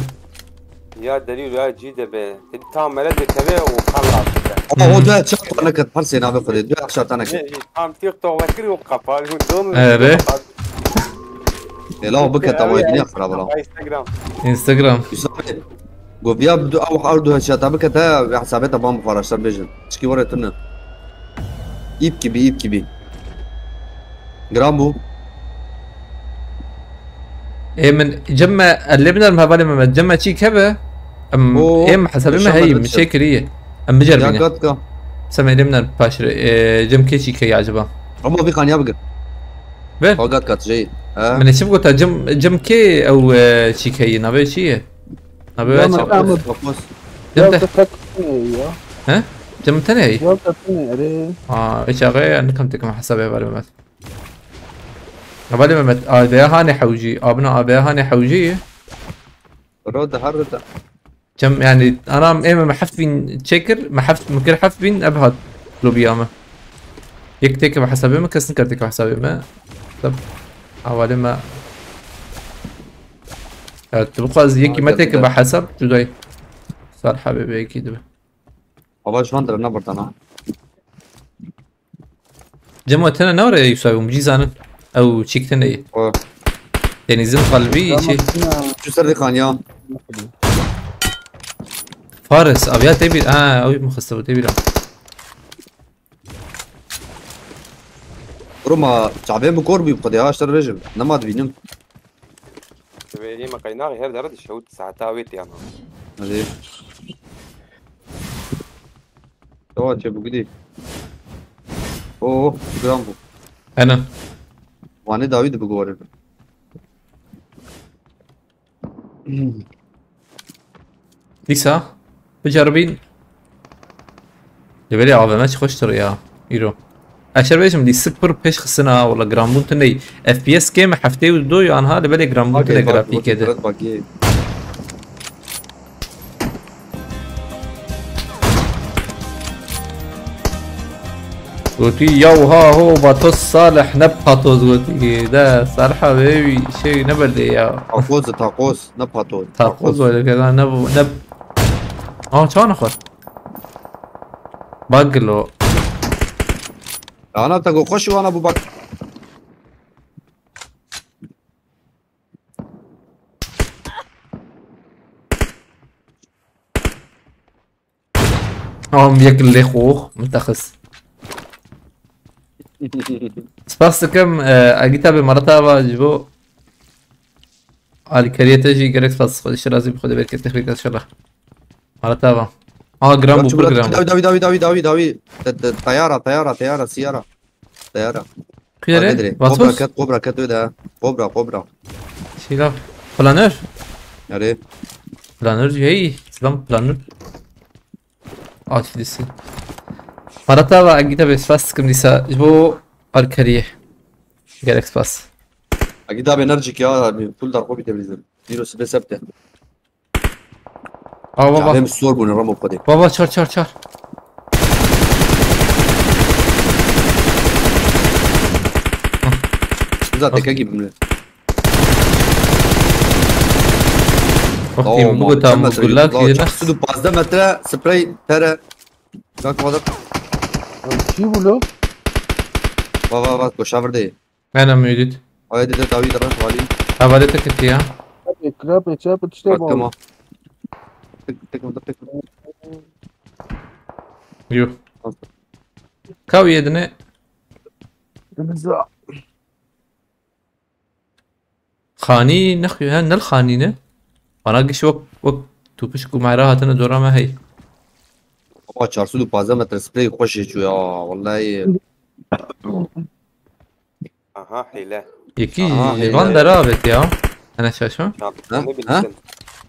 Ya delîl ya cî de be. Dibî tam mele de keve û xal rastî de. Ama o da çap tane ket, her sena be xwedê. Du aşağı tane ket. Ne, tam TikTok vekir û kapalı. Ere. Ela o biket ama yine xirab ola. Instagram. Instagram. Goviya bi du ew her du heşeta bikete ve hesabê te ban bixwe raşta bêjin. Çikî were tune. Îp kibî, îp kibî. Giran bû. Ê min cem me, lê biner me hevalê me, cem me çî keve. Em, Oo, ê min hesabê me yaşa heyî, berdin min çê çek. Kiriye. Em biceribîne. Ya gat ka. Semê lê biner paşire, e, cem kê çî ke acaba? Ama bir kanya bigir. Ver. O gat gat şey. Ha. Min ê çi bigota, cem, cem kê ew, e, çî ke yî, navê çi ye? Abi, ya, ben Ahmet. Cem de. Ya, tek ne ya? He? Cem tene. Ya, tek ne, ere. Aa, hiç ağaya nikam tekim hesabê var Mehmet. Vale Mehmet, A B hane hewci, abna A B hane hewci. Ro da har da. Cem, yani, anam ême me heft bin çekir, me heft, me kir heft bin, ev hat lobiya me. Yek teke be hesabê me, kes nikir teke be hesabê me. Tab, havale me. Evet, tu bixwaz yekî me teke be hesab, cudayî. Sar hebê be yekî dibe. Ava ji van dirina birdan ha. Cem, we tene newre Yusuf, hûn cî zanin. Ew çîk tene ye. O. Denîzin kalbî çi? Şu ser de kanya. Faris, aviya te bir, ha, ew min xiste bu te bir. Roma, çavê min kor bû, bi Xwedê ha, ji te re bêjim. Nema dibînim. Divê ême qeynaxê her dere dişewit saeta wê tê ana. Hadi. Tamam, çabuk gidelim. Oo, gram bu. Aynen. Vane David bu gol. Dîsa biceribîn. Li belê A V M çi xweştir ya. Îro. Ez şer bêjim, dî sik pir pêş xistina, wala giranbûn tune ye. F P S kêm e heftê û du yan ha, li belê giranbûn tune grafîkê de. Gotî, "Ya ha ho, Batos Salih, ne patoz," gotî. De, Salih abi, ev şey ne berdê ya. Takoz, takoz, ne patoz. Takoz böyle keda, ne bu, ne. Aa, çawa ne xwar? Baglo. Ana te go xweş wana bû bak. Am yek lê xwe min te xist. Spas dikim, e, Agîta bi Marata va ji bo alîkariyê te jî gelek spas. Xwedê şirazî bi xwedê berketê xêr inşallah. Marata va. Aa, giran bû, pir giran bû. Dawî, dawî, dawî, dawî, dawî, dawî. Te, te, tayara, tayara, tayara, siyara. Tayara. Kuyere? Vatos? Kobra ket, kobra ket öde. Kobra, kobra. Şeyler. Planör. Nereye? Planör diyor. Hey, selam planör. Aç birisi. Marata va Agîta bi spas dikim dîsa. Ji bo alîkariyê. Gelek spas. Agîta bi enerjik ya, bir pul dar kobi te bizim. Biro sibe septe. Aa, baba. Çavê min sor bûne, Ramo Xwedê. Baba, çar, çar, çar. Biza teke gibi mi? Wextî min bigota min gulla kî ne. Çar sed û pazdeh metre sprey pere. Bak, bak. Çi bû lo? Va, va, va, goşa virdê. Ana mevlid. Aya dide dawî de ben xwalî. Hevalê te ketiya. Krap, krap, tiştê bol. Tek, tek, tek. Yuh. Kawiye dine. Xanî nexuye, he, nil xanî ne? Bana giş wek, wek tûpişk û mehra hatine dora me hey. Baba, çar sed û pazdeh metre sprey xweş çû ya, wellahî. Aha, hile. Yekî ji van dera avêt ya. Hene şaşma. Ha? Ha?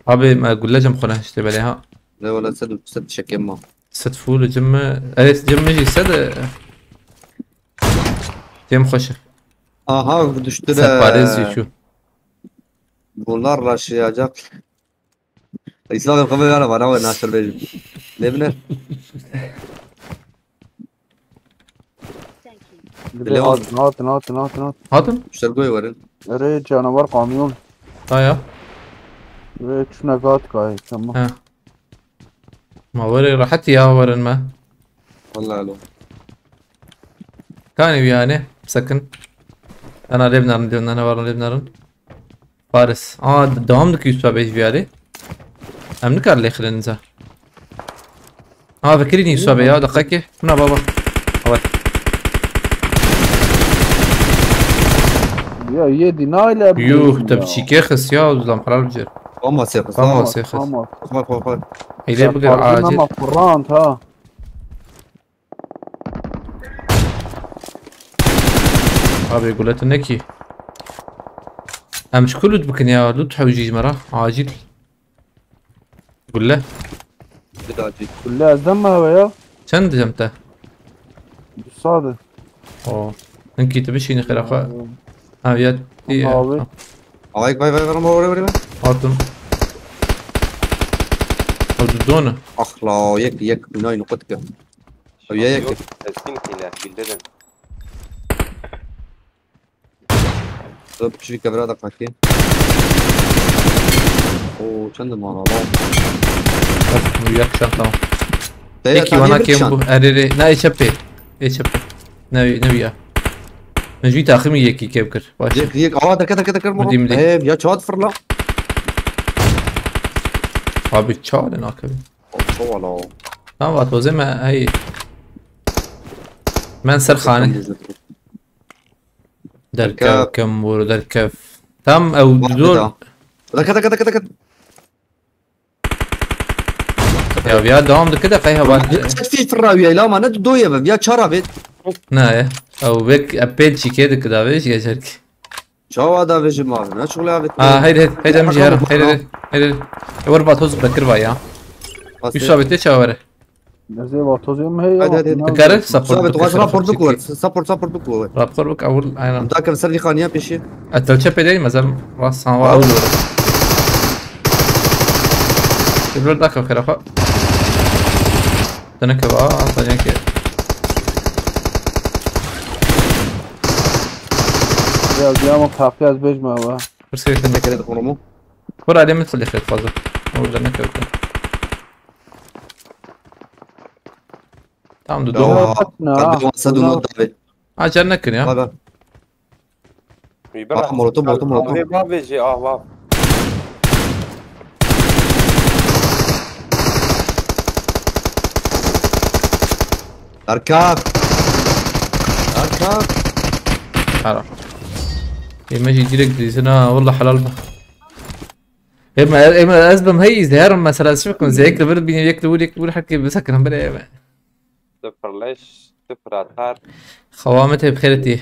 Abi, me gulle cem xwe nehişte belê ha. Ne wala sed û sed şekem ma. Sed full cem mi? Evet, cem mi jî sed. Cem xweş. Aha, düştü de. Sed parêz jî çû. Bunlar raşıyacak. İslam'ın kafayı ara bana var, nasıl verir? Ne bileyim. Dibê hatin, hatin, hatin, hatin, hatin. Hatin? Müşteri koyu var. Erê canavar kamyon. Ha ya. Ve çuna gat kayı, tamam. Ha. Ma were rahat ya werin me. Vallahi lo. Kanî wî yani, sakin. Ana lê binarin, lê binarin, var lê binarin. Faris. Aa, de-, devam dike Yusuf abi H V R'ê. Em nikar lê xilin za. Aa, vekirî Yusuf abi ya, dakika ki. Buna baba. Evet. Ya, yedi, nayle. Yuh, te biçîkê xis ya, uzlam helal bicer. Ama se xis. Ama se xis. Ama. Xwar, xwar, xwar. Eyle bigir acil. Ama Kur'an ha. Abi guletin ne ki? Em ji ku loot bikin ya? Loot hewcî ji me re. Acil. Gulle. Gulle ez dem me hewe ya. Çend diyeceğim te? Du sade. O. Hinkî tu bişînî xêra xwe. Ha, ya. Abi. Ay, vay, vay, vay, vay, vay, vay. Aldım. O done. Ah la, yek, yek, binayı nokta ki. Ew ya yek. Yok, teskin hile, bildirin. Dur, bir şey kevra da kalkayım. Oo, çend mal ala. Bak, bu yakışan tamam. Peki, bana kim bu? Erere, ne içepe? İçepe. Ne, ne ya? Mecbur takımı yek, yek kir. Baş. Yek, yek. Aa, dakika, dakika, dakika. Müdeyim, müdeyim. Ee, ya çağat fırla. Abi, çağat ne akıllı. Kovala. Tamam, vat, o zaman, hey. Men ser xane. Derkev, kem vur, derkev. Tam ew dur. Dakika, dakika, dakika, dakika. Ya, ya devam dike de qey heval. Set fî fırra wî, la ma ne doye be, ya çara be. Ne ya? Ew vek epel çike dike da ve, geçer ki. Çawa da vejim abi, ne çuğla abi? Ha, hayır, hayır, hayır, em jî herin, hayır, hayır, hayır. E, were vatoz bekir va ya. Yusuf abi te çawa were? Nezê vatozê em heye. Hadi, hadi. Dikare support. Abi, tu rapor bik wer. Support, support bik wer. Rapor bik awul, aynen. Da ke ser vî xaniya pêşî. Etel çe pê deyim, ez em rast sanwa awul. Ebler da ke xerafa. Teneke va, teneke. Ya, ya, ma kapı az bejme va. Pirskê teneke de kurumu. Kur alemi tili xet fazla. Orada ne kewte. Tamam, dur, dur. Tamam, dur. Wan sed û nod davê. Ha, car nekin ya. Bak, bak. Wî bira. Ah, molotof, molotof, molotof. Wê bavêjê, ah, vav. Erkak. Erkak. Hera. Ê me jî direkt dizin ha, wallah helal be. Ê me, ê me ez bim hey, zehrim mesela, şi bikim, zehek li vir bîne, yek li wir, yek li wir, herkê bisekinim, bire ê me. Sıfır leş, sıfır atar. Xewa me tê bi xêr tî.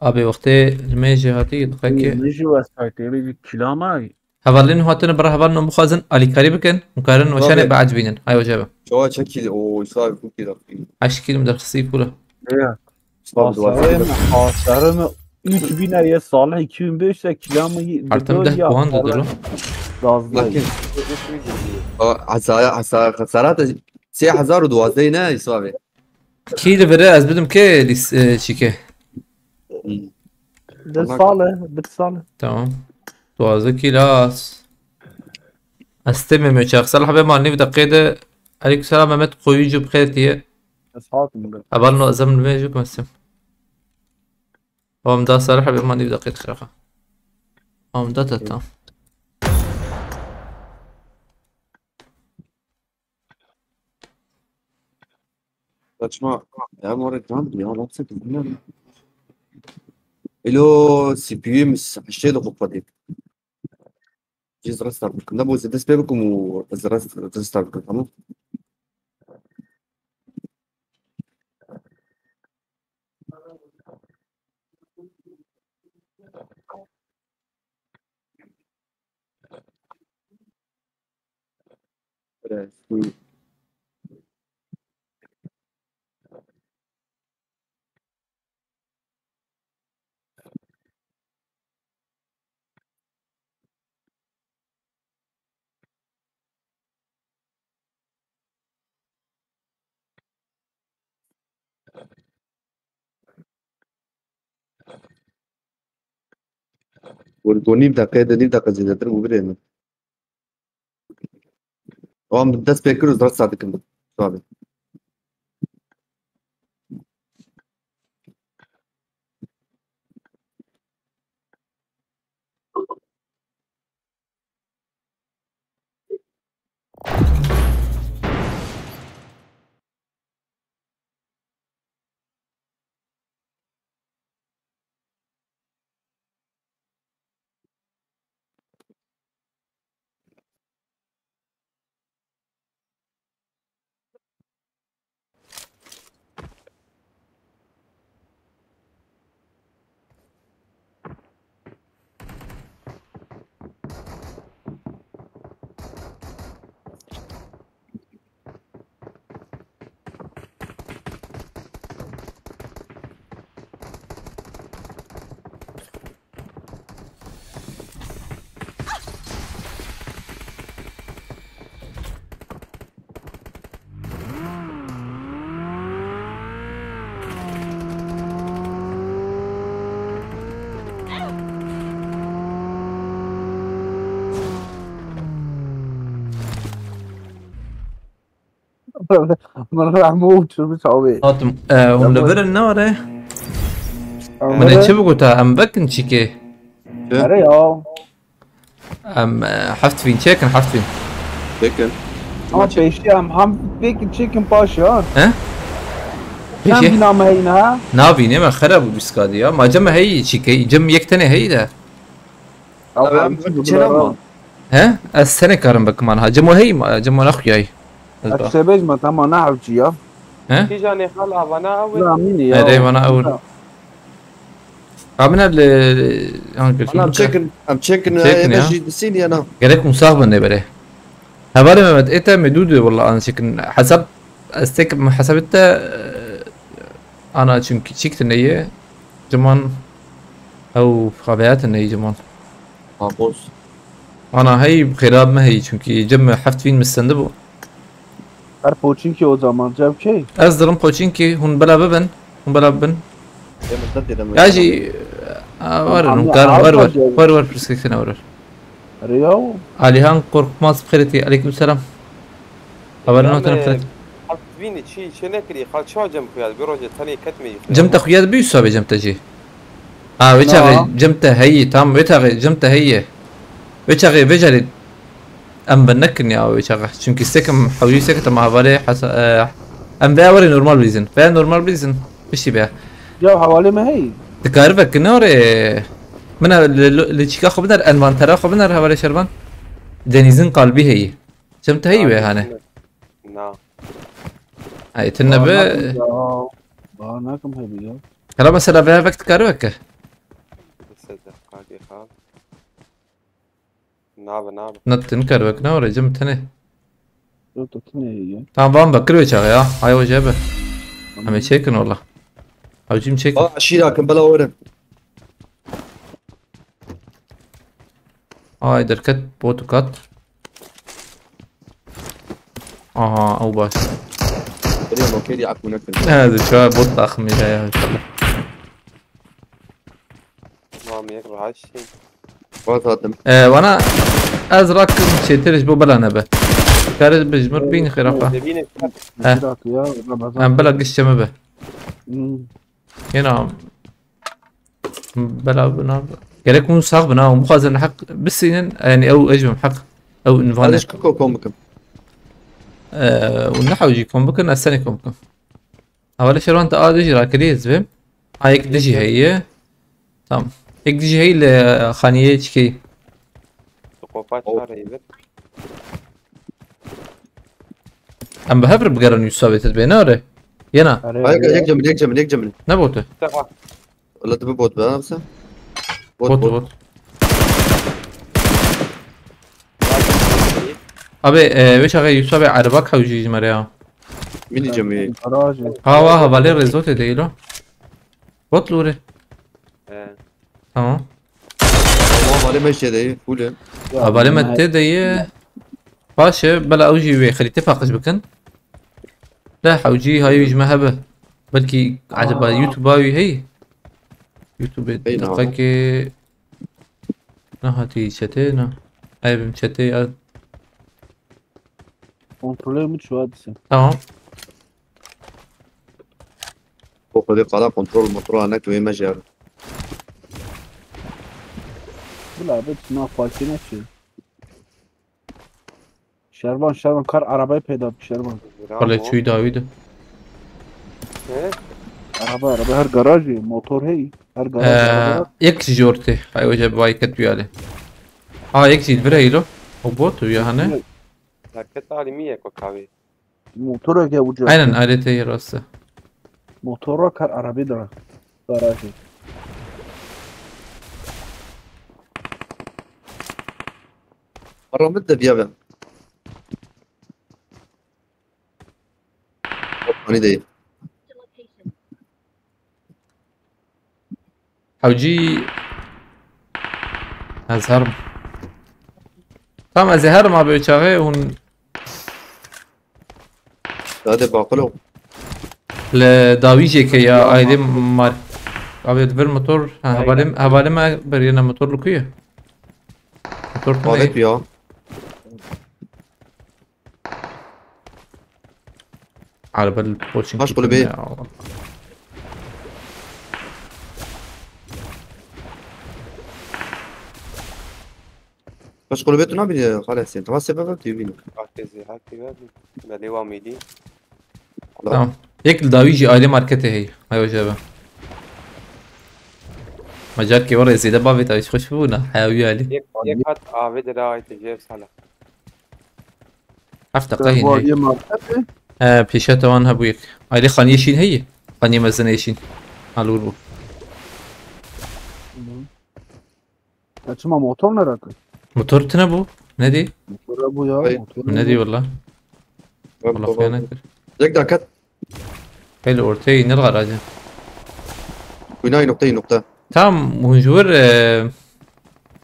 Abi, wextê li me jî hatî, diqekê. Min jî wesaytê, êrî kilama. Hevalên hatine bira hevalên bixwazin alîkarî bikin, hûn karin weşanê biecibînin. Ay wecabe. Çawa çekî, o, îsal ku kî daqî. Eşkî min derxisî pûra. Ya. Asarê me, asarê me üç bin er ya, salih iki bin beş yüz kilama. Artım deh puan da dolu. Dazday. Bakın. O, hasara, hasara, hasara da sê hezar û duwazdeh ne, Yusuf abi? Kî li vire ez bidim kê lîs-, e, çîkê? Hmm. Bir sale, bir sale. Tamam. Duwazdeh kî las. Ez tê Mehmet Çak. Salih abi ma nîv deqê de. Aleyküm selam Mehmet Koyucu bixêr tiye. Ez hatim be. Eval no ezem li me jûk mesim. Oğlum daha Salih abi ma nîv deqê de xirafa. Oğlum da ta tamam. Saçma. Ya bu arada tamam ya, lan sen bilmiyorum. Elo, C P U'yum heştê de kopmadı. Cih restart bikim. Ne bu zêde spê bikim û ez rest-, restart bikim, tamam? Û nîv deqe de, nîv deqe zêdetir bû, birê min. Wan dest pê kir û zaf sadikim. Tabii. Min rehmû çirmiş awê. Hatim, e, hûn li vir in ne were? Min ê çi bigota? Em vekin çîkê? Ere ya. Em, e, heft bin çêkin, heft bin. Çêkin. Ama pêşî em hem pêkin çêkin paş ya. He? Pêşî? Hem bîna me heyne ha? Nabîne me xera bû biskadî ya. Ma cem heyî çîkê, cem yek tenê heyî de. Abi, em çê nema. He? Ez tenê karim bikim anha. Cem o heyî ma, cem o naxuyayî. Ez ba. Sebej ma tamam ne hewçi ya. He? Kîjanê xal avana ew. La mînî ya. Erê vana ew. Amine li, an Ana em çekin, em çekin, çekin ya. Jî disîn ya na. Gerek hûn sax bin dê berê. Hevalê Mehmet, ê te me dû dê walla an çekin. Hesab, ez tek hesabê te, e, ana çünkü çik tine ye. Ciman ew xabeya tine ye ciman. Maqûl. Ana hey xêra me hey çünkü cem heft bin mistende bu. Her Poçinkî o zaman cem key. Ez dirim Poçinkî, hûn bela bibin. Hûn bela bibin. Ê, min te têde min Ya te jî, a, war Ama in, hûn karin, har war, war, bacı. War, war, pirskek tine, war, war. Erê yaw. Alihan Korkmaz bixêretî, aleyküm selam. Haberin Ya notene me bixêret. Heft bînî çi, çi nekirî, xal çawa cem xuya, bir roje tenê ketmeyî. Cem te xuya bi sabê cem te jî. Ha, wê çaxê cem te heyî, tam wê çaxê cem te heyî. Wê çaxê vê carê em bi nekin ya wê çaxê. Çünkü sekim hewlî sekim te ma hevalê hesa-, e, em veya were normal bilîzin. Veya normal bilîzin. Piştî be. Ya hevalê me heyî. Dikari vekine orê. Mina li, li, li çîka xwe biner, envantera xwe biner hevalê Şervan. Denîzin kalbî heyî. Cem te heyî wê hane. Na. Ay, tine be. Ba nakim ya. Ba nakim hebî ya. Kara mesela veya vek dikari veke. Nabe, nabe. Ne tin kar wek ne orê cem tene. Yok, tu ne ya? Tamam, van bakır ve çağı ya. Hay hoca be. Tamam. Hem çekin ola. Avcım çek. Aa, şira kim bela oğlum. Ay derket botu kat. Aha, ew baş. Biri roketî akûne kir. Evet, şu an bot takımı ya, ya. Tamam, yek rahat şey. Bot attım. Ee, bana Ez rakim çêtir ji bo bela nebe. Kare bi ji mir bîn xêra xwe. Dibîne. He. Bira tu ya, Ramazan. Em bela giştê me be. Hmm. Yena. Bela bina. Gerek hûn sax bin ha, hûn bixwazin heq bisînin, yani ew ez jî bim heq. Ew nivane. Ez ji ku kom bikim. Eee, hûn nehewcî kom bikin, ez tenê kom bikim. Hevalê Şervan te a dijî rakirî ez bim. Ha, yek dijî heye. Tamam. Yek dijî heye li xaniyê çikê. Tu qopa çar heye. Em bi hev re bigerin Yusuf abi, te dibê, ne re? Yena. Erê, Hayır, erê. Yek cemil, yek cemil, yek cemil. Ne botu? Tamam. Öyle de bir bot be, nasıl? Bot, Bot, bot. bot. Abi, e, wê çaxê Yusuf abi erebak hewcî ji me re ya. Mini cemil. Garajê. Ha, wa, hevalê Rezo tê de îlo. Bot lûrê. He. Tamam. Ama hevalê me şey değil, full. Ya, Hevalê me ne- tê de ye. Baş e, bela ew jî wê xerîtê paqij bikin. La hewcî hayî ji me hebe. Belkî acaba Aa. YouTube-a wî heyî? YouTube-ê Hey, ne deqekê nehatî çetê ne. Ay bim çetê ya. Kontrolê min çû hadise. Tamam. Bo xwedê qala kontrol motora ne tu ê me jî. Bila bit na farkê ne çi. Şervan, Şervan, kar arabayı peyda bik, Şervan. Bravo. Kale çûyî dawî de. He? Araba, araba, her garajê, motor hey, her garaj, Ee, araba. Yek jî ortê. Hay hoca bi vay ket duyali. Ha, yek jî vir heylo. O bot ya hani. Hareket alimi ye ko kahve. Motor ya uca. Aynen, alete yer rastı. Motor kar arabayı da. Garajê. Arabı da diye ben. Hani değil. Hewcî. Ez herim. Tamam, ez ê herim abi çaxê hûn. Hadi bakalım. Li dawî jê ke ya aydê mar. Abi vir motor. Ha, Aynen. hevalê, hevalê me bir yine motor li ku ye? Motor tune Babet ye. ya. Araba li poçin Baş kulübe. Ya. Baş kulübe tu nabî xalesên. Tamam sebebe tu bîn. Herkesi, herkesi. Belê wa mîdî. Tamam. Yek li dawî jî ailê marketê heye. Hay hoca be. Macar ki var ya zêde bavê tawî xweş bûna. Heya wî alî. Yek, yek hat avê de ra ayte jêr sala. Heft deqa hîn heye. Ye marketê? He, pêşa te wan hebû yek. Ailê xaniyê şîn heye. Xaniyê mezin heye şîn. Halûr bû. Hı. Ya çima motor ne rakı? Motor tine bû. Ne dî? Motor bu ya, Hey. motor Ne dî wala? Wala fiya nekir. Yek dakat. Hele ortaya inir garajı. Günay nokta, nokta. Tam hûn ji wir, e,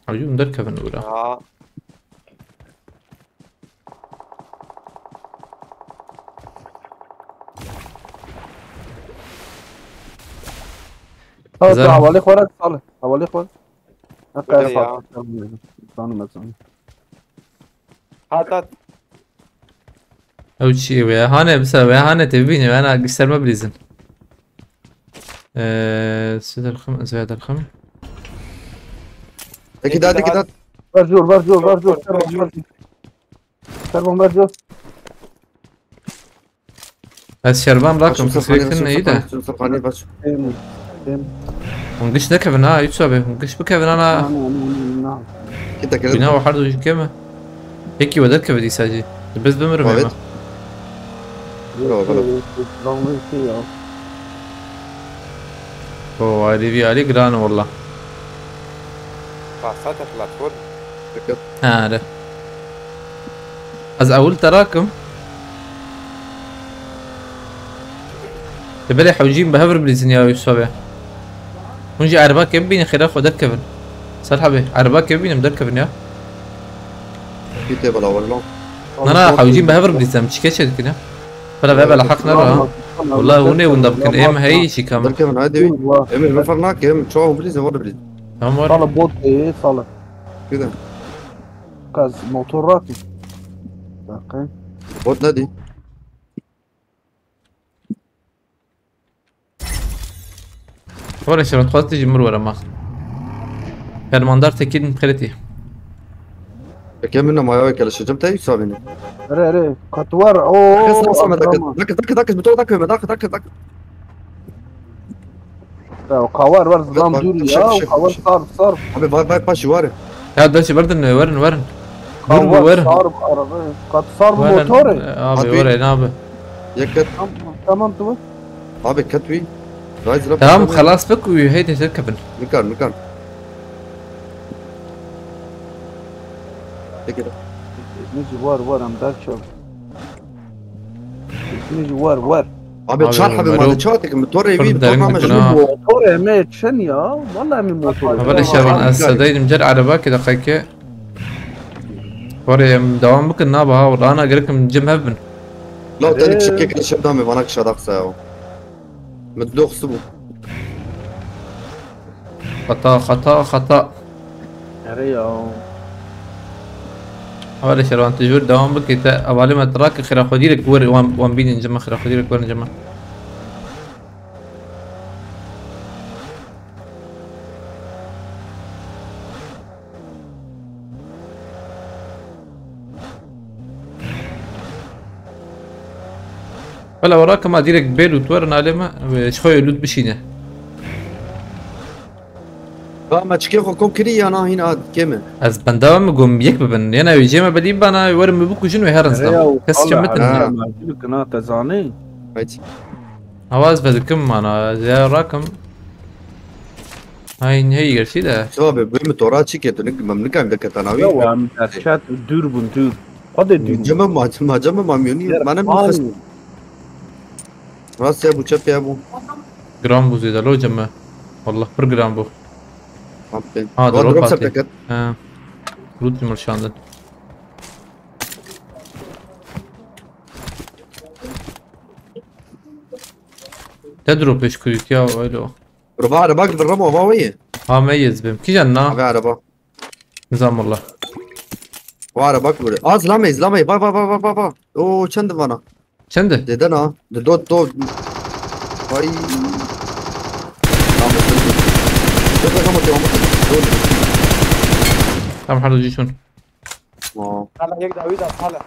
hewcî hûn derkevin ûra. Ya. Ha, Güzel. Hevalê xwe re sal. Hevalê xwe. Hata Öyle ya. Tanım ben sana. Hat hat. Ew çi wê? Hane, bisa wê hane te bibîne, wê hane gişter me bilîzin. Eee, siderxim, ez vê derxim. Peki daha dikkat et. Ver jor, ver jor, ver jor, ver jor. Servan ver jor. Ez Şervan rakim, Başım sırf sırf hani, neydi? Sırf hani, sırf hani baş. Tem, tem. Hûn giş nekevin ha, Yusuf abi. Hûn giş bikevin ana. Na, na, na, na, na. Kita kere. Bina o her dojike mi? Peki, we derkeve dîsa jî. Biz bimirim Evet. ême. Bravo, bravo. Rangi şey ya. O, alî vî alî giran e walla. Pasat platform. Dikkat. Ha, re. Ez ewil te rakim. Te belê hewcîn bi hev re bilîzin ya Yusuf abi. Hûn jî erebakê bibînin xêra xwe derkevin. Serhabê, erebakê bibînin derkevin ya. Pîtê bela wella. Na, na, hewcîn bi hev re bilîzin, çike çê dikin ya. Bela ve bela heq nera ha. Wala hûn ê winda bikin, êm heyî çîka min. Derkevin, haydi. Emir, min ferq nake, em çawa bilîzin, wala bilîzin. Tamam, wala. Sala bot, e, sala. Kide. Kaz motor rakî. Dakika. Bot nedî. Were şerat xwest jî mir were ma. Fermandar Tekîn Xeletî. Eke min nama ya keleşe cem te yusavîne. Ere ere. Katwar. Oo. Kes nasame dakit. Dakit dakit dakit. Motor dakit. Dakit dakit dakit. Ya kawar var zam dur ya. Kawar sar sar. Abi vay vay paşi var. Ya da şey verdin, verin, verin. Dur bu Kawar verin. Sar araba. Kat sar Verin. motoru. Abi Abi. Verin abi. Yeket. Tamam tamam dur. Abi ketwi. Rise rap. Tamam, xelas bik û heydi ser kevin. Nikan nikan. Peki. Ne ci var var em der çal. Ne ci var var. Abi Abi, çar hebe Mero. mali çatik motor evi Pardon, tamam derin şu. Ha. Motor eme çen ya. Vallahi mi motor. Heval şervan ez sedeydim cer araba ki dakika. Var ya devam bikin na baha wala ana gerekim cem hevbin. La tenik şike kişe dame bana kişe daksa ya. Mit doxsu bu. Xata xata xata. Ere ya. Heval şervan tu jur devam bikî te hevalê me trak xira xwedî lek wer wan wan bînin cema xira xwedî lek werin cema. Wela wera kema direk bê loot werin alê me, ji xwe yê loot bişîne. Ba me çikê xwe kom kirî ya na hîn ad kêm e. Ez benda me gom yek bibin. Yena wê cê me belî bana werin min bikujin wê herin zda. Kes çi metin. Ha. Kina te zanî. Hayt. Awa ez vedikim mana, ez ya rakim. Hayn hey gerçi de. Siva be bu motora çike tu nik mem nikam de ketana Ya wi. em derket dur bun dur. Hadi dur. Cema ma cema ma miyoni. Mana mi xas. Rast ya bu çep ya bu. Gram bu zêde lo ceme. Wallah pir gram bu. Aferin. Ha, Wa drop drop hatî. sepeket. Ha. Loot cumhur şandın. Te drop eş kuyut ya öyle o. Ruba araba gibi ramo va weye. Ha me yez bim. Kijan na? Abi araba. Nizam wallah. Va araba gibi. Az lame izlame. Va va va va va va. O çend vana. Çendi? Deden ha. De dot dot. Vay. Dot dot ama devam et. Tam halu cişun. Aa. Salih yek dawî da Salih.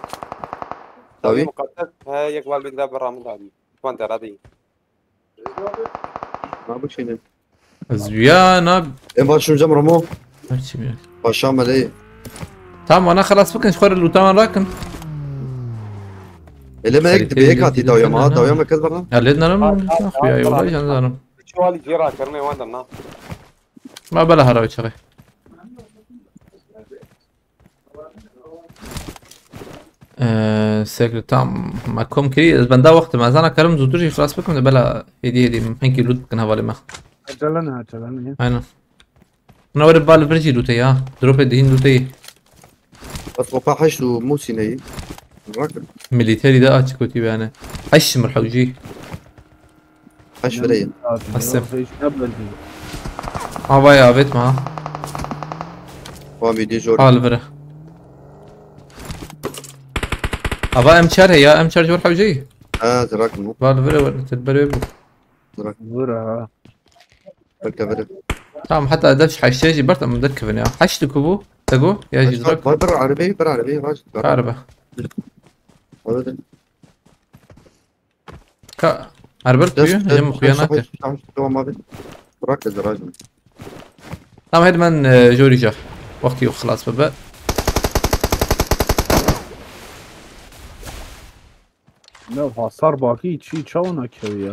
Dawî? Muqeddes he yek wal bî da berra min da. Wan te radî. Ne bu şeydi? Ez ya na. En başım cam Ramo. Her şey mi? Paşa Meleği. Tamam ana xelas bikin xwar lutaman rakin. Ele me ek Harika bir ek bir hati şey dawya ma. desene. Dawya me kez bana. Ya lê narim Ha, ha, naxuya ha, yola ha. jan narim. Çi walî jê rakirine wan derna. Ma bela hara uçağı. Eee sekre tam ma kom kiri ez benda wextim ez ana karim zûtir jî xelas bikim de bela hêdî hêdî hinkî lût bikin hevalê me. Acele ne acele ne. Aynen. Buna were bal vir jî lûte ya. Dropê dihîn lûte yî. Bas opa heşt û Musîneyi. Bak. Milîterî de açik kotî yani. Heş mir hewcî. Heş vereyim. Asım. Havaya avêt ma. Wan vîdî jor. Al vire. Ava M çar heye ya, M çar jor hewcî. Ha, zirak mı? Val vire were, te ber wê bû. Vur ha. Bekle verin. Tamam, hatta def heştê jî bert em derkevin ya. Heşt ku bû? Te go? Ya jî zirak. Var bir arabayı, bir arabayı var. Araba. Öyle. Ka Erber kuyu, jem xuya nake. Tamam abi. Bırak da rajım. Tamam, hadi ben e, jorî ca. Wextî yox xilas bibe. Ne hasar bakî çi çawa nakevî ya.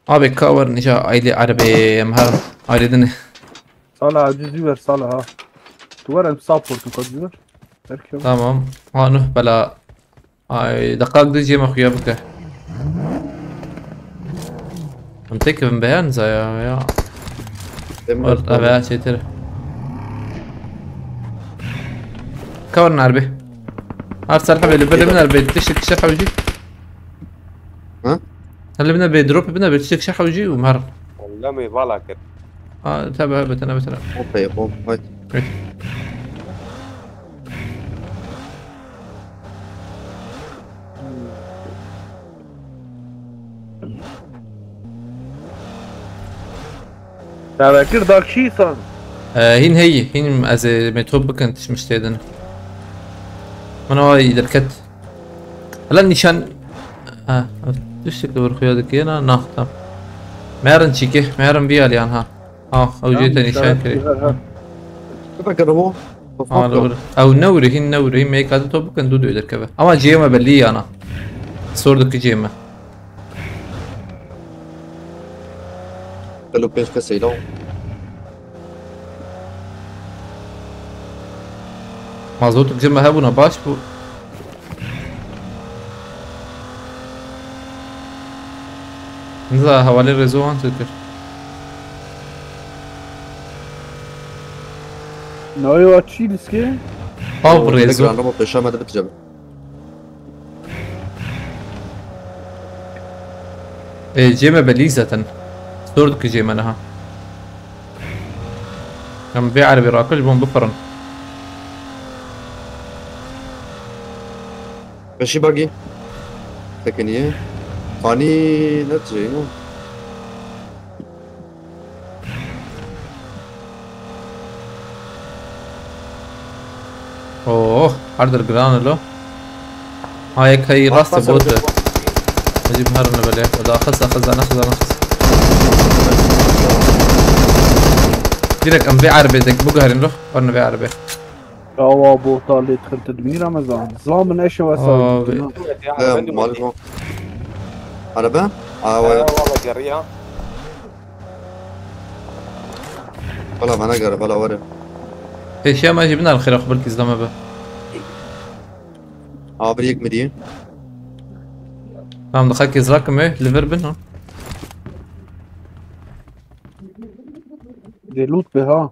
Abi ka wer nîja ailê erebê em her ailê din. Sala aciz ver sala ha. Tu ver em support tu kadar ver. Erkev. Tamam. Ha nuh bela. Ay, deqak di cê me xuya bike. Em tek bin beyan zaya ya. Eve ya çêtir. Ka wer nerbe. Her ser hebe li bir min nerbe. Tişt kişe hewcî. Ha? Hele bine be drop bine be tişt kişe hewcî û mer. Walla me vala kir. Ha, tabi, tabi, tabi, tabi. Hoppa yapalım. Haydi. Hey. Tevekir dak şîsan. Ee, hîn heyî, hîn ez ê metro bikin tişmiş têdin. Min awa î derket. Hala nîşan... Ha, tiştek li vir xuya dikê na, na, tam. Merin çîkê, merin vî aliyan ha. Ha, ew jê te nîşan kirê. Bibekir bo. Ha, li vir. Ew newrê, hîn newrê, hîn meyka di to bikin, dû dû derkeve. Ama ciyê me belî yana. Sor dikî ciyê me. Gelo pênc kesê law. Mazot ciyê me hebûna baş bû. Niza hevalê rêzo wan tu kir. Nayê wa çî liskê? Av rêzo. Telegram bo pêşa me de bitije. Ê, cê me belî zaten. Sor dikî cê me niha. Em vê erebê rakir ji bo min bifirin. Beşî bagî. Tekiniye. Fanî ne tijeyî ne? Oh, her der giran lo. Ha, yek heyî rast e, bot e. Hecî herin li belê. O da xis, xis, xis, xis. Direkt em vê erebê dek biguherin lo. Werin vê erebê. Awa bota lê dixil tu dibînî Remezan. Zilam min eşe wesa. Abi. He, mal bo. Araba? Awa. Valla geriya. Valla bana göre, valla var ya. Pêşiya me jî biner xêra xwe belkî zilame be. Abi yek mi diye? Tamam, dixakê zirakim ê, li vir bin ha. Dê loot be ha.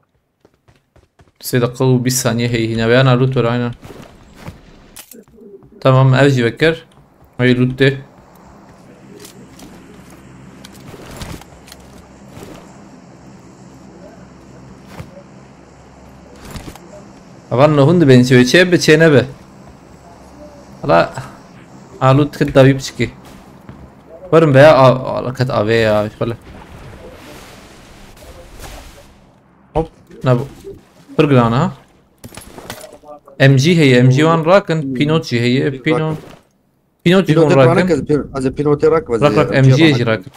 Sê deqa û bîst saniye heye hîna. Veyana loot were aynen. Tamam, ev jî vekir. Ew loot tê. Avan no hûn dibên çi çê bi çê nebe. Hala. A loot kit davî piçikî. Werin veya a, a, ket avê ya. Şöyle. Hop. Ne bu? Pir giran ha. M G heye, M G wan rakin. Pinot jî heye. Pinot. Pinot jî Pilotê hûn ranak rakin. ez pil-, ez pilotê rak ez Rak rak M G jî rakin.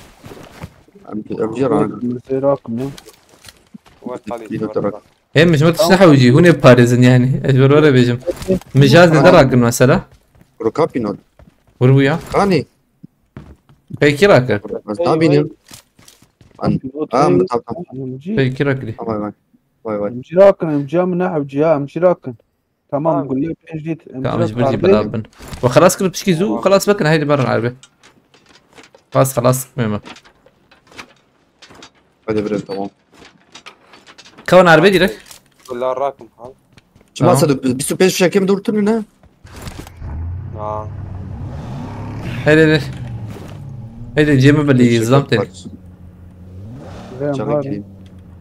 M G ranak. Mizê rakim ya. West Halî. Pilotê rak. Hem ji me tişt hewcî, hûn ê parêzin yani. Ez ber were bêjim. Mijaz ne de rakin mesela. Roka pilot. Vur bu ya. Kani. Peki rakin. Ez nabînim. An. Am, tamam, tamam. M G. Peki rakin. Vay vay. Vay vay. M G rakin, M G min ne hewcî ya, M G rakin. Tamam, Tamam. gulle pênc dît. M G Tamam, ji ber jî rakin. bela bin. Ve xelas kir pişkî zû, xelas bikin, heydi berin erbe. Bas xelas meme. Hadi bre, tamam. Kawan erbe direk. Valla rakim hal. Çima Tamam. sen bîst û pênc şekim dur tunu ne? Ha. Heydi heydi. Heydi cê me belî zlam tê. Vem Çabuk har. gideyim.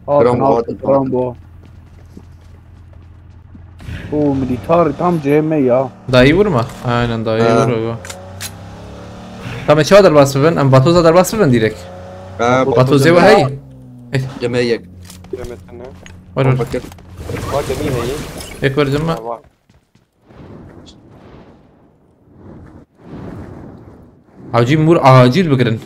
Altın Rambo, altın altın, Rambo. O militar tam C M ya. Dayı vurma. Aynen dayı Ha. vur o. Tamam, çawa derbas bibin? Em Vatoza derbas bibin direkt. Ha, Vatoza ve hey. Yemeği yek. Kilometre ne? Var var. Bakın. Bak yemin heyî. Ek verdim mi? Ha, var. Hacî Mûr acil bigirin.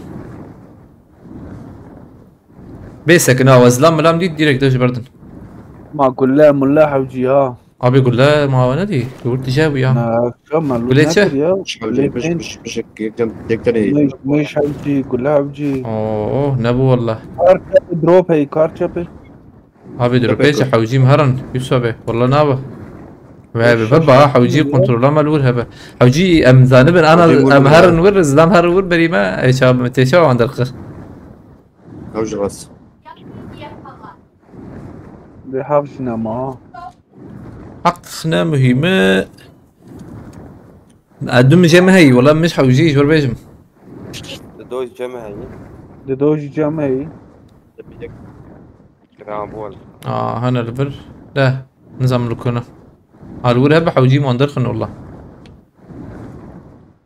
Bê sekin ha, we zilam milam dît direkt de ji berdin. Ma gulle mulle hewcî ha. Abi gulle mawe nedî. Gur tije bu ya. Na, kama Gulle çi? Ya. Çıkabilir. Bir, bir, bir şey, yekten, yekten iyi. Mêş, mêş hewcî, gulle hewcî. Oo, ne bu valla. Kar çepe, drop hey, kar çepe. Abi dur Tepe pêçe kur. Hewcî herin Yusuf abi. Valla ne bu? Ve abi baba hewcî kontrola me li wir hebe. Hewcî em zanibin ana Hewcî vur em vur herin ya. Wir, zilam herin wir berî me. Eşa me têşa wan derxi. Hewcî rast. Bi hewcî nema. Haq ne muhîmi. Dum jê me heyî, wala min ji hewcî ji wir bêjim. Di doj cem heyî. Di doj cem heyî. Kiran bol. Aa, hene li vir. De, nizam li kuna. Al wir hebe hewcî man derxin wala.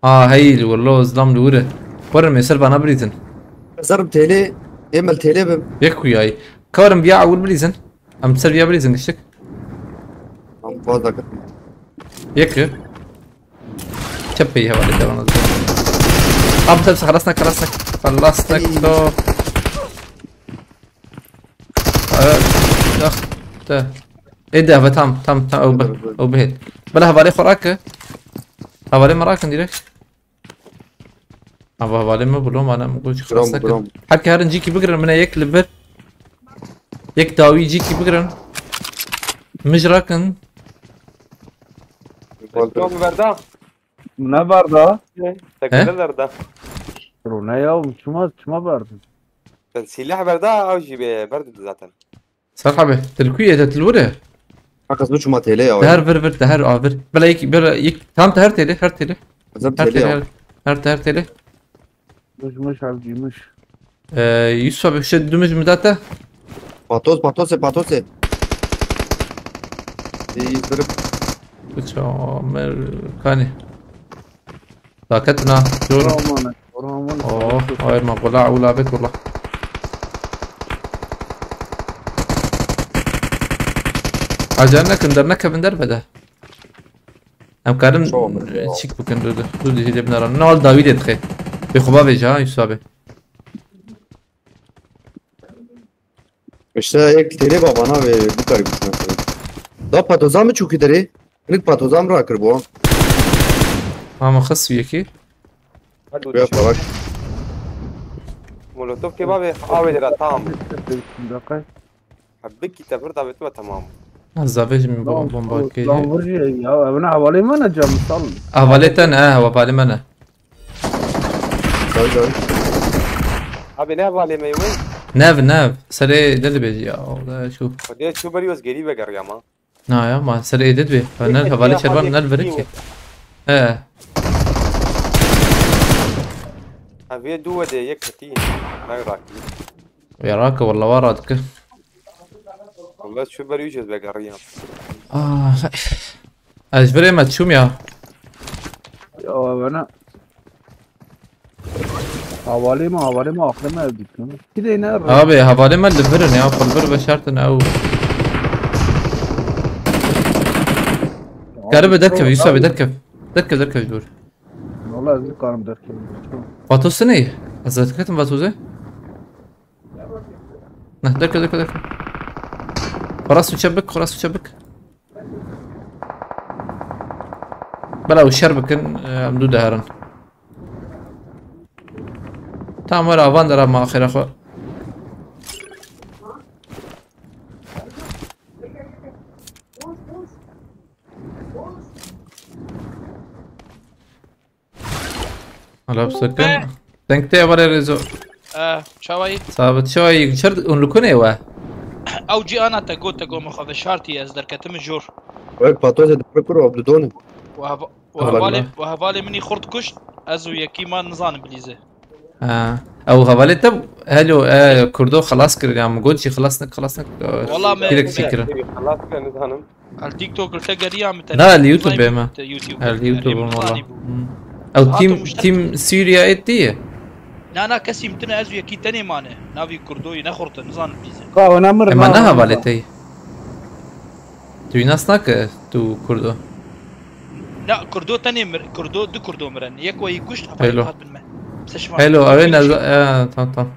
Aa, heyî li wir lo, zilam li wir e. Werin me ser bana birîtin. Zarım T L, emel T L bim. Yek kuyayî. Karim viya ewil bilîzin. Em ser viya bilîzin giştik. Tam fazla kırdım. Yek. Çep peyî hevalê devam edin. Abi tabi xelas nek, xelas nek. Xelas nek to. Ay, yax. Te. Ê de, evet, tam, tam, tam, ew bi, ew bihêt. Bela hevalê xwe rake. Hevalê me rakin direkt. Ava hevalê me bû, loma ne, min got, xelas nekin. Her ke herin cîkî bigirin, min e yek li vir. Yek dawî cîkî bigirin. Mij rakin. Tom verda. Ne verda? He? Tekele verda. Rûne ya, çima, çima verdin? Ben silah verda, ew jî be, verdi zaten. Serhabe, te li ku ye, te li wir e? Hakas bu çima têlê ya. Te her vir vir, te her a vir. Bela yek, bela yek, tam te her têlê, her têlê. Ezem têlê ya. Her, her te her têlê. Muş, muş, avcıymış. Ee, Yusuf abi, şu dümüz mü date? Patos, patose, patose. İyi, sırıp. Kuça Amerikani. Daket na, diyorum. Aman, aman. Oh, hayır ma, gola, ula bet, gola. Acele nekin, der nekevin der bede. Em karin çîk bikin, dur, dur. Dur, dihê de binara. Ne hal dawî de dixe. Bê xwe bavêje ha, Yusuf abi. İşte ek têlê babana ve bu kadar güçlü. Da patoza mı çuki derê? Nik patoza mı rakir bu? Ama xis yekî. Hadi. Molotof kebabı, abi de tamam. Bikî te vir davêt me, tamam. Ez zavêjim bo-, bomba kê. Lan vur jî ya, ev ne hevalê me ne, cem sal. Hevalê te ne, hevalê me ne. Tabii, tabii. Abi ne hevalê me wê? Nev, nev. Serê de dibêjî ya. O da şu. Hadi şu beri öz geri veger ya ma. Na ya, ma serê de dibê. Ne hevalê şervan ne verir ki. He. Ha vê du de yek ketî. Ne rakî. Ya rake, walla wa radike. Walla şu beri ücret veger ya. Ah, ez virê me çûm ya. Ya bana. Havalê me, havalê me, aklê me ev dîtin. Kidê ne? Abi, havalê me li vir in ya, pil vir veşartin ew. Geribe derkev, Yusuf abi, derkev. Derkev, derkev, dur. Valla ez nikarim derkevim. Vatosê ne? Ez diketim Vatosê. Ne, derkev, derkev, derkev. Xwe rast û çep bik, xwe rast û çep bik. Bela û şer bikin, e, em dû diherin. Tamam, were avan dera ma axêra xwe. Hala bisekin. Be. Denk te were Rezo. Eh, çawayî? Sabit çawayî, çer unlukune we? Ew cî ana te got, te got min xwe veşartî, ez derketim jor. Wek patozê dikir kur, ew didone. Wahva-, wahvalê, wahvalê minî xurt kuşt, ez û yekî man nizanim bilîze. Ha. Ew hevalê te helo, e, Kurdo xelas kir ya, min got jî xelas nek, xelas nek, e, Wala me, direkt me fikir. Xelas kir, nizanim. El TikTok te geriya min te. Na, el YouTube me. YouTube. El YouTube wala. Hmm. Ew team, team Suriye etiye. Na, na, kesî min tine, ez û yekî tenê mane. Navî Kurdoyî nexurte, nizanim bîze. Ka, ona mir. Ema na hevalê te. Tu nas nake, tu Kurdo. Na, Kurdo tenê mir, Kurdo, du Kurdo mirin. Yek wayî kuşt, hevalê hat bin me. Hello, ew ne, e, tamam, tamam.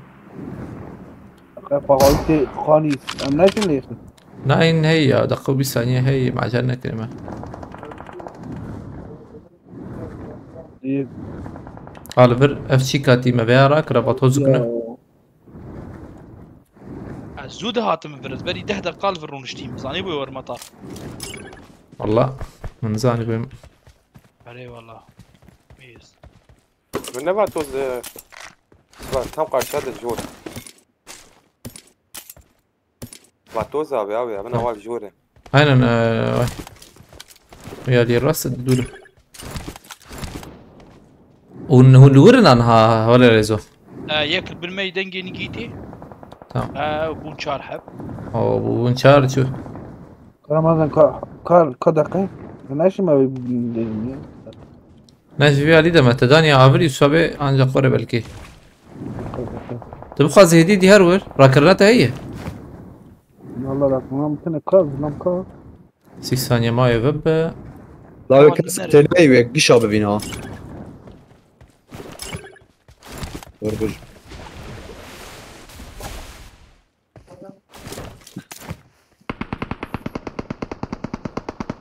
Paxaltê xanî, em neçin lêxin. Nayên hey ya, deqe û bîst saniye hey, macel nekirin me. Î. Al vir, ev çî katî me veya rakira, batoz kine. Ya. Ez zû dihatim vir, ez berî deh deqa li vir rûniştîm. Zanî bû wer meta. Walla, min zanî bû. Erê walla. Yes. Min ne vatoz, e, va tam qarşiya de jor. Vatoz abi, abi, abi, ne var jor e. Aynen, e, vay. Ya diye rast dûr. Un, hûn li wir in anha, were Rezo. E, yek li bin me dengê nigîtî. Tamam. E, bûn çar heb. O, bûn çar çû. Ramazan ka, ka, ka deqe. Neşim abi. Ne, ji vê alî de me te daniye avir, Yusuf abi ancak xwe re belkî. Tu bixwazî hêdî dî her wir, rakirina te heye? Valla bak, lan bir tane kaz, lan kaz. Sî saniye maye bibe. Lawê kes têneyê wê gişa bibîn ha. Dur dur.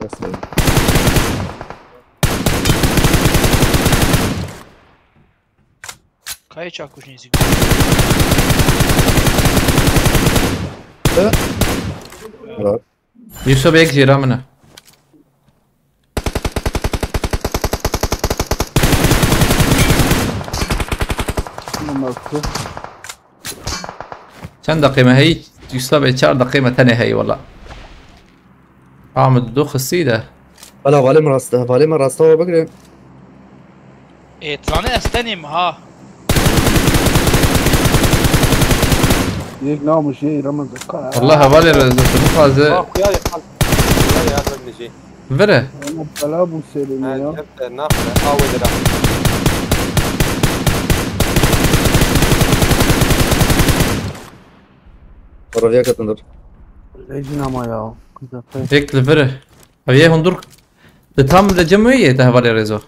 Nasıl? Kayê çakuş nêzîk. Hı? Bak. Yusuf Bey, yek jêra min e. Çend deqê me heyî? Yusuf Bey, çar deqê me tenê heyî wala. Ahmet du xistî de. Bela valê min rasta, valê min rasta wa bigre. Ê, tranê ez tenê mi ha? Yek namu şey Ramazan. Wala hevalê Rezo, tu bixwaze. Bak ya, ya. Ya ya, bak ne şey. Vire. Ama bela bu serine Ha, ya. Cem de, ne yapıyor? Awe de. Para viyakatandır. Rejin ama ya. Kızakay. Yek li vire. Ev yê hundur. Di tam li cem wê yê te hevalê Rezo.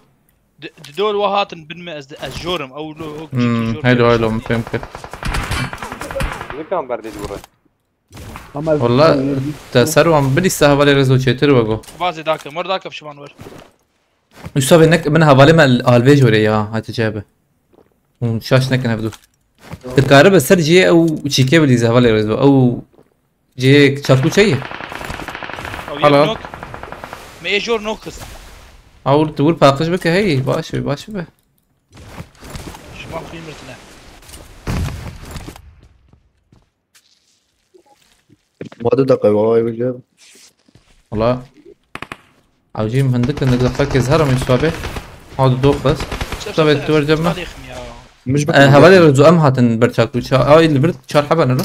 Di di dol wa hatin bin me ez ez jorim. Ew lo hok Hmm, heylo heylo, min fêm kir. Ne kan berdê dûre? Ama Wala te ser wan bilîste hevalê Rezo çêtir wego. Bazê dake, mor dake pişman wer. Usta be nek min hevalê me alvê jorê ya, hatice be. Hûn şaş nekin hevdu. Dikare be ser cihê ew çîkê bilîze hevalê Rezo. Ew cihê çarkû çeyê? Ew Hala. Yek nok. Me ê jor nok xist. Awur tu wir paqij bike hey, baş be, baş be. Şima xwî mirtine. Ma du deqe wa ay bigre. Wala. Ew jî hindik hindik deqekê zehra min Yusuf abi. Ew di dox bes. Tabii, tu wer cem me. Talih mi ya? Miş E, hevalê Rezo em hatin ber çarkû. Ça-, ay li vir çar hebe ne lo?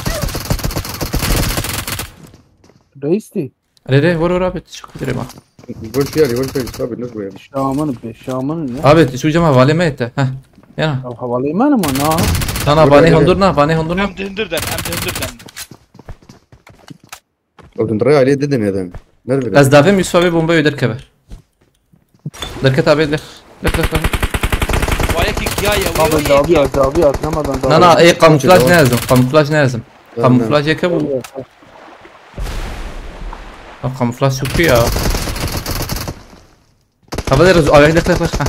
Reis dî. Rê rê, were were abi, tu çi kudirê ma. Boş yer, boş yer, abi, ne bu ya? Şamanın be, şamanın ya. Abi, tu şu cem hevalê me ete. Heh. Ya. Ya havalayı mı ama na? Na na, vanê hundur na, vanê hundur na. Em di hundir den, em di hundir den. Bakın, rey aileye dedim ya ben. Nerede? Ez davêm Yusuf abi bombayı derkeve. Derket abi, der. Der, der, der. Wa yekî giyaye, wa Abi yekî dabi giyaye. at, dabi at, namadan dabi. Na na, ey, kamuflaj Tamam. ne lazım, kamuflaj ne lazım. Tamam. Kamuflaj yeke bu. Ha, kamuflaj çok iyi ya. Hevalê Rezo, abi, der, der, der. Ha.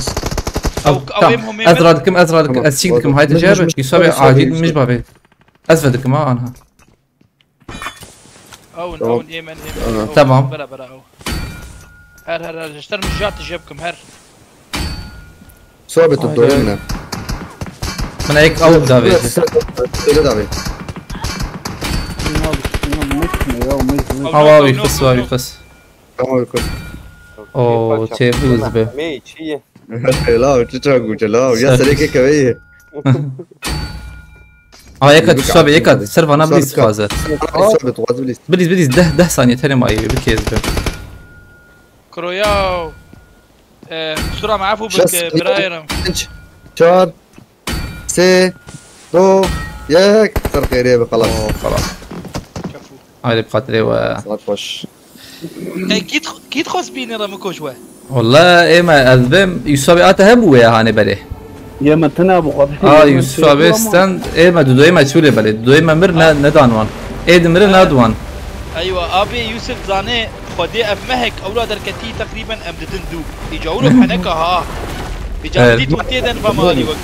Ew, Tamam. ew, em homê Ez min- radim, ez radim, Tamam. ez çîk dikim, haydi Miş, cebe. miş, Yusuf abi, miş, acil miş, miş babe. Ez vedikim ha, anha. Ew, Tamam. ew, êmen, êmen. Aha. Ew, Tamam. Bera, bera, ew. Her, her, her, ji ter min jart jeb kim, her. Sobe tu Ay, doyum ay. Ne? Min ek ew davê. Öyle davet. Şuna bak, şuna bak, ne ya, ne, ne. Hava abi, kız var, kız. Tamam, yukarı. Oo, çêbûz be. Me çi ye? La, çi çaku, çi la. Ya Sen- sereke keveye. Aa, yeka tu sabe, yeka. Ser vana bilîz xwaze. Abi, sobe tu, vazi bilîz. Bilîz, bilîz, deh, deh saniye tenê mayê, bikêz be. Kroya. E, sura me efu Şas- bike, birayê. Çar. Sê. Do. Yek. Ser xêrê be, xelas. Oo, xelas. Kefu. Ayrı bi xatirê we. Saat baş. Hey, kît, kît xwest bîne re min koç we. Walla ê me ez bêm, Yusuf abi ate hebû wê hanê berê. Yê me tine bu kadar. Aa, Yusuf abi stand ê me, dudoyê me çûlê belê. Dudoyê me mir ne, nedan wan. Ê dimire nadwan. Eywa, abi Yusuf zane, Xwedê ev mehek ewla derketî teqrîben em didin dû. Îca wilo heneka ha. Îca Evet. dît hûn têden ve malî wek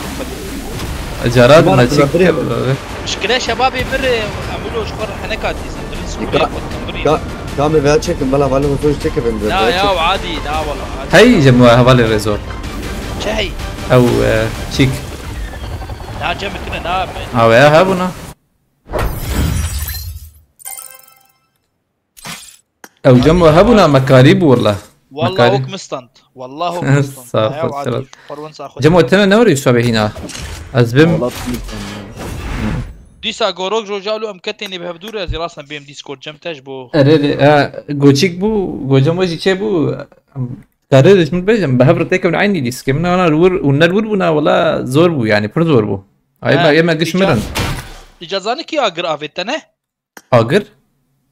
Xwedê. Cara Bak, me çik. bak, bak. Şikile şebabê min re em wilo ji xwe re heneka dîzin. Dirin skurê Ka- xwe dirin birî. Ka, ka me veya çekin, bela vali xwe çekevin. Ya ya, adi, na wala. Hey, cem we hevalê Rezo. Çi hey? Ew, e, çik. Na cem tine na me. Awe ya hebûna. Ew cem we hebûna, mekarî bû walla. Wallah Mekarî. Ok mi stand. Wallah ok mi stand. Sağ Ya ol, adi. sağ ol. Xwarwin saxwe. Cem we tene ne were Yusuf abi hîna. Ez bêm. Dîsa gorok roja wilo em ketênê bi hevdû re, ez ê rastan bêm Discord cem te ji bo. Erê, erê, e, goçik bû, gocem we jî çê bû. Karê de ji min bêjim, bi hev re têkevin eynî lîskê min, ana wir û ner wir bûna, wela zor bû, yani pir zor bû. Ay, Ha, me, ê me giş îca- mirin. Îca zanî kî agir avêt te ne? Agir?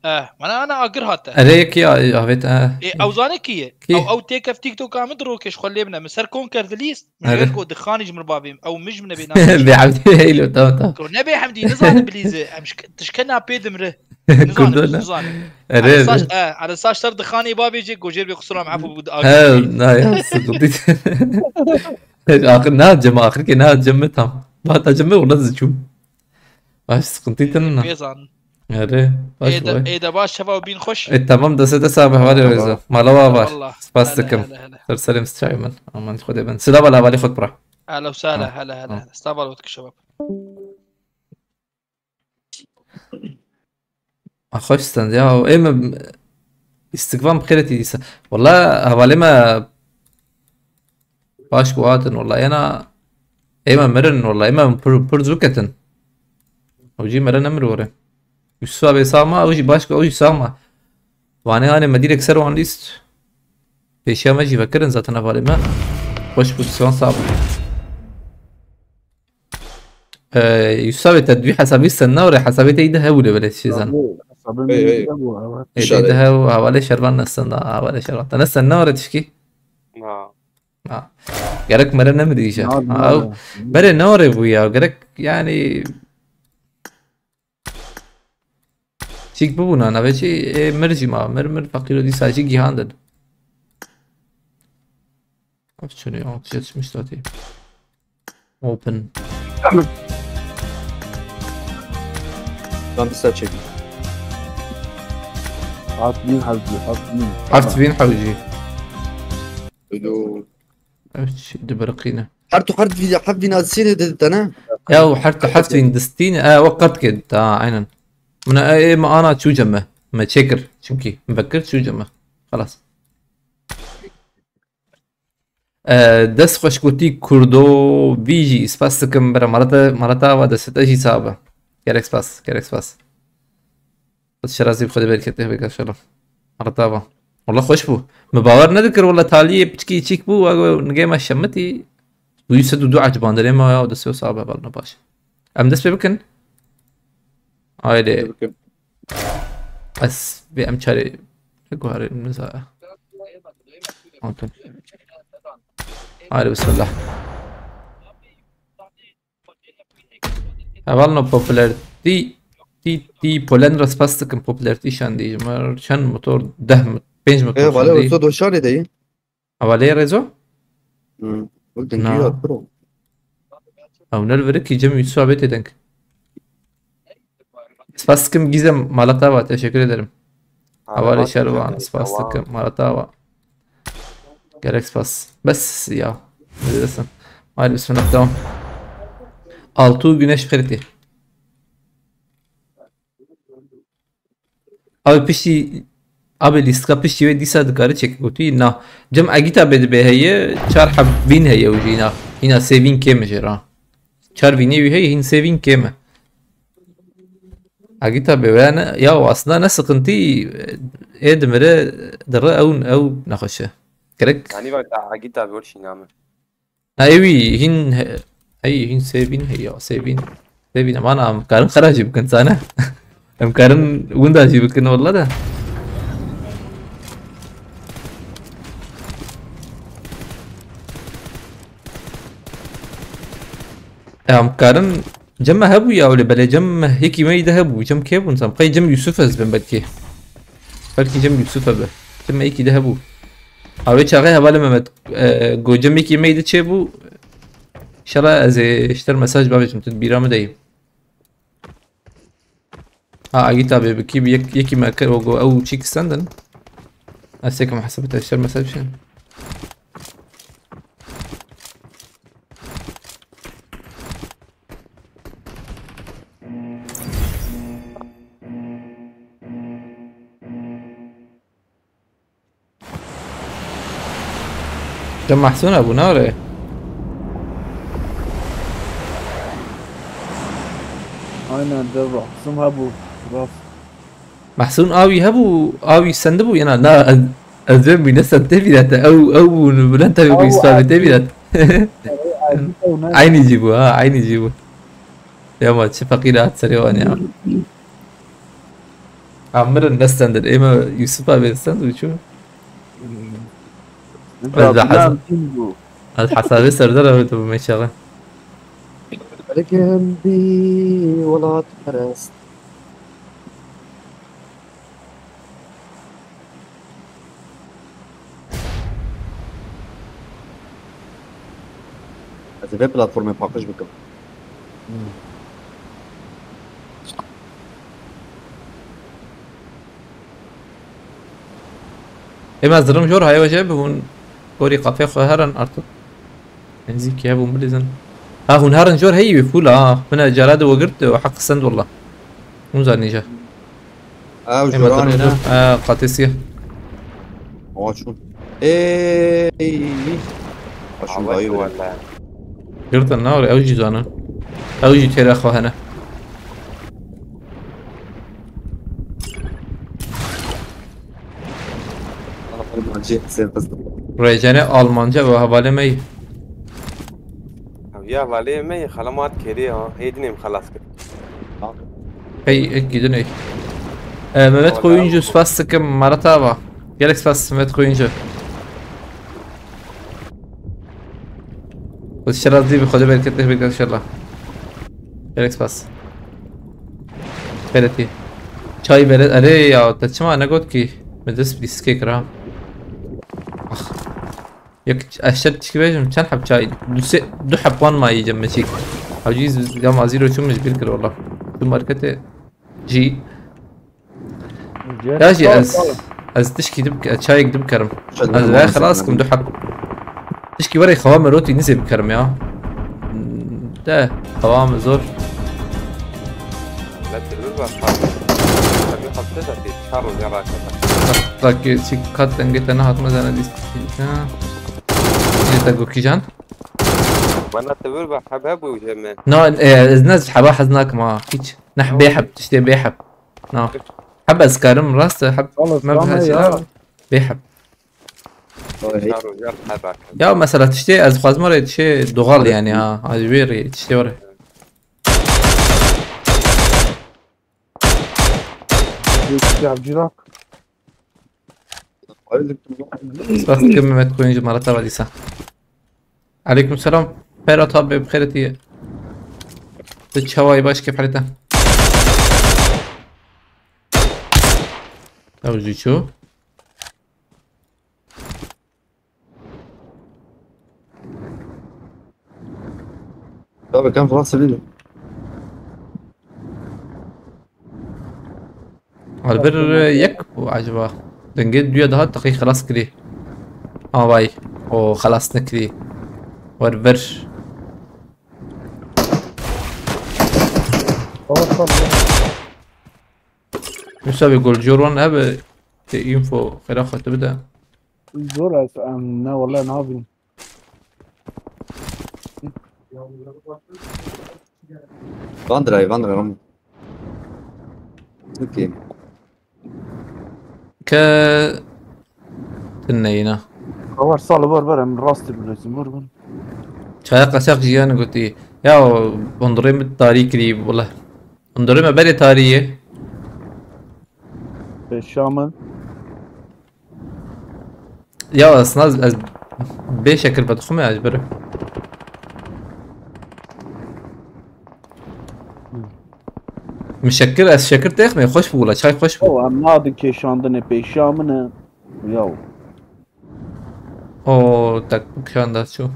Eh, mana ana agir hate. Erê yekî avêt e. Ê, ew zane kî ye? Kî? Ew, ew têkeftik to ka min dirokê ji xwe lê bine. Min ser konker dilîst. Min Erê. Jêr got dixanî ji min bavê. Ew min ji min bê Bê Hemdî heylo, tamam, tamam. Ko ne bê Hemdî, nizane bilîze. Em şk- tişkena pê dimre. Kurdo Nizane, ne? nizane. Erê, Erê saç, erê. eh, erê saç ser dixanê bavê jê gojêr bê qusuram efu bû. He, na ya, sıkıntı. Axir ne cem, axir ki ne cem tam. Bata cem, orada zıçum. Baş, sıkıntı tanına. Bêzan. Erê, baş Êde, vay. êde baş, şeva û bîn xweş. E, tamam, dese de sabe, hadi öyle. Mala var. Allah. Spas Hele, takım. hele, hele. Sır selim sıçayım ben. Aman, hadi ben. Sıla bala, bali xut bura. Ehla û sehla, Ha, hele, hele, ha. hele. Stava lot kişeva. A, xweş stend ya. Ê me, îstikvan bi xêretî dîsa. Wala hevalê me baş ku hatin wala. Yena ê me mirin wala. Ê me pir, pir zû ketin. Ew jî mere nemir were. Yusuf abi sağ ma, ew jî baş ku ew jî sağ ma. Vanê hanê me direkt ser wan lîst. Pêşiya me jî vekirin zaten hevalê me. Xweş bû, siwan sağ bû. Ee, Yusuf abi, te duyî hesabî sen ne ore, hesabê te îde hebû lê belê şêzan. Abi, hesabê Hey, min hey. de bu, evet. Ê, îde hew, hevalê şervan nesin da, hevalê şervan. Te nesin ne ore tişkî? Ha. Ha. Gerek mere nemir îşe. Ne Ha, yapayım ew, abi? Berê ne ore bû ya, gerek yani. Çîk bibûna, navê çi? Ê, mir jî ma, mir, mir feqîr û dîsa jî gihandin. Ev çi ne? Altı yüz yetmiş zaten. Open. Lan bir saç çek. At bin hazır, at bin. Heft bin hewcî. Alo. Ev çi dibiriqîne. Her tu her vî her vî nasîne de tane. Ya, û her tu heft bin distîne. E, we qert kir. Ta, aynen. Min e, e, me ana çû cem me. Me çêkir. Çimkî. Me vekir çû cem me. Xelas. E, dest xweş gotî Kurdo vî jî. Spas dikim. Bira marata, marata va destete jî sabe. Gerek spas. Gerek spas. Xwed şerazî bi xwe de berketê bike şelo. Arata va. Wala xweş bû. Min bawer nedikir wala taliyê piçkî çîk bû, wa nigê me şemitî. Duyî sed û du ecbandirê me ya, destê sabe balna baş. Em dest pê bikin. Haydi. Ez vê em çarê guharê niza. Okey. Haydi bismillah. Hevalno popularity, ti, ti Polen re spas dikim, popularity şandî ji me çend motor, deh mot-, pênc motor E, vale şandî. Rezo doşanê de yî. Hevalê Rezo? Hı. Bak, dengî Na. ya, bro. Ew ne li vir e ki cem Yusuf abi tê deng. Spas dikim Gizem, mala te ava, teşekkür ederim. Hevalê Şervan, spas dikim, mala te ava. Gerek spas. Bes ya. Ne diyorsun? Haydi bismillah, devam. Altu Güneş Periti. Abi piştî, abi lîstika piştî wê dîsa dikare çek gotî. Na. Cem Egîta bê dibe heye, çar heb vîn heye û jî na. Hîna sê vîn kêm e jê re. Çar vînê wî heye, hîn sê vîn kêm e. Egîta bê wê ne, ya aslında ne sıkıntı, ê dimire dire ew, ew nexweş e. Gerek. Yani bak, Agita bir şey namı. Ha, ewî hîn he-, hey, hîn sê vîn heye, sê vîn. Sê vîn, aman, em karin xera jî bikin, sane. Em karin winda jî bikin, walla de. Em karin cem me hebû ya, wele belê cem me yekî me de hebû. Cem kê bûn, sam? Qey cem Yusuf ez bin belkî. Belkî cem Yusuf e be. Cem me yekî de hebû. Awê çaxê hevalê Mehmet, e, go cem yekî me de çê bû. Şela ez ê ji te re mesaj bavêjim, tu bîra min de yî. Ha, Agîta bê bikî bi yek, yekî me kir, o go ew çîk sendin. Ez têkim hesabê te ji te re mesaj bişînim. Te Mahsûn hebû, ne were? Aynen, de Mahsûn hebû. Rast. Mahsûn awî hebû, awî sendibû, yena na, ez, ez vê mîne send tê bîra te, ew, ew bûn, bilen te bû, Ew îslamê tê Ercî. bîra te. Ercî ew ne? Aynî jî bû, ha, aynî jî bû. Ya ma çi feqîr hat serê wan ya. Amirin ne stendin? Ême Yusuf abi stend û çû. Ez de Abdullah haz-, Abdul bû. Ez hesabê serdar abi tu bû meşaxin. Gelbî welatperest. Ez ê vê platformê paqij bikim. Ême zirim jor haye weje bi hûn gorî kafê xwe herin artık. Nêzîkî hebûn bilîzin. Ha, hûn herin jor heyî wî fûl ha. Min e cara de we girt û heq send wela. Hûn zanî je. Ew Ê, joran metin ne? Ha, qatê siyah. Awa çûn. Ey. Aşın Awe dayı böyle. Wele. Girtin ne var? Ew jî zanin. Ew jî têra xwe hene. Almancı sen kızım. Rêcene Almanca ve hevalê me yî. Ev ya hevalê me yî, xelemat kerê ha. Hêdinê em xelas kir. Hey, ek gidin ey. E, Mehmet Koyuncu, spas dikim, Marat Ava. Gelek spas Mehmet Koyuncu. Xwedê şer razî bi, Xwedê bereketli bike inşallah. Gelek spas. Beretî. Çay beret, erê ya, te çima negot kî? Me dest bi dîskê kira. Ax. Yek, ez şer tişkî bêjim, çend heb çay? Du sê, du heb wan mayî cem me çîk. Hewcî z-, ya ma zîro çûm ji bîr kir wela. Tu marketê jî. Ya jî ez, ez tişkî dib-, ez çayek dibikerim. Ez vê xelas kim du heb. Tişkî were xewa me rotî nizê bikerim ya. De, xewa me zor. Let dur bak. Tabii hafta da bir çar roja rakata. Bak, çi kat dengê te nehatime zane dîst. Ha. Ne te gokî can? Bana tabir bak, hebe bu jeme. Na, e, ez ne heba hez nakim ha, hiç. Ne bê heb, tiştê bê heb. Na. Heb ez karim rast, heb Oğlum, me sana bihecî ya. Bê heb. Oy. Çar roja hebe. Ya mesela tiştê ez xwazim re tiştê doğal yani ha. Az bir tiştê were. Yok, ya, cürak. Spas dikim Mehmet Koyuncu, Marat Ava dîsa. Aleyküm selam. Ferhat abi, bi xêr tî. Tu çawa yî, baş, kêf halê te? Ew jî çû. Tabii, kan Fransa değil. Albir yek bû acaba. Dengê duya daha teqî xelas kirî. Avay. O xelas nekirî. Wer vir. Tamam, tamam. Musa bir gol Jorvan abi. Te info xera xwe tu bide. Zor ez, em, ne, wele nabînim. Vandırayı, vandırayı. Okey. Ke tineyna. Var sal var var, em rastî bilezim, var var. Çaya kaçak jiyan gotî. Ya o hundirê min tarî kirî wele. Hundirê me berê tarî ye. Pêşa min. Ya aslında ez, ez bê şekir vedixwim ya, ez birim. Min şekir, ez şekir têxmê, xweş bû wela, çay xweş bû. O, em nadin kêşandinê, pêşa min e. Yaw. O, tak, kişanda çû.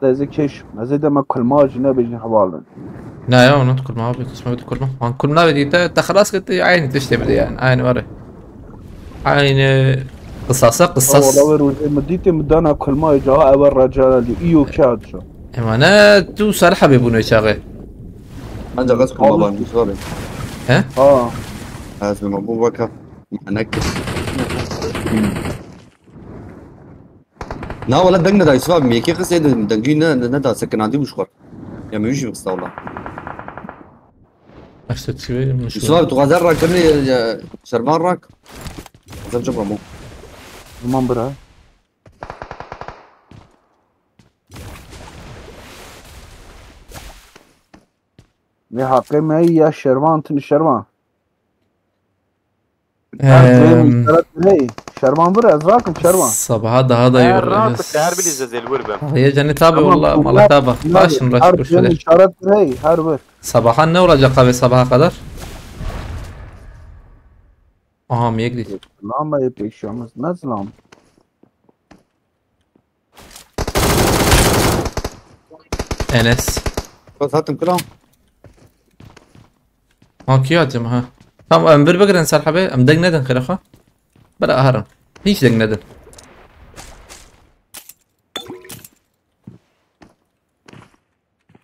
Ez ê kêş, ez ê dema kulma jî nebêjin hevalin. Na ya, onu kulma abi, kısma bir kulma. Han kulma abi diyte, te xelas gitti, aynı tiştê bide yani, aynı var. Aynı qisasa qisas. Wala wê rojê min dîtê, min dana kulmayê ca, ew reca lî, îyo kağıt ca. Ema ne, tu salih abi bunu çağı. Ancak az kulma var, Yusuf abi. He? Ha. Ez bi bu baka. Manek. Na wala deng neda Yusuf abi, yekê qisê de dengî ne, ne, neda sekinandî bû ji xwe. Ya min wî jî bixista wala. Eşte çi verim Yusuf abi, tu xezer rak kirî, ya, şervan rak. Xezer cem ramo. Tamam bira. Ne hakkı me ya şervan, tini şervan. Her cem Em, işaret hey. Şervan bir ez rakim Şervan. Sabaha daha da Her yorulacağız. Rahat, her biri zezil vur be. Hayır cennet abi. Tamam, valla bunlar, mala taba. Bunlar Başın rahat her boş cem ver. İşaret hey her bir. Sabaha ne olacak abi sabaha kadar? Aha, miyek değil. Lamba yep yaşamaz. Nasıl lan? Enes. Bas hatım kral. Ha, kî hatim ha. Tamam, em bir bigirin ser hebe, em deng nedin xêra xwe. Bira herin. Hiç deng nedin.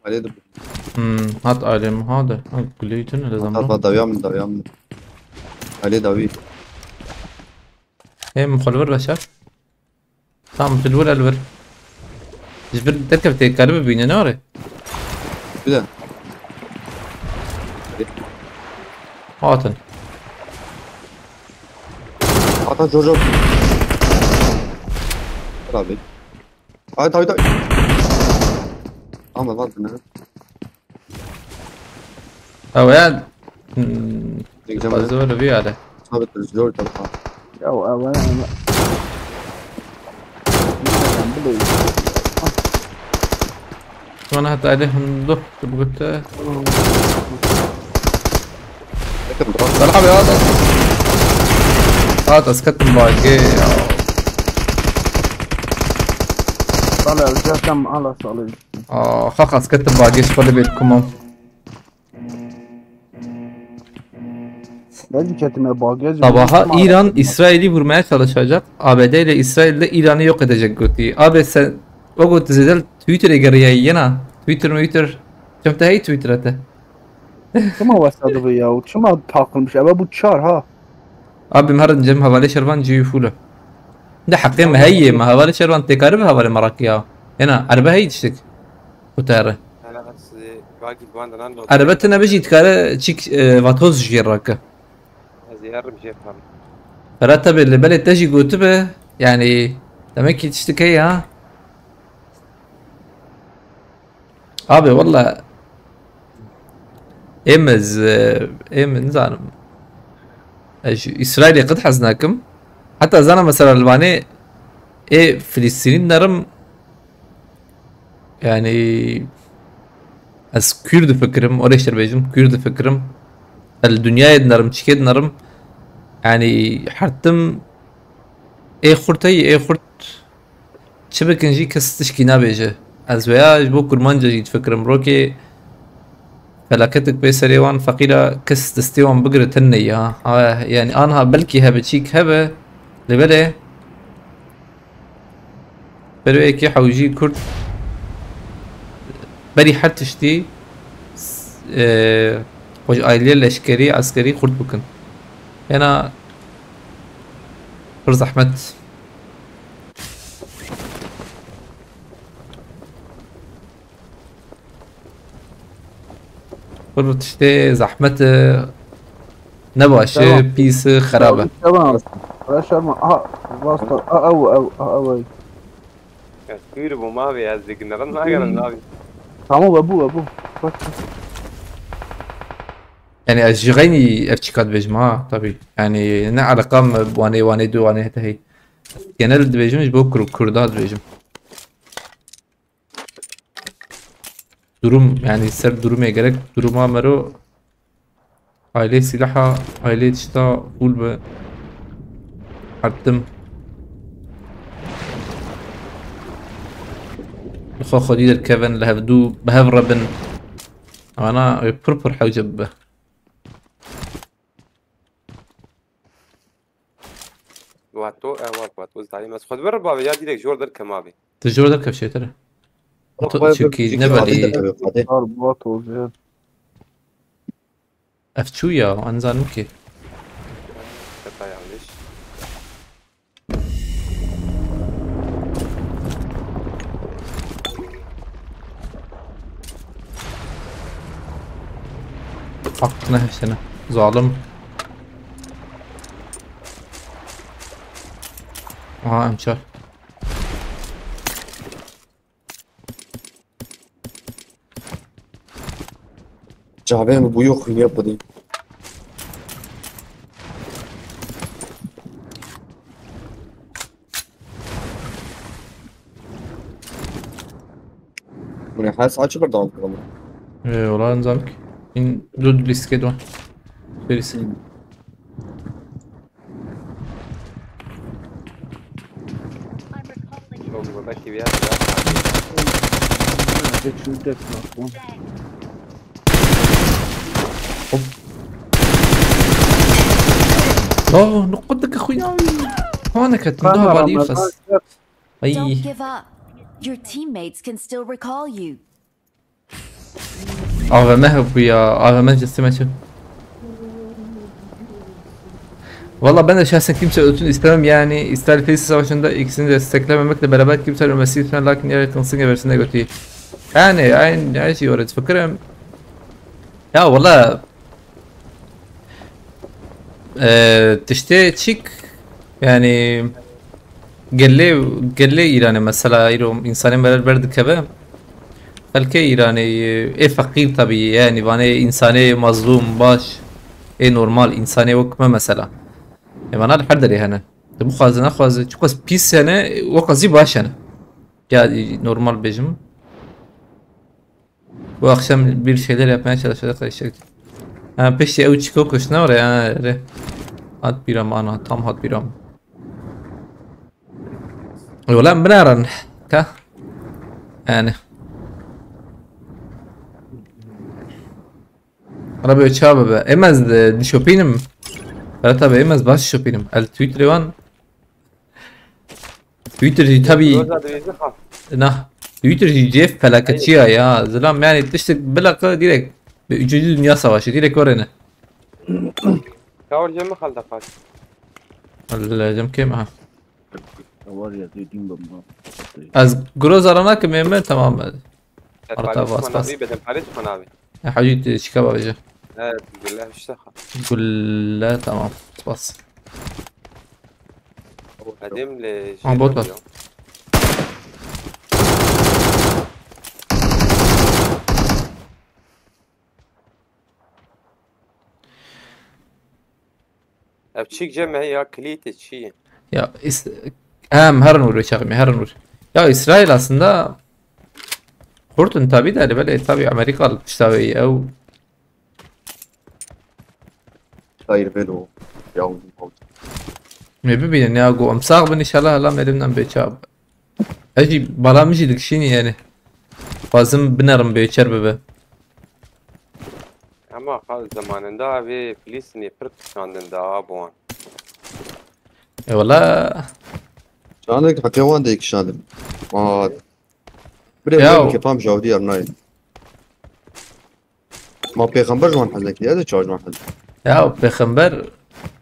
Alê de. Hmm, hat alê mi ha de. Ha, gulê tune de zaman. Hat dawiya min, dawiya min. Alê dawî. Hem xwe li vir veşer. Tamam, tu li wir, el vir. Ji vir derkevtê, karibe bibîne, ne were? Bir de. Hatin. Hatta Jojo. Abi. Ay, tabii, tabii. Ama lan ne? Ew ya. Hmm. Diyeceğim. Fazla öyle bir yerde. Sabit bir zor tabii. Ya, ew, ew, ew. Nereden bileyim? Şu an hatta öyle hındı. Dur, bu gitti. Bakın, bırak. Lan abi, hadi. Hadi, esketim bagi ya. Valla, öleceksem, Allah sağlığı. Aa, ha, ha, esketim bagi, şöyle bir kumam. Belki ketime bagaj. Sabaha İran İsrail'i vurmaya çalışacak. A B D ile İsrail de İran'ı yok edecek götü. Abi sen o götü zedel Twitter'e geri yayına. Twitter, Twitter. Çömte hey Twitter ete. Çima wesa dibe ya? Çima takılmış? Eve bu çar ha. Abi, her cem hevalê şervan cî fûl e. De heqê me heye, me hevalê şervan têkari bi hevalê me rakiya. Ena, erbe hey tiştik. Kutere. Ana, sizi bagi duan danan do. Erbe tine bijî dikare çik, e, vatoz jê rake. Ez yarım jê tam. Ferhat abi, li belê te jî gotibe, yani, demek ki tiştik heye ha. Abi, valla, em ez, e, em nizanim. Ez ji Îsraîlê qet hez nakim. Heta zana mesela li Wanê ê Filistînî dinerim, yani, ez Kûr difikirim, orê ji te bêjim, Kûr difikirim. Ez li dinyayê dinerim, çikê dinerim. Yani, hertim ê xurt heyî, ê xurt çi bikin jî kes tişkî nabêje. Ez veya ji bo kurmanca jî difikirim. Rokê felaketik pê serê wan feqîra kes destê wan bigire tenê ya. Ha, yani anha belkî hebe çîk hebe, lê belê berê yekê hewjî kurd berî her tiştî, e, xwe ji aliyê leşkerî, eskerî xurt bikin. Hena pir zehmet. Pir tiştê zehmet e, ne baş e, Tamam. Pîs e, xerab e. Tamam. Ara şerma. Aha, vasta. A, ew, ew, a, ew, ew. Ez pîr bûm abi, ez diginerim, nagerim abi. Tamam, we bû, we bû. Bak. Yani ez ji xeynî ev çîka dibêjim ha, tabii. Yani ne eleqa me bi wanê, wanê du, wanê hete hey. Genel dibêjim ji bo Kur-, Kurda dibêjim. Durum, yani ser durumê gerek duruma mero ailê silaha, ailê tişta hûl be. Hertim. Li xwe xwedî derkevin, li hevdû bi hev re bin. Ana pir pir hewce bibe. Wato, e, wat, wat, ez dayim, ez xwe dibe re bavê ya direk jor derkem abi. Tu jor derkev şêtir e. Bak, Wato bak, çekî bak, ne bak, belî. Bak, bak, bak. Ev çû ya, an zanim ki. Hata yanlış. Hakkını hepsini. Zalim. Aha, M Ç R. Çavê min bûyo xwîniya xwedî. Her saat çi berdewam kirim. Ee, wala nizam ki. In du lîstikê dwan. Serî. Belki bir yer daha. Tek şunu tek bırak. Hop. Oh, nuqud dike xuya. Hane ket, daha balî fes. Ay. Don't give up. Your teammates can still recall you. A V M hebû ya, A V M cestime çi? Valla ben de şahsen kimse ölsün istemem yani. İsrail-Filistin savaşında ikisini desteklememekle beraber kimse ölmesi istemem, lakin yer yakınsın gebersin de götü. Yani aynı her şey oraya fikirim. Ya valla Ee, tiştê çîk, yani gelê gelê Îranê mesela îro însanê meriv berdikeve. Xelkê Îranê ê feqîr tabî, yani vanê însanê mazlûm baş, ê normal, însanê wek me mesela. Ê vana li her derê hene. Tu bixwaze nexwaze, çiqas pîs hene, wek zî baş hene. Ya normal bêjim. Bu akşam bir şeyler yapmaya çalışacak eşek. Ha, piştî ew çîko kuştine oraya, ha, re. Hat bîra me ana, tam hat bîra me. Wala em binarin. Ka? Yani. Ara böyle çağı be. Em ez de dişopînim. Berat abi, em ez baş dişopînim. El Twitterê wan. Twitter jî tabî. Roza divêjin ha. Nah. Twitter jî cêf felakeçiya ya. Zilam yani tiştek bilaka direkt. Bir üçüncü dünya savaşı direkt oraya. Kawar cem mi halda kaç? Allah'ım kim ha. Var ya dediğim ben buna. Az groz arana ki memnun tamam. Arta bas, bas. Abi, beden pare çıkman abi. Ya hacı şikaba veje. Evet, gülle işte. Gülle tamam. Bas. O Edem'le Ha, bot var. Ev çîk cem he ya, kilîtê çî. Ya is hem herin vur çaxmî herin vur. Ya İsrail aslında Hortun tabi de, belê tabi Amerika işte ew. Hayır ben o. Ya. Me bibînin ya, ku em sax bin inşallah, Allah me elimden bê çav. Ez jî bala min jî dikişînî yani. Xwazim binerim bê çer bibe. Ama xal zamanında vê Filistinê pir kişandin da abuan. E wala. Çanek heke wan de kişandim. Aa. Bire Ya. Bire kefam Yahudi ya nayê. Ma pêxember ji wan hez nekiriye, ez de çawa ji wan hez. Ya pêxember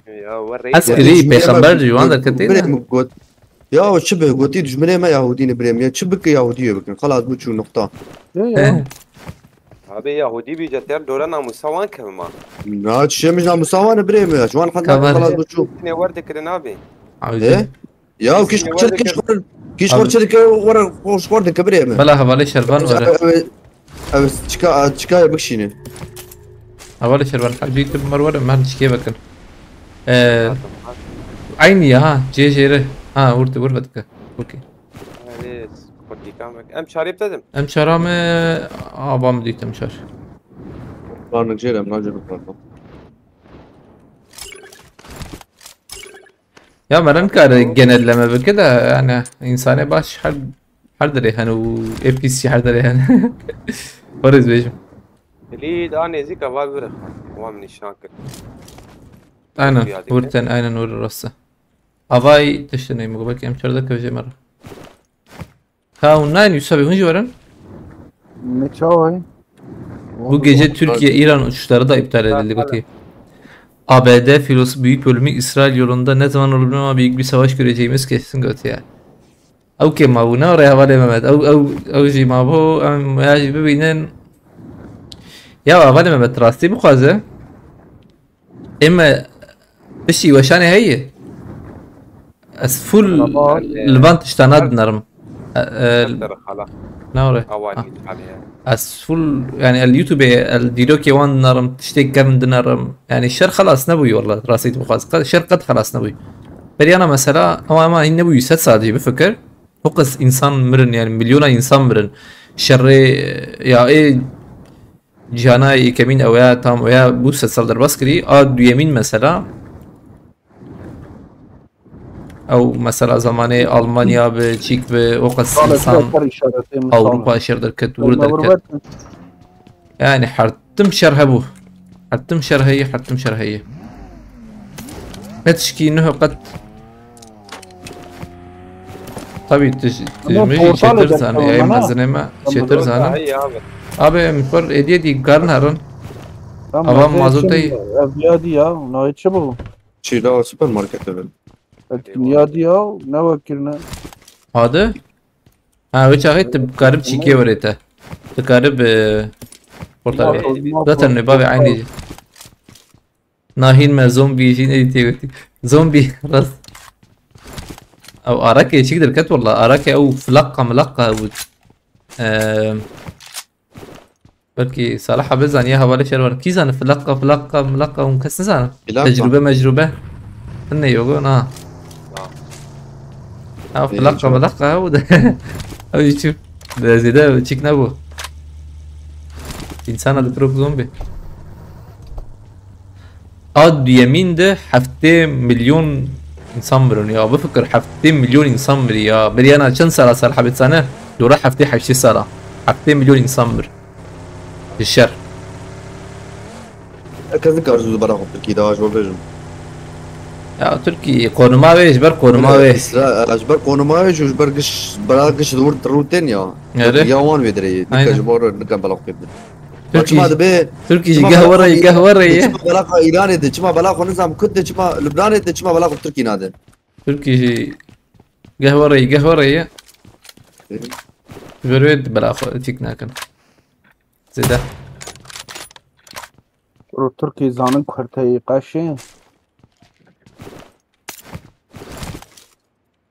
Ya we Ez reyde. kirî, pêxember ji wan derketî ne? Birê min got. Ya çi bi gotî dijminê me Yahudî ne birê min. Ya çi bike Yahudiyê bikin. Xelas bû çû nokta. Ya ya. Abi Yahudi bî ceter dora namusa wan kevma. Na çi min namusa wan birê min. Ji wan hez Kabar. Xelas bû çû. Ne war dikirî abi. Abi. E? Ya kişt çirke kişt kişt çirke wara hoş xwar dike wara. Bela hevalê şervan were. Ev çika çika bikşîne. Hevalê şervan hacî tu mer were, em çikê vekin. Ee, Aynı ya ha, cê jêre. Ha, vur tu vur vedike. Okey. Evet. Kurdîkan bek. Em çarê bidedim. Em çara me ava min dît em çar. Karnik jêre em nacê bikardim. Ya me nikare genelleme bike de yani insanê baş her her derê hene û ê pîs jî her derê hene. Parêz bêjim. Lî daha nêzîka va bire. Wan nîşan kir. Aynen. Diyadike. Vurten aynen vur rasta. Avay tiştê neyim, belki em çarda kevje me re. Ha, online Yusuf abi, hûn jî werin? Ne çawa ye? Bu gece Türkiye-İran uçuşları da iptal edildi, gotiye. A B D filosu büyük bölümü İsrail yolunda ne zaman olur bilmem ama büyük bir savaş göreceğimiz kesin, gotiye. Ew kê mabû, ne oraya hevalê Mehmet. Ew, ew, ew jî mabû, em ya jî bibînin. Ya hevalê Mehmet, rastî bixwaze. Ê me piştî weşanê heye. Ez full Tamam. li van tiştana dinerim. E, e, Ser xala. Ne ore? Awan Ha. hiç haliye. Ez full yani el YouTube el dîrokê wan dinerim, tiştê kevin dinerim. Yani şer xelas nebûyî walla, rastî bixwaz. Qe-, şer qet xelas nebûyî. Beriyana mesela ama ama hîn nebûyî sed saetî bifikir. O qas insan mirin yani milyona insan mirin. Şerê ya ê cîhana yekemîn ew ya, tam ew ya bû sed sal derbas kirî. A duyemîn mesela, ew mesela zamanê Almanya bi, çîk bi, o qas Sale insan ser işareti, misal. Ewropa şer derket, wir derket. Yani her tim şer hebû. Her tim şer heye, her tim şer heye. Ne tişkî ne qet. Tabii, tij-, Ama tijmejî portal çêtir eder zanî, tamam, ey ana. Mezinê me Tamam. Çêtir zanin. Daha iyi abi. Abi, em xwar êdiyê dî karin herin. Tamam, Ava ben mazotey. Evliya diye ya, ona hiç bu. Çîla süpermarkete bin. Dünya diye ya, ne vakirine. Hadi. Ha, wê çaxê tu karib çîkê werê te. Tu karib, e, portal. Zaten ne bavê aynı. Nahîn me zombî jî neyî tê gotî. Zombî rast. Ew arake çik derket walla. Arake ew filaqqa milaqqa bû. Eee, belkî Salih abi zaniye hevalê şer var. Kî zane filaqqa, filaqqa, milaqqa hûn kes nizane. Filaqqa. Tecrube mecrube. Hinne yogo na. Ha, filaqqa, milaqqa ew de. Ew çi? Zêde çik nebû. İnsana ditirok zombi. A duyemîn de heftê milyon insan mirin ya. Bifikir, heftê milyon insan mirî ya. Beriyana çend sala sar hebêt sane? Dora heftê heştê sala. Heftê milyon insan mir. Ji şer. Kes nikar ji bera xwe Tirkî de, ji bo bêjim. Ya Tirkî, qonuma wê, ji ber qonuma wê. Îsra-, ji ber qonuma wê, ji ber giş, bera giş rû-, rûtên ya. Erê. Ya wan wê dirê. Aynen. Nika ji bo re, nika bela xwe bidin. Tirkî, çima dibe, Tirkî jî çima geh bela were, xwe, geh were ye. Çima bela xwe Îranê de, çima bela xwe nizam Kurd de, çima Lubnanê de, çima bela xwe Tirkî nade? Tirkî jî geh were ye, geh were ye. Ji ber wê bela xwe çîk nakin. Zêde. Ro Tirkî zanin kurteyî qaşê.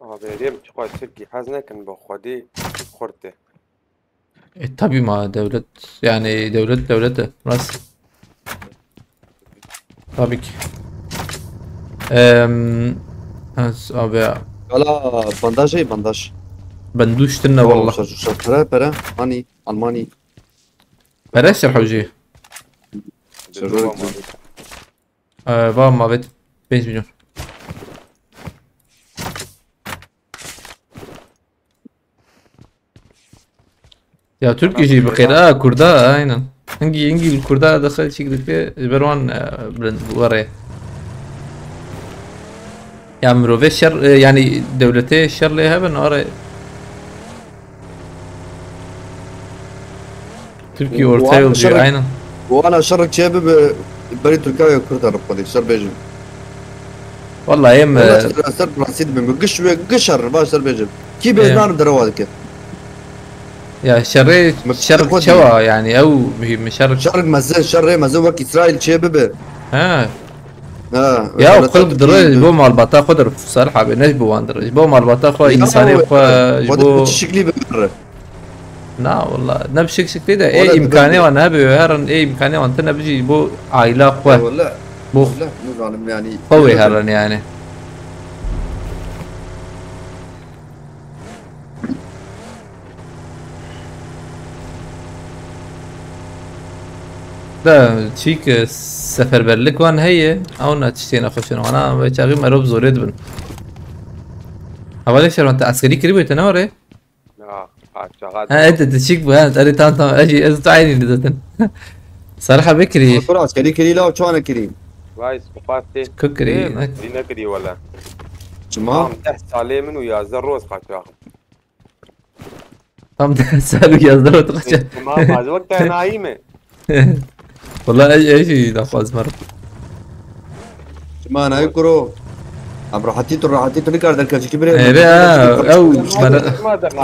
Abi, rêm çiqas Tirkî hez nekin, bi xwedî xurt e. E, tabii ma devlet, yani devlet devlet e. Nasıl? Tabii ki. Em, ez, abi ya. Gala bandaj ey, bandaj. Ben düştün ne Tamam, valla. Şaş, şaş, pere, pere. Hani, Almani. Pere şerh hocayı. Şaş, Ee, var mabet beş milyon. Ya Türk işi bir kere, ha, Kurda, aynen. Hangi, hangi Kurda da xel çektik de, Berwan, e, bilin, bu araya. Ya mirove şer, e, yani devlete şer lê hebe, nare. Türkiye orta yolcu, aynen. Wana şerek çê bibe, berî Tirkiye Kurd herif xwedî, ser bêjim. Vallahi em, Wala e, ser, ser rastî dibim, giş ve, giş şer, baş ser bêjim. Kî bêznan derewa dike. Ya şerê, şer çewa yani, ew mühim şer. Şer mezin, şerê mezin wek İsrail çê bibe. Ha. Ha, Ya, öyle xulk tabii dire, ki ji bo malbata xwe dir, Salih abi, ne ji bo wan dir. Ji bo malbata xwe, Ya, insanê xwe, ji xwe bo çi şeklî bibire? Na, wala, ne bi şek şeklî de, ê Wala imkanê dibe. Wan hebe, herin, ê imkanê wan tine bijî, ji bo aila xwe. Ya, wala, Bo wala, nizanim yani. Xwe wê herin yani. Da çîk, e, seferberlik wan heye, ew ne tiştê nexweş in, wana wê çaxî merov zorê dibin. Hevalê şervan te eskerî kirî bû te ne were? Na, ha, çaxa Ha, ete te çîk bû, ha, erê, tamam, tamam, ez jî, ez tu eynî li zaten. Sariha bikirî. Kur eskerî kirî la çane kirî. Vay, spas tê. Ku kirî, Ê, ne? Kirî nekirî wele. Çima? Tam deh salê min û yazdeh roz qaçax. Tam deh sal û yazdeh roj qaçax. Ma, ma ji wek tenayî me. Wala ez, ez jî daxwaz mer. Çima nayê kuro? Em rahatî tu, rahatî tu nikar derkev çikî birê. Ere, ha, ew, bana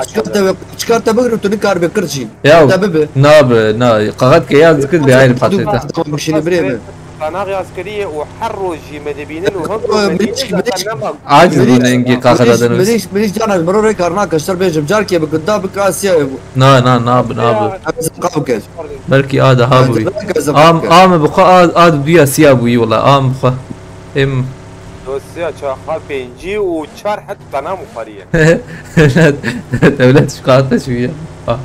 Çikar te, çikar te bigir û tu nikar bê kir jî. Ya, Te bibe. Nabe, na, qaxat ke yaz dikir bê aynî patrê te. Tamam, bişîne birê min. Qanax yaz kiriye û her roj jî me dibînin û him Oy, roj me mirî dibînin çik, mirî zaten çik. Nema. Aciz bûne engî qaxeta de nivîs. Mirî, mirî cana ji mirovê kar nake, ji te bêjim, carkê bi gunda bi kasiyayê bû. Na, na, na bi, na bi. Ya. Ez qav kes. Belkî a daha bûyî. Ez qav kes. Am, am bi xwe a, a di duya siya bûyî wala, am bi xwe. Em. Dosya çaxa pêncî û çar het qenam û xwariye. Devlet şikayete şûye. Ah.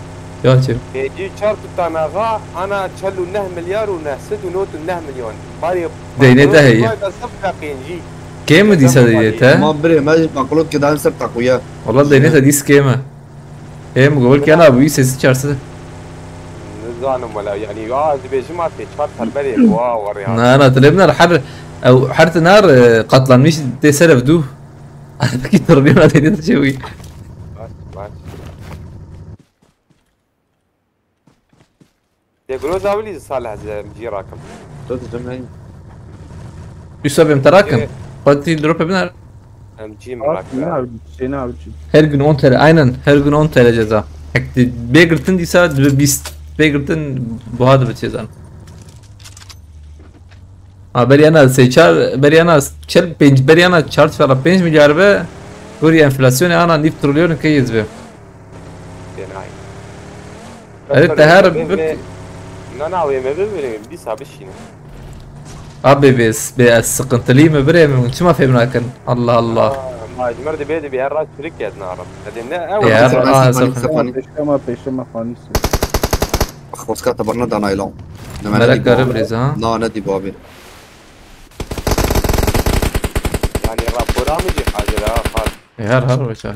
Ya çi? Êcî çar tutanaxa ana çel û neh milyar û neh sed û nod û neh milyon. Barê Deynê te heye. Vay da sif deqên jî. Kêm mi dîsa deynê te? Ma birê me jî pakulot ki daim ser takuya. Valla deynê te dîs kêm e. Hem gol kena bu sesi çarsı. Nizanim wela yani ya ez dibêjim a pê çar serberê wa warê ha. Na na tile binar her ew her tinar e, katlanmış de seref du. Peki tırlıyor na deynê te çewi. Baş baş. De groza wili salih ez em cî rakim. Dört yüz hem Yusuf em terakim. Evet. Pati drop binar. Em cî mi rakim. Ne abi, şey ne abi? Her gün on T L, aynen. Her gün on T L ceza. Hekti begirtin dîsa dibe bîst. Begirtin buha dibe ceza. Ha beriyana seçar, beriyana çel pênc, beriyana çar fela pênc milyar be. Gori enflasyonu ana nîv trilyon keyz be. Fenayî. Evet, te her Ve- bir- ve- Na na wê me bibînin dîsa bişînin. Abi be, be ez sıkıntılıyım birê min çima fêm nakin? Allah Allah. Ma ji mer dibê dibê her rast çirik ez narim. Hadi ne ew Ya, dibê- aa, Sefani, sefani. Sefani. Peşema peşema fanisi. Xoska te birna danayla. Merek garib rêza. Na ne dî babî. Yani rapora mı cihazı daha fazla? E, her her veça.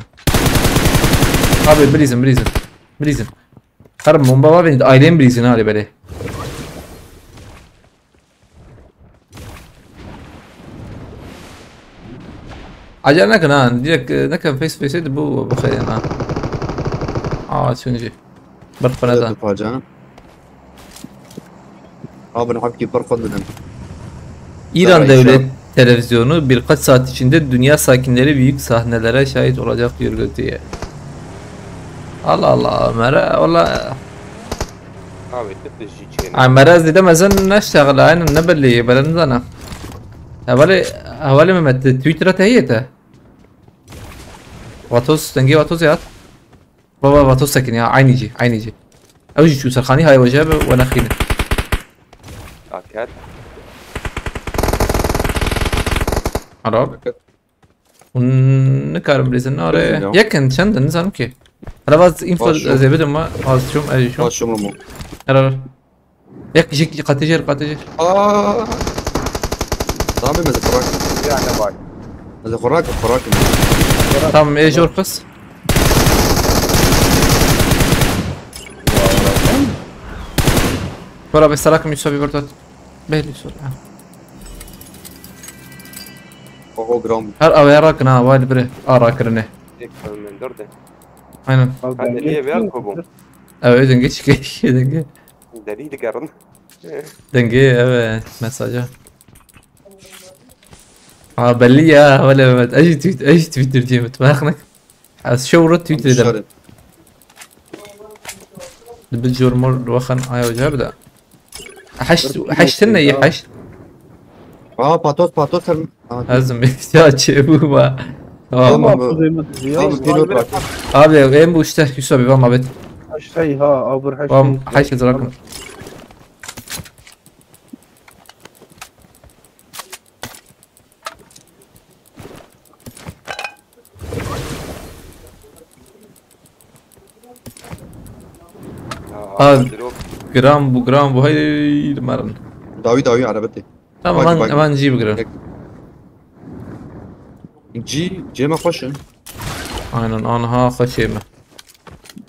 Abi bilizin bilizin. Bilizin. Her bomba var benim ailem bilizin hadi böyle. Acele nekin ha, direkt e, nekin face to face bu bu xeyr ha. Aa çünkü. Bir Hadi fena da. tu paca. Abi ne hakki bir kadının. İran Daha devlet inşallah. Televizyonu birkaç saat içinde dünya sakinleri büyük sahnelere şahit olacak diyor götüye. Allah Allah, mera, valla. Abi tıpış için. Ay, mera zide mezen ne şagla, aynen ne belli, belen zana. Havale, havale Mehmet, Twitter'a tehiyete. Vatos, denge Vatos ya. Baba Vatos tekin ya, aynı ci, aynı ci. Ew jî çû serxanî hay weje bi we nexîne. Aket. Alo. Hûn nikarin bilîzin nare. Bilîzin ya. Yekin çend in nizanim ki. Hele vaz info Baş, ez ê bidim ma az çûm ez çûm. Başım mu? Hele hele. Yek jik qatê jêr qatê jêr. Aa. Tamam meze kurak. Yani bak. Meze kurak kurak. Tamam ê jor qis. Kora be serakim Yusuf bir dört. Belli sor. Ha. Oho gram. Her avaya rakın ha, vay bire. A rakırını. Tek fırmın dur de. Aynen. Hadi niye ver kubum? Evet, denge çıkıyor, denge. Deli digarın. Denge, evet, mesaja. Ha, belli ya, öyle evet. Ej tweet, ej Twitter diye mi? Bakın. Az şu vurdu Twitter dedim. Dibir jor mor waxan aya hoca bir de. Haş, haş sen ne iyi haş? Aa patos patos sen. Aa, Azim ya çebu ba. Tamam. Tamam. Ama bu zeymet ya. Tamam pilot bak. Abi en bu işte Yusuf abi valla bet. Şey ha, abur haş. Tamam, haş rakım. Ya, Abi. Drop. Gram bu gram bu hayır marin. Dawi dawi arabeti. Tamam Bak, ben bak. ben G bigre. G G me xoşin. Aynen anha xweşê me.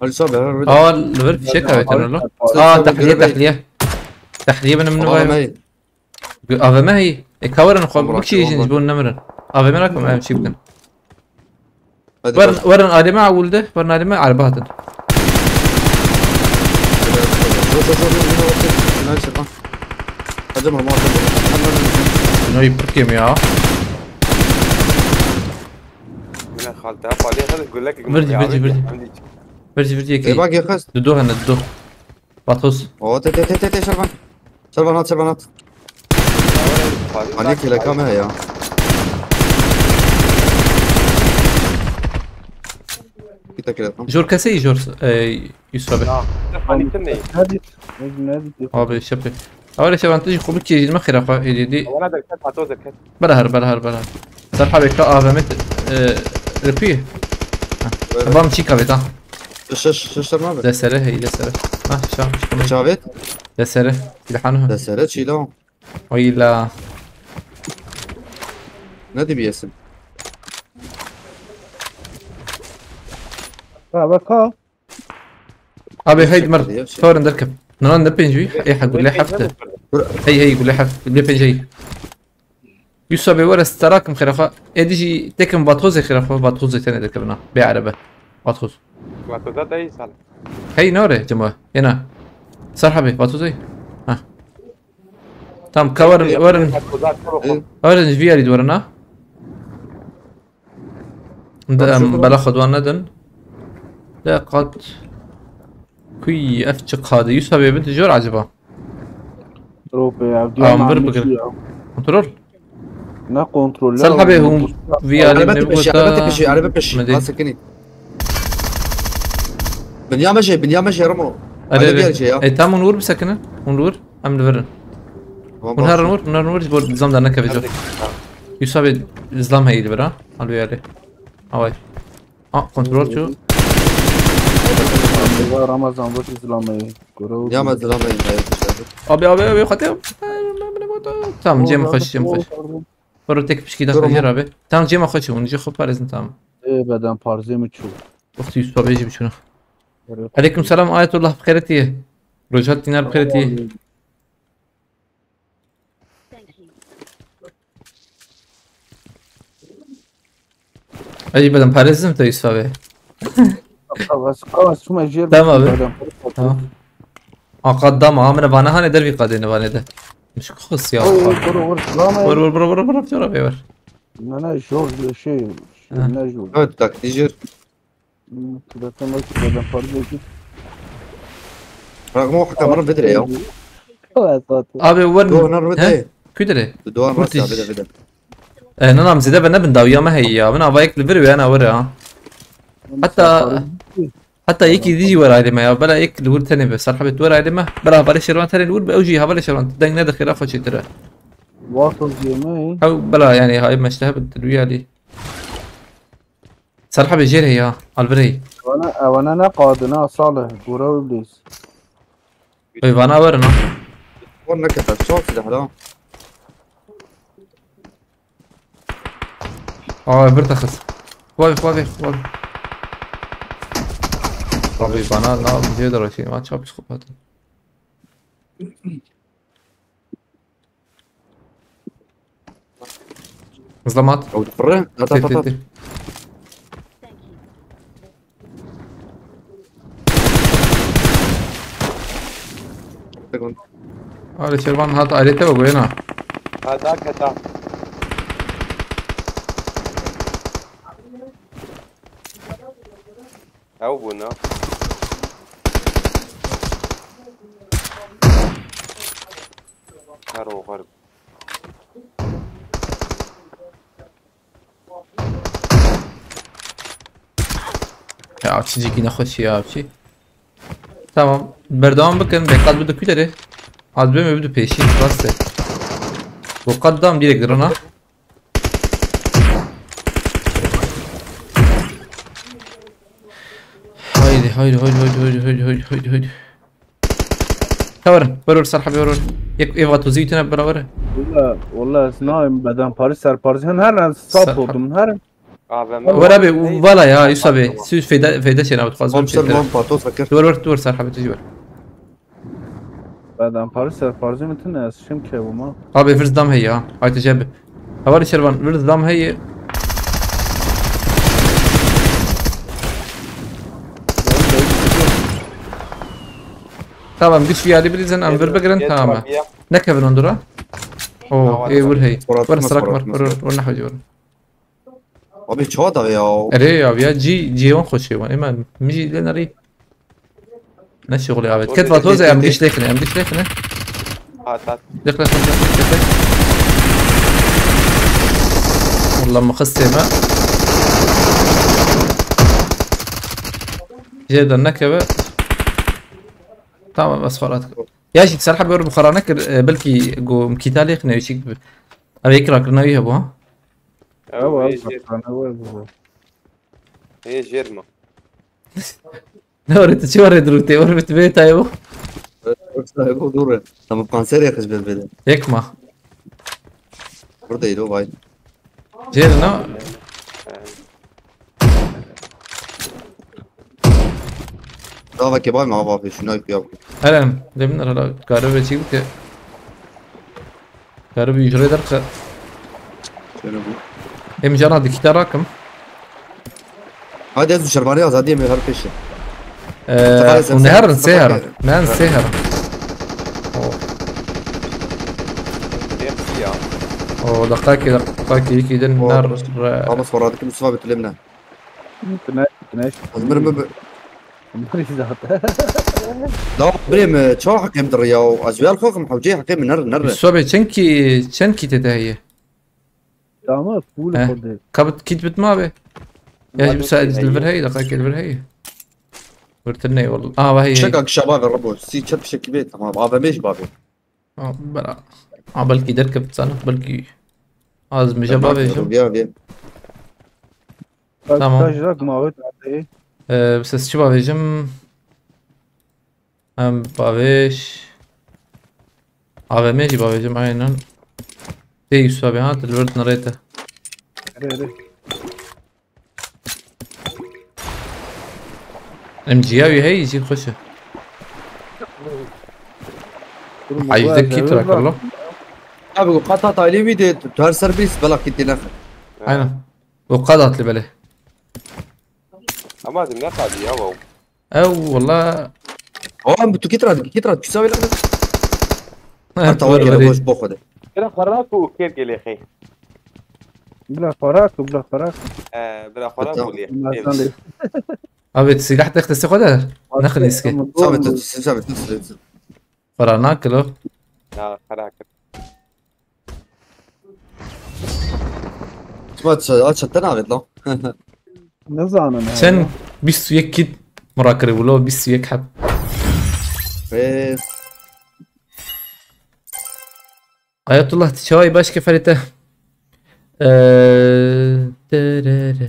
Hadi sağ beraber. Aa li vir fişek avêtin lo. Sen- Aa sen tahliye göre- tahliye. Tahliye benim ne Tamam var? Mehmet. A V M hey. E kaverin xwe Tamam, bu kişi tamam. Ji bo nemirin. A V M rakim em çi bikin. Hadi Werin bak. werin alime awul de. Werin alime araba hatin. Dur dur dur dur. Dur, dur, dur. Hadi ama muhabbet. Noy pir kêm ya. Yine halde. Hadi hadi gülek. Virci, virci, virci. Virci virci E yekê. bak yakız. Dudu hene dudu. Batos. O te te te te te Şervan. Şervan at Şervan at. Hani keleka me ya. Bir tek keleka. Jor kesê jor e, Yusuf abi. Hani sen ne? Hadi. Hadi hadi. Abi şapê. Awale şevan tu jî xwe bikê jî me xêra xwe êdî dî. Wala derket, pato derket. Bela her bela her bela her. Serhabê ka A V M e, ripî. Bam çî kavê ta. Şeş, şeş tane abi. Desere, hey, desere. Ah, şah, şah. Çavet. Desere. Silahını. Desere, çilo. Oyla. Ne dibiyesin? Ha, bak ha. Abi, hey, mer. Sorun derkep. Nana ne penci? Ey, ha, gule hafte. Hey, hey, gule hafte. Gule penci. Yusuf abi, were starakim xirafa. Edi jî tekim vatozê xirafa. Vatozê tene derkebina. Be arebe. Vatoz. Vatoza da iyi sal. Hey, ne ore, cema? Yena. Sarhabi, vatozê. Ha. Tam, ka werin, werin. Vatoza karo xo. Werin, viyarî werin, ha? Em, bela xwe duan nedin. De qat. Kuy, ev çi qade? Yusuf abi, bin tijor acaba? Rope ya. Am, bir bigir. Kontrol. Ne kontrol? Sal abi, hûn viyarî Araba tepeşi, araba tepeşi, araba tepeşi. Medê. Ha, sekinî. Binya me jê, binya me jê, Ramo. Arê, arê. Jê ya. E, tam hûn wir bisekinin. Hûn wir. Em li vir in. Hûn herin wir, hûn herin wir, ji bo zam dernekeve jo. Yusuf abi, zam heye li vir, ha? Al viyarî. Away. Ah, kontrol çû. Ramazan, bu izlamayı. Ya me zilam heye. Abi, abi, abi, xatê. Tamam, cem xweş, cem xweş. Baro tek pişkî da xejir abi. Tamam, cem xweş, hûn ji xwe parêzin, tamam. Ê, beden parzê mi çû. Wextî Yusuf abi jî biçûna. Aleyküm selam, Ayetullah, bi xêretî ye. Rojhat Dînar, bi xêretî ye. Ey, beden parêzim te Yusuf abi. Kawas, kawas, çuma jêr. Tamam abi. Tamam. Aqad dama, amine vana hane dervî qadêne vanê de. Mişk xus ya. Vur, vur, vur, lama. Vur, vur, vur, vur, vur, vur, vur, vur. Ne, ne, jor, şey, Ha. ne jor. Evet, taktijir. Kilometre bak, beden parzê ki. Ragmo haka mırın vidre ya. Evet, zaten. Abi, wer. Doğru, nar He? vidre. Küdere. Doğru, Kurtiş. nasıl vidre vidre. E, nanam zide ben ne bin dawiya me heye ya. Ben avayek li vir ve ana were ha. Hatta Hatta yekî dî jî were aileme ya. Bela yek li wir tenê be. Serhebê tu were aileme. Bela hevalê şervan tenê li wir be. Ew jî hevalê şervan deng nede xêra xwe çêtir e. Vato ziyeme. Ew bela yani hay meştehe bi dilwî alî. Serhebê jêr heye ya. Alvirê. Ewana, ewana ne qadina Salih. Gora iblis. Ey vana werin ha. Wan nekete. Çok silah la. Aa, bir takas. Vay, vay, vay. Abi bana ne yapayım diye de rakayım. Aç abi psikopat. Zlamat. Ew difirre. At, at, at, at. Alê Şervan hat alete ve goyena. Hada keta. Ew bûna. Her o xerb. Ya çi cîkî nexweşî ya çi. Tamam. Berdewam bikin. Beqat bidu kulere. Az bime bidu peşî. Rast e. Bu qat dam direkt rına. Haydi, haydi, haydi, haydi, haydi, haydi, haydi, haydi, haydi. Tawarin, wer wer Serhebê wer wer. Yek eva tozî tine beraber. Valla, valla ez nayım beden parî serparî. Hem her an sap oldum. Her A V M. Wer abi, vala ya, Yusuf abi. Siz feyda, feyda şeyine bak. Fazla bir şey. Komiser Muhammed Patos Fakir. Dur wer, dur Serhebê tijî wer. Beden parî serparî mi tine ez şim ke buma. Abi, virz dam heye ha. Haydi cebe. Havari Şervan, virz dam heye. Tamam, güç bir yerde bilirsen, em vir bigirin, tamam. Ne kevin ondura? Oo, ê wir hey. Wer sırak var, wer, wer ne hacı var. Abi çawa da ya. Erê ya, ya cî, cî wan xweşê wan. Ema min jî lê nerî. Ne şixulê avêt. Ket va toze, em giş lêxine, em giş lêxine. Hat hat. Lêx, lêx, lêx, lêx, lêx. Wallah min xistê me. Jê de nekeve. Tamam, ez xwe rahat kir. Ya jî Serhebê were bi xwe ranekir, e, belkî go mkîta lêxine wî çîk bi. Ev yek rakirina wî hebû ha. Ew ê jêr. Ê jêr ma. Ne var, tu çi var, Edru? Te var, tu bê tayo. Yoksa bu dur. Tamam, kanser yakış bir bile. Ekma. Buradaydı o vay. Ceyda, ne? Daha bak, kebap mı abi, şuna yap. Helen, demin ara garı ve çekti. Garı bir ücret arka. Şöyle bu. Em jana dikita rakım. Hadi ez şervanı azadi mi her peşi. Ee, Teqala sen- Hûn herin sen- sê herin. sen- Men sê herin. Hepsi ya. O dakika ki, dakika ki iki din nar. Ama sonra dedim Mustafa Betül'e ne? Güneş, güneş. Azmir mi? Bunlar zaten. La birê min çawa heqê min dir ya? Ez wer xwe xim hewceyê heqê min ner ner. Sobe çend ki, çend ki te heye? Tamam, full He. Kurdî. Kabit kit bitma abi. Ya bir saat dilver heye, dakika dilver heye. Vurtur ne valla. Aa vay. Şaka kişa bavê rebo. Si çet fişekî bê, tamam. A V M ji bavê. Aa, bera. Aa, belki derkevt sana, belki. Az mi jaba vejim. Ya ya. Tamam. Taş rak mavit. Ee, ses çi bavêjim? Em bavêj. A V M jî bavêjim aynen. Tê Yusuf abi ha, dilber dinarete. Re re. M G ya wî heyî jî xweş e. Ay de kit rakirlo. Abi bu kata talî wî de tu her ser bîs bela kitî nexe. Aynen. O qad atlı bele. Ama dedim ne kadar ya wow. Ew wala. Oğlum bu tu kit rat, kit rat, kisa bela. Ha, Tamam, doğru, gel öyle. Boş bok hadi. Bira xwerak û kêr gelê xê. Bila xwerak û bila xwerak. Ee, bira xwerak Tamam. û lê. Onlardan değil. Abi silah dextesi xwe de. Nexin iske. Samet tut, Samet tut, Samet tut. Para nakilo. Ya xerak. Samet aç çattan avet lan. Ne zanen ha? Sen bîst û yek kit mura kirî wilo, bîst û yek heb. Eee. Ayetullah ti çawayî baş keferê te. Ee, terere.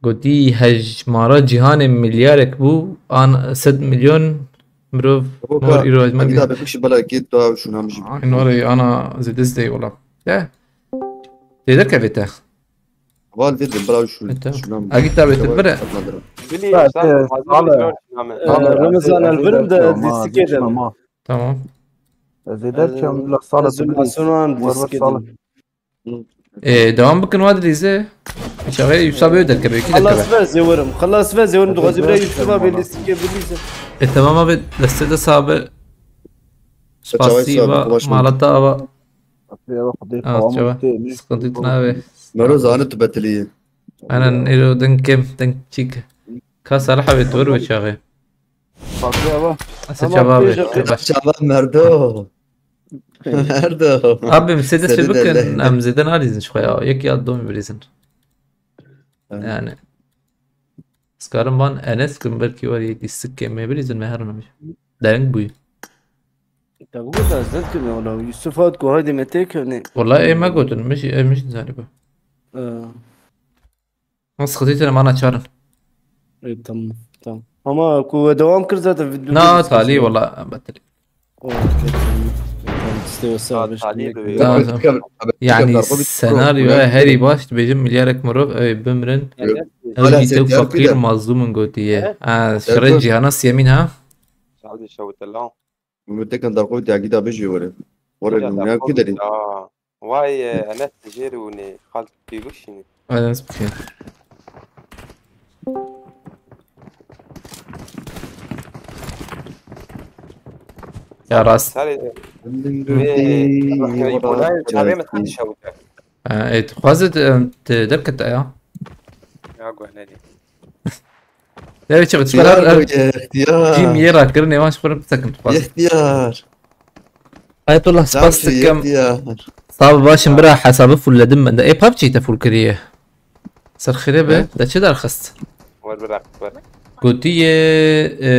Gotî hejmara cîhanê milyarek bû, an sed milyon mirov mor îro hejmar Hadi daha bir kişi bela git daha şuna mı? Aynı orayı ana zêde zidey wala. De. Tê derkevê te. Val dedim bela şu E, tamam. şuna mı? Agita betir bire. Bilî Ya, sen e, hazır sağ ol. bir dört name. Tamam, Ramazan evet, Elverim de tamam, destek ederim. tamam. Tamam. Zêde çem la sala Sunan destek ederim. Ee, devam bikin wa dilîze. Çaxê Yusuf abi derkeve, iki Xelas derkeve. ve zêwerim. Xelas ve zêwerim. Dixwazî bira Yusuf abi lîstikê bilîze. E, tamam abi, destê de sabe. Spasî va, malata ava. Az çava. Sıkıntı tına abi. Mero zanî tu betilî. Aynen, ero den kem, den çik. Ka Salih abi dur ve çaxê. Fatih abi. Asa çava abi. Baş. Çava merdo. Merdo. Abi, mi sede Sede şey bakın, delle. Em zeden alizin şu ya. Yek ya dom bilizin. Yani. Skarım van Enes kim belki var yek istik kemeye bilizin me her namiş. Dereng buyu. Ya bu kadar zevk mi ola? Yusuf at ku haydi me tek ne? Vallahi ema gotun, miş, emiş zani bu. Ee, Nasıl sıkıntı tane mana çağırın. e, tamam, tamam. Ama ku devam kir zaten video. Na tali valla, batır. O, tamam. Tamam, istiyorsa Saat beş tali dakika. duruyor. Tamam, tamam. Yani senaryo herî baş dibêjim milyarek mirov ew ê bimrin. Ew jî tew feqîr mazlûm in gotiye. Ha, şirê cîhana siyemîn ha. Saudi şewtela. Mümkün darxo diagî da bijî were. Were Ya, ne ku derî. Aa, vay, e, Enes jêr û nê xalt pî bikşînî. Enes bikşîn. Ya rast. Sarê, e, çavê min xalt şewte. Ha, e, tu xwazit, e, te derkete ya. Ya guh nedî. Lewê çi Yar bu yehtiyar. Kim yê rakirin êwan ji xwe re bisekin tu xwazit. Yehtiyar. Ayetullah spas dikim. Yehtiyar. Sağ başım bira hesabı fullledim ben de. E, PUBG te full kiriye. Ser xire be. De çi derxist? Wer bırak, wer. Gotiye, e,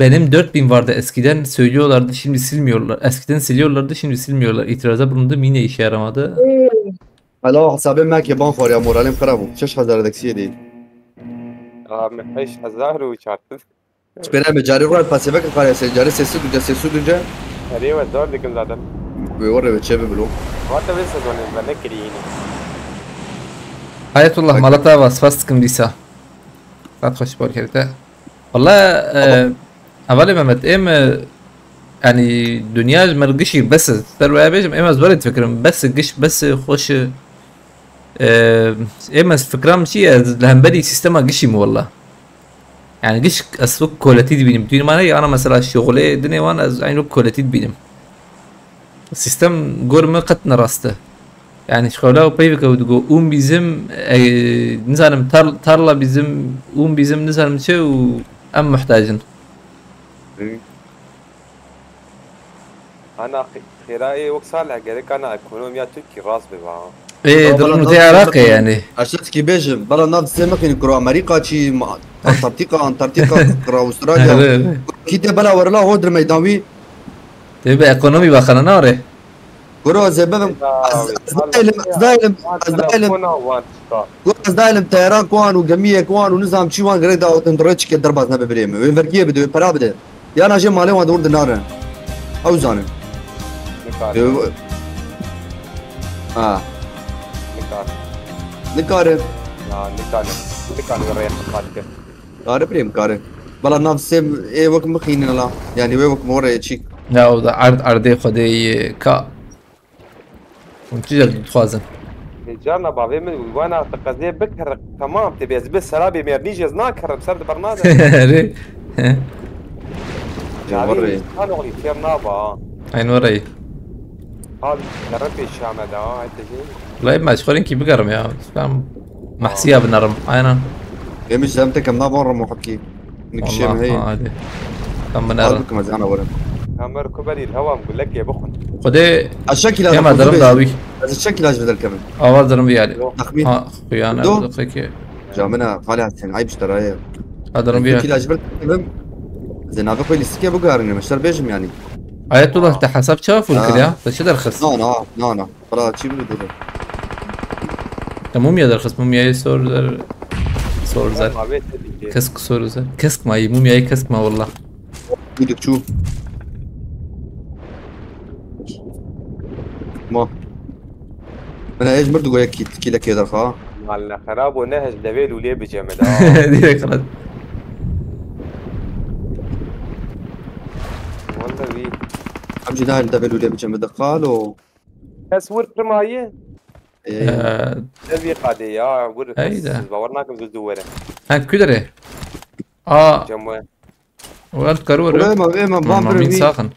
benim dört bin vardı eskiden söylüyorlardı şimdi silmiyorlar. Eskiden siliyorlardı şimdi silmiyorlar. İtiraza bulundum yine işe yaramadı. Alo, hesabê me ke ban xwariya moralim xirab bû. Şeş hezar deksiye değil. Aa, min heşt hezar û çar sed. Spera me carê xwe pasê vekir xare se carê sê sed û duca, sê sed û duca. Erê we zor dikim zaten. Wê were ve çe bibilo. Wate vê sezonê me nekirî yînî. Hayatullah, mala te ava, spas dikim dîsa. Saet xweş bol kerî te. Walla, e, hevalê Mehmet, êm, e, yanî dinya ji me re gişî bes e. Ser waya bêjim, êm ez were difikirim. Bes e, giş bes e, xweş e. E, êm ez fikram çi ye, ez li hemberî sîstema gişî me walla. Yani giş ez wek koletî dibînim. Tu mane ana mesela şixulê dinê wan ez eyn wek koletî dibînim. Sîstem gor min qet ne rast e. Yani şixula û peyveke û digo ûn bizim, e, nizanim tar-, tarla bizim, ûn bizim nizanim çi û em muhtac in. Ana xê-, xêra ê wek Salih gerek ana ekonomiya Tirkî rast biba. Ê, durum te Iraqê yani. Aşiq ki bêjim, bela nav sê mixîn kuro Amerika çi, ma-, Antarktika, Antarktika, kuro Avustralya. Kî te bela werla hodir meydan wî. Te be ekonomi bakana nare. Kuro ez ê bibim, ez, ez daylim, ez daylim, ez daylim. Kuro ez daylim teyeran kuan û gemiyek wan û nizam çi wan gerek da otin rê çike derbaz nebe birê min. Wê vergiye bide, wê pera bide. Yana jê malê wan dewr dinare. Ew zanin. Nikare. Ew- Ha. Nikare. Nikare. Ya nikare. Nikare rê xatike. Kare birê min kare. Bela nav sê ê wek mixînin la. Yani wê wek morê çî. Ya o da erd erdê xwedê yê ka. Hûn çi jê dixwazin? Ê, carna bavê min wana te qezê bikir, tamam, te bê ez bi serabê mêrnî jê ez nakirim, ser di bernade. Erê. Cevherê. Kan oğlum, fêr naba. Eyn wereyî. Abi, kerem pêşame da, ay te jê. Lay me ji xwe rênkî bigerim ya. Ben mahsiya binerim. Aynen. Demiş zem tekem navan ramo hakî. Nikşê Allah min heye. Hadi. Tam Al binerim. bikim ez ana werim. Kamer kuberî, hewam, gulek ye bixun. Xwedê Aşağı kila Ema derim dawî. Ez çek kila ji vir derkevim. Ava derim bir yani. Takmîn. Ha, xuyana Do. Peki. Camina xalê Hesen, ayb ji te re ye. Ha derim bir yani. Kila ji vir derkevim. Zê navê xwe lîstikê bigarînim, ez şer bêjim yani. Ayetullah te hesap çawa full Ha. kir ya? Te çi derxist? Na, na, na, na. Bela çî min dûre. Te mumya derxist, mumyayê sor zer. Sor zer. Abi, tabii ki. Kesk sor zer. Kesk ma iyi, mumyayê kesk ma wallah. Gidip çû. Ma. Min ej mir digo yek kî-, kîlekê derxa. Malne xerab û ne hej devê lûlê biceme da. Direkt xelas. Walla wî. Em jî nahêlin devê lûlê biceme de qalo. Kes wir primayî. Ee, Ee, Ne vî qadê ya, wir Heyda. kes bawer nakim zû zû were. Ha, ku derê? Aa, Cem we. Welt karu Vê were. me, vê me, van Min bir min wî. saxin.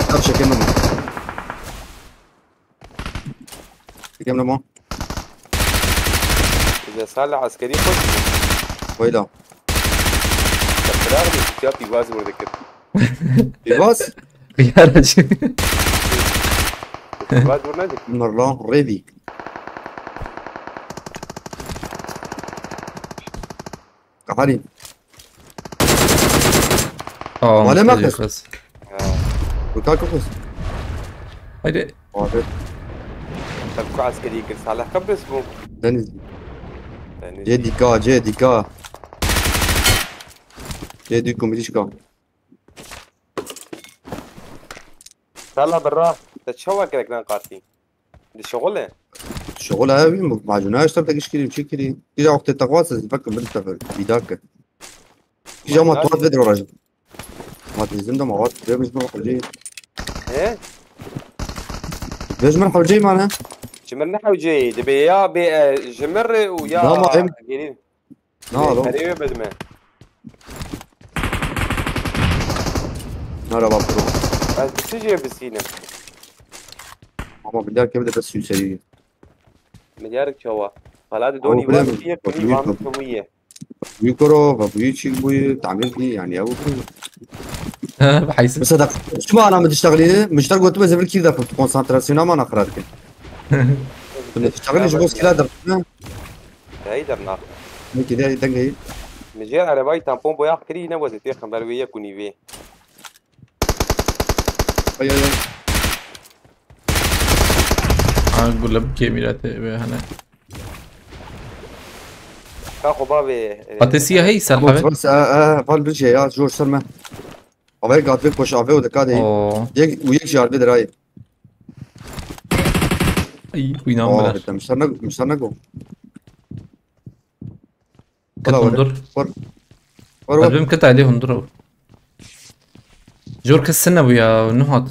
Tam çekim ama. Çekim ama. Bi salih eskerî xweş. Weyla. Te firar bû, ya pîvaz wir dikir. Pîvaz? Xiyara çi? Pîvaz wir nedik. Mirlan Rêvî. Kaharî. Tamam. Wale me Hadi kız. kız. Ha. Ruka kız. Hadi. Abi. Te ku eskerî kir, salih qibris bû. Deniz. Deniz. Cê dîka, cê dîka. Cê dî kumrîşka. Sala birra, te çawa gerek nan qartî? Di şixul e? Şixul hevî, macûna eşter te giş kirî, çi kirî? Kîja wextê te xwest, ez fekim bin te peyda ke. Kîja ma tuhat vedro rajin. Ma dizim de ma wat, vê min ji min hewceyî. He? Vê ji min hewceyî mane? Ji min ne hewceyî, dibê ya bê, e, ji min re û ya Na, ma em- gerî. Na, lo. Herê wê bedime. Nara bapiro. Ez bi çi jê bisînim? Ama bilyar kevde bes yükseliyor. Milyarek çawa? Hala di Ama donî bile var mi? bir yek Bak, bir büyük var bak. Çawa ye? Büyük oro, bak, büyük çiğ buyu, tamir değil yani ya bu. Ha, bi heysin. Mesela şu ana mı diştagli, müşter götü ve zevir kirda konsantrasyon ama nakarat ki. Şimdi diştagli şu boz kila da. Hey derna. Ne ki de denge. Mijê erebayî tampon boyax kirî ne wezê pêxember wê yek û nîvê. Ay ay ay. Ha, gule bi kêmîra te ve hene. Ka xwe bavê, e, Patê siyahî ser Ama xwe. Bas, e, e, val bir şey ya, zor ser me. Havaya gatve koş, ave o dikkat edin. Oo. Yek, u yek jarve dirayı. Ay, uynam Aa, biler. Bitti. Müsar ne, müsar ne go? Kit hundur. Var. Var, var. Kalbim kit alî hundur o. Jor kes sine bu ya, nuhat.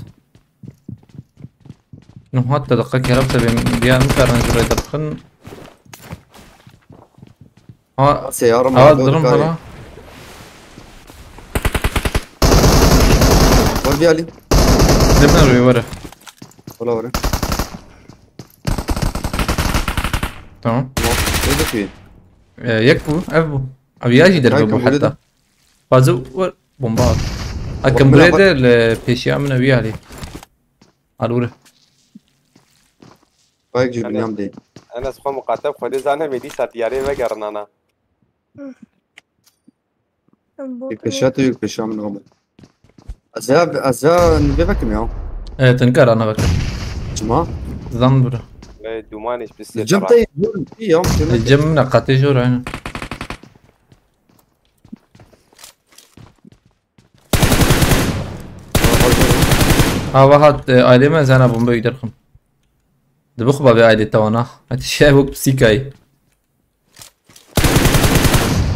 Nuhat da dakika kerem tabi diğer mi karan jurayı da bakın. Ha, Seyara ha, mı? Durum hala. Var bir Ali. Dibine ruyu var. Ola var. Tamam. Yok, yok, yok. Ee, yek bu, ev bu. Abi ya jî derve bu hatta. Fazla var, bomba at. Akim buraya de le peşiya min evi Ali. Al vur. Bak cebine. Enes xwe muqatem xwedê zane me dîsa diyarê vegerin ana. Yek peşiya te, yek peşiya min ama. Ez ya, ez ya nivê vekim ya. Evet, tu nikar ana vekim. Çima? Zan bura. Ve duman hiç bir Cem te ya, ya. Cem ne katê jor aynı. Hava hat, e, aileme zana bomba giderxim. Dibixu babê ailê tewana. Hadi şey bu psikay.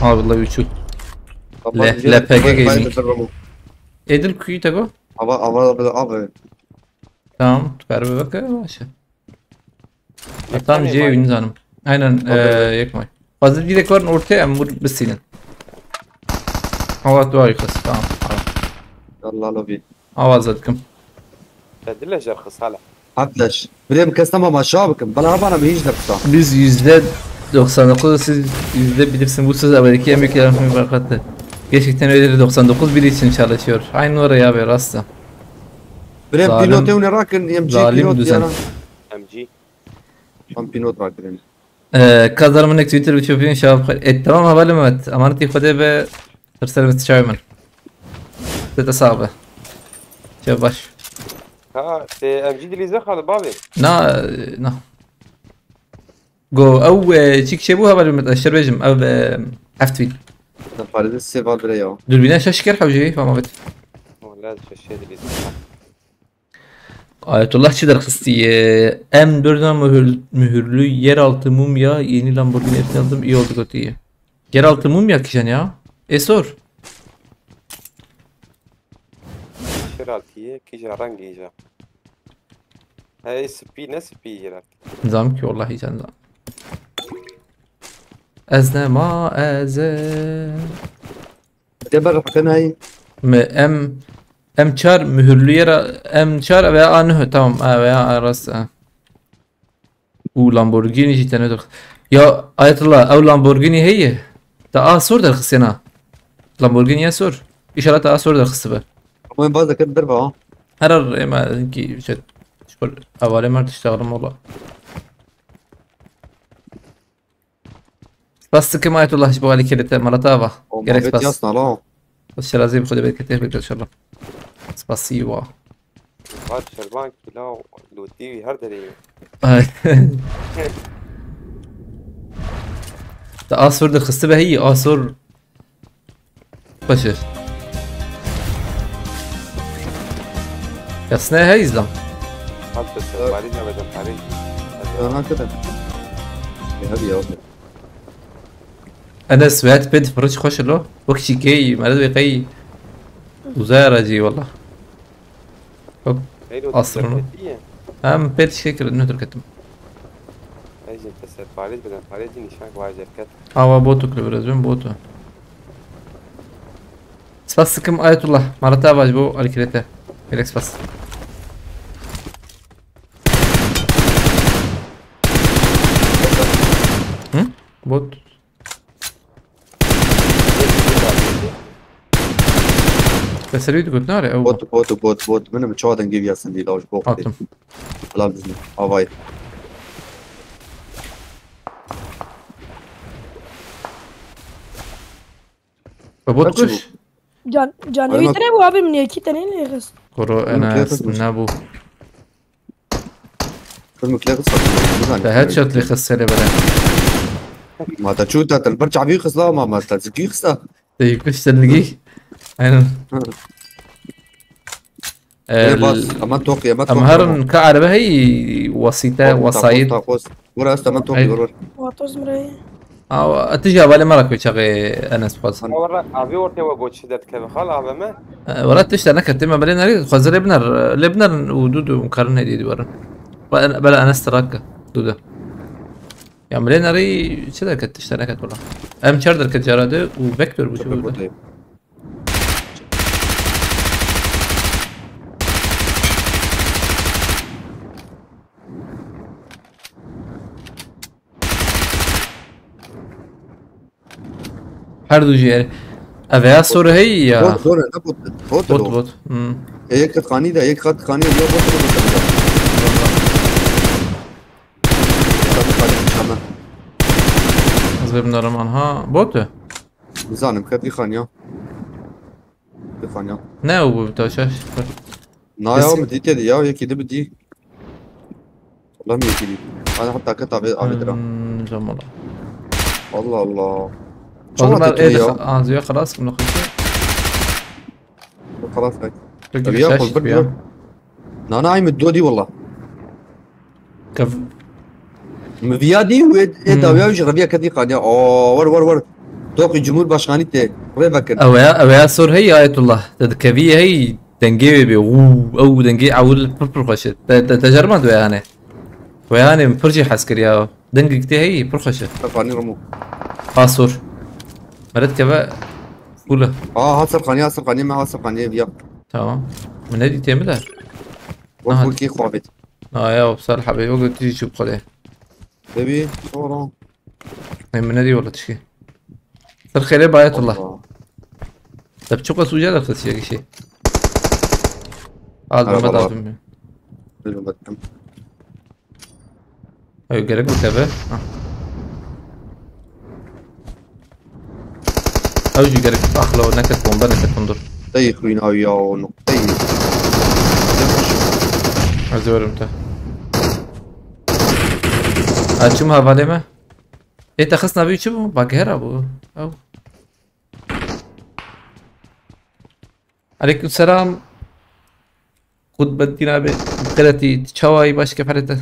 Ha, vallahi üçü. Le, L P G Gaming. Edil kuyu tego. Ava, ava, ava, ava. Tamam, tu ver bir bak, başı. Hatta C oyunu zanim. Aynen, eee, yek may. Fazla direkt var ortaya, em vur bisinin. Hava dua yukarısı, tamam. Allah lobi. Hava zatkım. Te dile jer xist hala. Hafleş. Birê bi kes nema ma şa bikim. Bela bana bi hiç de kisa. Biz yüzde doksan dokuz, siz yüzde bilirsin, bu söz evvelki en büyük yaratımı bırakattı. Gerçekten öyledir, doksan dokuz biri için çalışıyor. Aynı oraya abi, rasta. Birê pilotê hûn ê rakin, M G pilot ya. M G. Em pilot rakirin. Ee, kazar minik Twitter bir çöpüyün şahap. E, tamam, havale Mehmet. Amaneti Xwedê be. Ser ser çay min. Te de sağ be. Çe baş. Ha, te M G dilîze xal bavê. Na, na. Go, ew, e, çik şey bu haber mi? Eşter bejim, ev, e, heft bin. Parede sê val bire ya. Dürbüne şaş ker hewce, fama bit. Wala şaşe dilîze. Ayetullah çi derxistiye? M dört mühür-, mühürlü yeraltı mumya, yeni Lamborghini F aldım, iyi oldu kötü iyi. Yeraltı mumya kişen ya. E sor. Yeraltı ye, kişen rengî ya. Hey, spî ne spî yeraltı. Zam ki vallahi can zam. Ez ne ma ez e. Te ber rakin hay. Mi M, M çar mühürlü yere, M çar veya A neh, tamam, ha, veya A rast, ha. U Lamborghini jî tene derx-, ya Ayetullah, ew Lamborghini heye. Ta a sor derxistina. Lamborghini ya sor. İnşallah ta a sor derxisi be. Ama ben bazı kırk derva. Her ar ema ki şey, şükür, havale mert işte alım ola. Spas dikim Ayetullah ji bo alîkirî te, mala te ava. O gerek muhabbet spas. Yasna la. Bas şerazî bi Xwedê bereketê bikir inşallah. Spasî wa. Var şerban kila lotî her derê. Ay. Te asor derxiste be heyî, asor. Xweş e. Yasnaya hey izlam. Hal te ser parî ne bedem parî. Aha, kete. E, hadi ya. Enes, wê pê difirî çi xweş e lo. Wek çîkeyî, meriv wê qey uzaya re cî, wela. Hop. Asrino. Hem pê tişkê kirin, ne derketim. Ey jî te ser parêz bidin, parêz jî nîşan ki vajê ket. Awa botu kule biraz ben botu. Spas dikim Ayetullah. Mara te ava ji bo alîkirê te. Gelek spas. Hı? Bot. Te serî digot nare ew. Bot, bot, bot, bot. Min çawa dengê viya sendî law ji bo Xwedê. Atim. Helal bizin. Avay. Bot kuş. Can, canê wî tine bû abi, min yekî tenê lê xist. Koro Enes nebû. Kırmızı kıyafet satın. Te headshot lê xist serê bere. Ma te çû te, te li ber çavî xista, ma, ma te zikî xista. Te yê kuş te dilgî. Aynen. Ê, bas, ema tokî, ema tokî. Em herin ka erebe hey, wasîte, wasayît. Were ez te, ema tokî, were, were. Vatoz mirayê. Aw, tu jî hevalê me re koy çaxê Enes bixwaz. Were, avî ortê we got çi derdikeve xal, ave me. Were tişt te neket, me belê nerî, xwezir lê biner, lê biner û dû dû karin hêdî dî werin. Bela Enes tirak ke, dû de. Ya milê nerî çi derket, tişt te neket wela. Em çar derket cara de û vektor bû çi bû de. Her du jî er. Ev ya soru hey ya. Bot, bot, ne bot? Bot, Bot bot. Bot. Hmm. E, yek kat xanî de, yek kat xanî de, ya bot, bot, bot. Kat xanî, çama. Ez vê binarim anha. Bot e? Bizanim, kat xanî ya. Kat xanî ya. Ne o bu taşa? Na ya, mi dî tê de ya, yekî de bi dî. Wala mi yekî dî. Ana hatta kat abi, abi dira. Hmm, Cemal. Allah Allah. Oğlum Çama ben te ya. Ağzıya خلاص bunu kuşu. Xelas bek. Peki Viya şaş xol bir ya. diyor. Nana ay mi do dî wala. Kav. Mi viya dî û ê, ê Hmm. dawiya ji reviya kedî qaniya. Oo, wer, wer, wer. Tokî Cumhurbaşkanı te. Rê vekin. Ew ya, ew ya sor hey Ayetullah. Te dikevî hey dengê wê bê. Wuu, ew dengê ewil pir pir xweş e. Te, te, te jeriman wê yani. Wê yani pir jî hez kir ya. Dengik tê hey pir xweş e. Xanî Ramo. Ha sor. Meret keve. Fûle. Aa, ha ser xanî, ha ser xanî, me ha ser xanî viya. Tamam. Min nedî tê mi de? Wek Aha. Fûlkî xwavêt. Ha ya, sar hebê. Wek tu jî çû bixwedê. Devî, sonra. Ê, min nedî wela tişkî. Ser xêrê Bayetullah. Allah. Te biçûka sûca derxist ya gişî. Az Merhaba. Mehmet abim. Bilmedim. Ew gerek bû teve. Ha. Ew jî gerek axla neket bombe neket hundur. Tey xwîna ya o nokteyî. Ez werim te. Ha çim hevalê me. Ê te xist navî çi bû? Bagera bû. Ew. Aleyküm selam. Kutbeddin abi. Qireti çawayî baş keferete.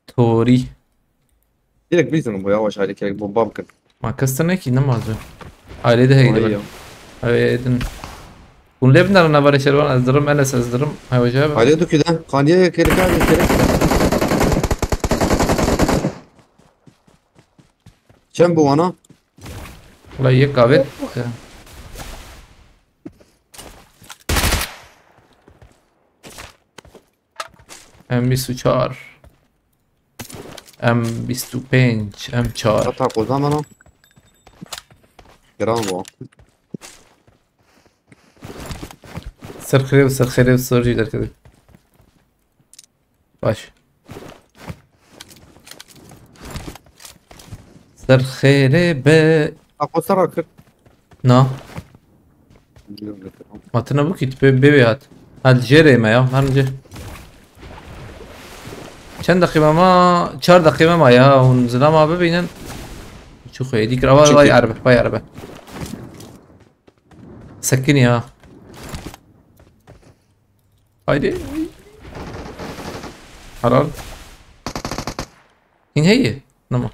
Tori. Direkt bilsin bu yavaş hali kerek bomba bikin. Ma kes te nekî, nema zû. Ailede heydi Ay ben. ya. Ew edin. Hûn lê binarin navara şervan ez dirim, Enes ez dirim. Hewa cevap. Aile dukide. Kaniye kerek abi kerek. Çem bu ana. Wala yek avêt. M bîst û çar. M bîst û pênc, M çar. Hata koza mana. Giran bu. Ser xirê, ser xirê, ser jî derkevî. Baş. Ser xêrê be. Ha koza rakır. Na. Ma tu nebû kî tu pê bê wê hat. Ha li jêrê me ya, her cê. Çend deqîme ma? Çar deqîme ma ya, hûn zilama bibînin. Çi xwe êdî kir. Ava, vay erbe, vay erbe. Sekinî ha. Haydi. Helal. Hîn heye. Nema.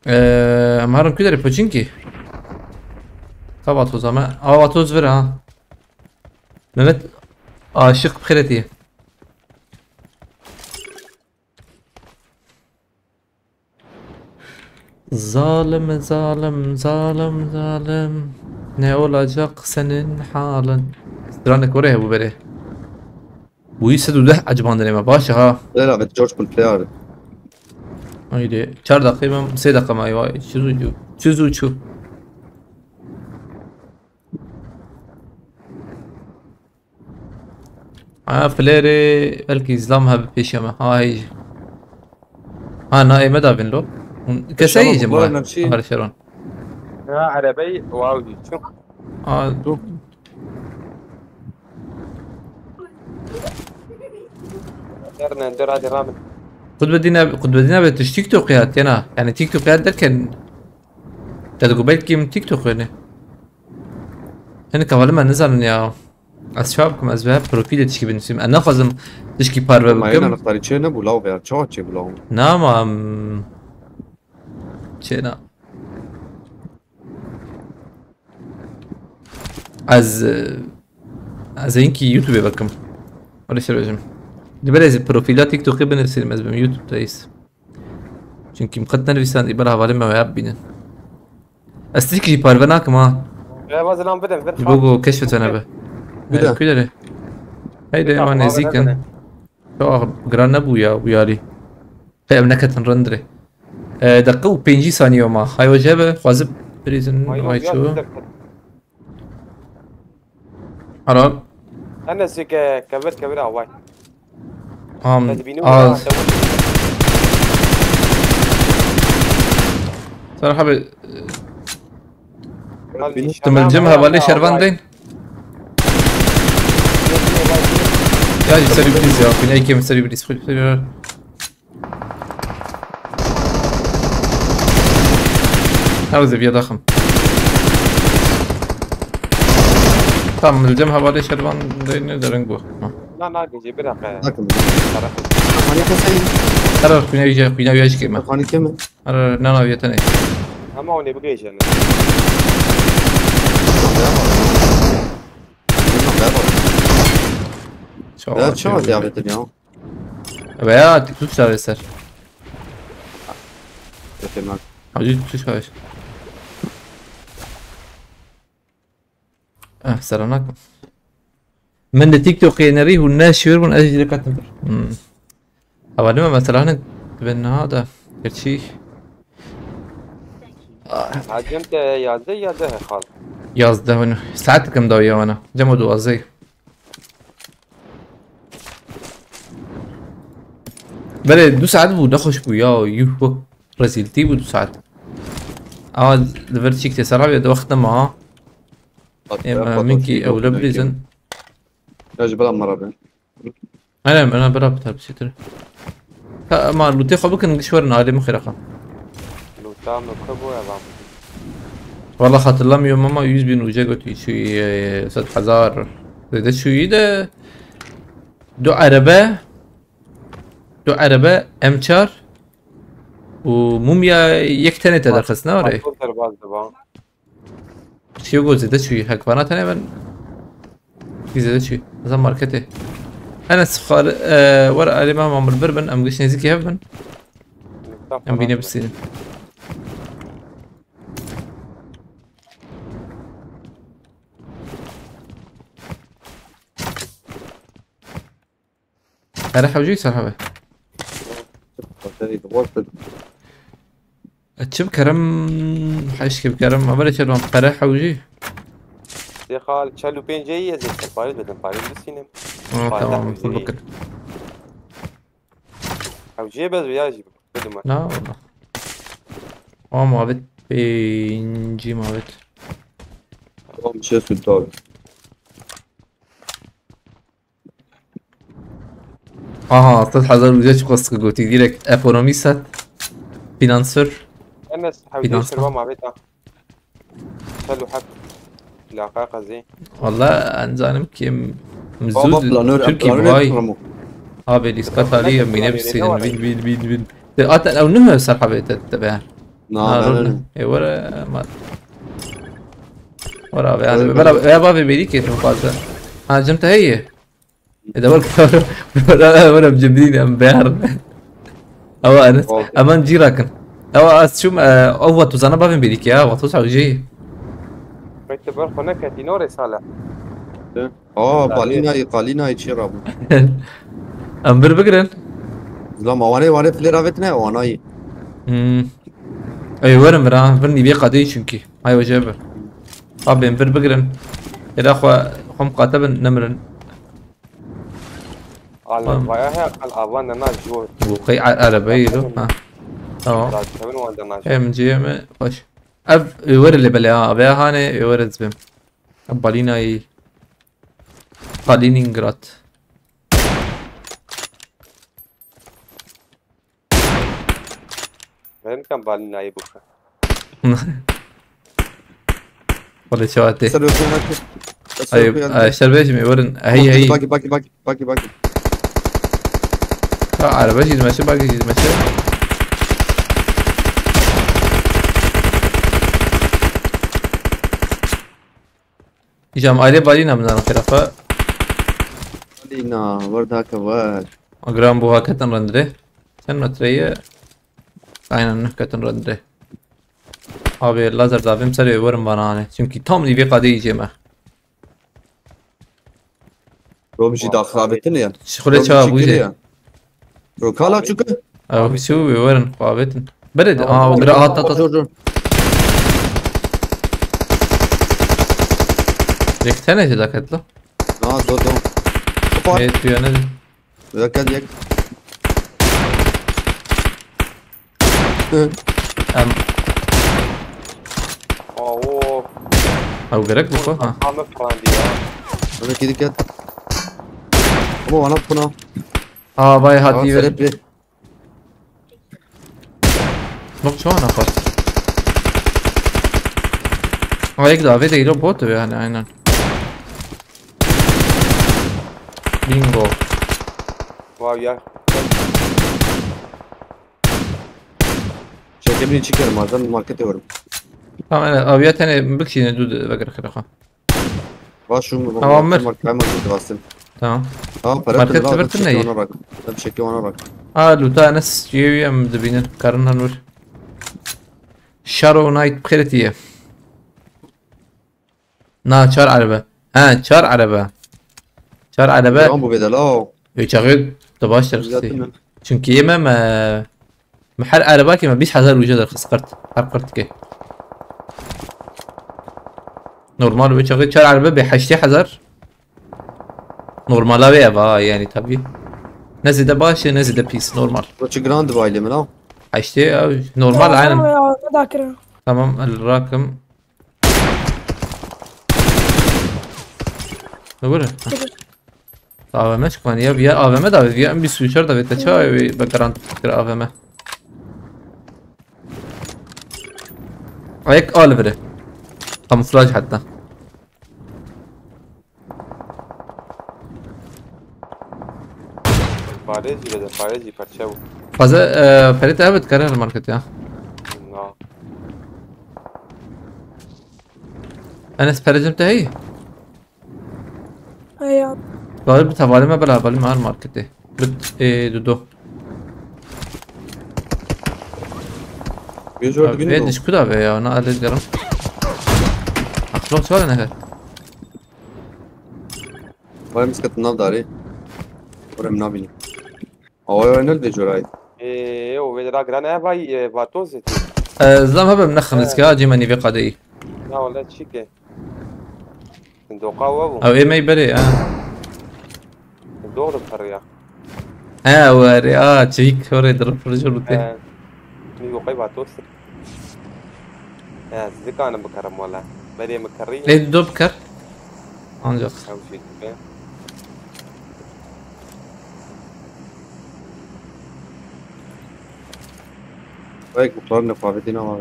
Eee, em herin ku derê Poçinkî? Ka vatoza me. Ava vatoz vir ha. Mehmet aşık xiretiye. Zalim, zalim, zalim, zalim. Ne olacak senin halin? Stranek oraya bu bere. Bu ise dude acımandır ama başı ha. Lera bet George Bull player. Haydi. Çar dakika, ben sê dakika mı ayva. Çizu çu. Çizu çu. Ha, playerê belkî zlam hebe pêşiya me. Ha, hey. Ha, na ême davin lo. Hûn kese Şaban, yiyeceğim bu ha. arada bir şey- Har şeron. Ha, erebey, wow, çu. Ha, Dur. Derne, dur hadi ramin. Qudbedîn abi, Qudbedîn abi tu ji TikTokê hatiye na? Yani TikTokê hat derken te digo belkî min TikTok wêne. Hinek hevalê me nizanin ya. Ez çawa bikim, ez bi hev profîlê tişkî binivîsim. Ez naxwazim tişkî parve bikim. Ma yena niftarî çê nebû law veya çawa çê bû law? Na ma, em, çê na. Ez, e, ez ê hinkî YouTube bikim. Wele şer bêjim. Dibere ez profîla TikTokê binivîsim, ez bim YouTube te îs. Çünkü min qet nenivîsandî, bela hevalê me waya bibînin. Ez tişkî jî parve nakim ha. Ya, va zilam bidin, vir. Go, go, keşfê te nebe. Bide. Ee, ku derê? Heyde, ema nêzîk in. Çok giran nebû ya, bu yarî. Qey ev neketin rindirê. Ee, deqe û pêncî saniye ma. Hay wece be, xwazib birîzin, vay ço. Helal. Enes ke kevir kevir away. Am, az. Serha be, tu milcim hevalê şervan deyn. Ya, serî bilîz ya. Bine ikim serî bilîz. Ew zê viya daxim. Tamam, li cem hevalê şervan deyne de ring bû. Ha. Na, na, gecê bir dakika. Bakın. Para. Hani keseyim. Karar kuyna yüce, kuyna yüce çıkayım ben. Hani kemi? Ara, na, na, viya tenê. Ama o ne bu gece ne? Ya, çawa diyabetin ya? Veya tu çavê ser. Efendim abi. Hacı tu çavê. Eh, seranak. Min de TikTok yenerî hûn ne şiyor bûn, ez jî diqetim bir. Hmm. Hevalê me mesela hinek dibe niha de. Gerçî. Hacim te yazdeh ya deh xal. Yazdeh hûn. Saet dikim dawiya wana. Cem o duwazdeh. Belê du saet bû, ne xweş bû ya, yuh, bu rezîltî bû du saet. Ama li vir çîk tê ser abi, de wext nema ha. Ê, me min kî ew le bilîzin. Ya ji bela me re be. Aynen, bana bira biter bir şeydir. Ha, ama lûtê xwe bikin, giş werin alê min xêra xwe. Lûta min ku bû ev am. Valla hatırlamıyorum ama yüz bin uca götü şu, e, sed hezar dedi şu iyi de du araba, du araba M çar û mumya yek tane te derxist ne var? Pastor derbaz de bana. Çiyo go zêde çûyî, hek vana tenê ben. Çi zêde çûyî. Mesela marketê. Enes xwar, e, wer alê me mamir bir bin, em giş nêzîkî hev bin. Em bîne bisînin. Qere hewcî ser hebe. Qere hewcî. E, çi bikerim? Heşkê bikerim. Ama çe lan qere hewcî. Zê xal, çel û pêncê ye zê, parê bidin, parê bisînim. Ha, tamam, ful bikin. Hewcî ye bez ya jî. Bidim. Na, wala. Ama mabet, pêncî mabet. Tamam, çe sultan. Aha, sed hezar uca çi xwest ku gotî, direkt ekonomî set. Finansör. Enes, hewcê Finansman. Şerva mavê ta. Çel û heft. Laqa qezê. Valla, ez zanim ki em Baba, zû planör, Türkiye planör vay. Abi, lîska talî em bîne bisînin. Bin, bin, bin, bin. Te, ata, ew ne ser habê te, te be. Na, na, na, na. E, were, ma. Were abi, yani, were, bela, bela. E, bavê bêrî kê tu fazla. Ha, cem te heye. E, de were, were, were, cemdîn em ber. Ama Enes, aman cî rakin. Ama az çûm, e, ew wexto zana bavên bêrî kê, ha, wexto çaw jê. Peki, ber xwe neketî, norê sale. Aa, qalînayê, qalînayê çê rabû. Em bir bigirin. Zilam, awanê, wanê filê ravêtine, wanayê. Hmm. Ey, werin vir ha, vir nîvê qadeyî çünkü. Hay wece bir. Abi, em vir bigirin. Êra xwe, xwe miqate bin, nemirin. Al, tamam. Vaya he, al, avan de na jor. Bu qey a-, arabayı yürü, ha. Tamam. Lazım, tabii, o anda na jor. Em ciyeme, hoş. Ev, e, were lebele ha, veya hane, e, were zibim. Balînayî. Kaliningrad. Ben kan balî nayê bû. Wala çawa tê. Ser öpüyor bak. Ay, ay, şerbêjimê werin. Hey, hey. Baki baki baki baki baki. Ha, araba jî dimeşe, bagi jî dimeşe. Îcam aile balîna min dana xêrafa. Lina, werdake ver. Gram bu hakikaten rendre. Sen metreye. Aynen hakikaten rendre. Abi lazer davim serê werin bana hani. Çünkü tam dibi kadê yiyeceğim ha. Rom jî daxirabetin ya. Şixule çawa bû jê. Ro kala çukur. Ew şu werin xabetin. Bere de aa bira hat hat hat. Dur dur. Yek tane jê daketlo. Na do do. Kopar. Evet, bir yana. Dikkat yek. Em, Awo. ew gerek bu ha. Ama falan diye. Sana kedi ket. Ama bana buna. Aa vay Aa, hadi ver. Serep bir. Bak çoğu nafar. Aa yek daha ve değil o bot yani aynen. Bingo. Wow ya. Çekemini çıkarım, ardından markete varım. Tamam evet abi ya tane bir kişinin dur vekir kıraka. Var şu mu? Tamam, ver. Markaya markete bastım. Tamam. Tamam, para Market tırnağı sıfır çekeyim tırnağı. Ona bak. Tabii çekeyim ona bak. Aa luta Enes yiyem dibinin karından vur. Shadow Knight Pretty'ye. Na çar araba. Ha çar araba. Çar araba. Tamam bu bedel o. Ve çağı da baş Zaten tarafı. Çünkü yeme me. Me her araba ki me bîst hezar uca da xist qırt. Her qırt ki. Normal ve çağı çar araba be heştê hezar. Normala ve eva yani tabi. Ne zede baş ne zede pis normal. Bu çi grand baylı mı lan? Heştê ya normal aynen. Ya, ne dakika. Tamam el rakım. Ne böyle? A V M çıkman ya bir ya A V M da bir ya bir sürü da bir çay bir garant bir A V M. Ayak al biri. Kamuflaj hatta. Parêzî bide, parêzî parçe bû. Fazla e, pere te evet karar market ya. Na. Enes perecim te hey. Hey ya. Galip bir tavalime bela balim her marketi. Bit e dudu. Bir zor Ve gün diş kuda be ya ona alet garam. Aklo çağır ne? Vay misket nav dari. Orem nabini. Oy oy nel de joray. Ê, o vê ra giran e vay, e, vatoz e. E, zam hebem nexin riske ha cî me nîvê qadeyî. Na wala çike. Doqa wa bu. Ew ê me berê ha. Doğru parya. He were ha çivîk were dirip rijir bû te. Ee, mi doqay vatoz. Ya, zikanim bikarim wala. Berê mi kirî. Lê du bikir. Ancak. Ew şey dibe. Vay kutular ne fabetine var.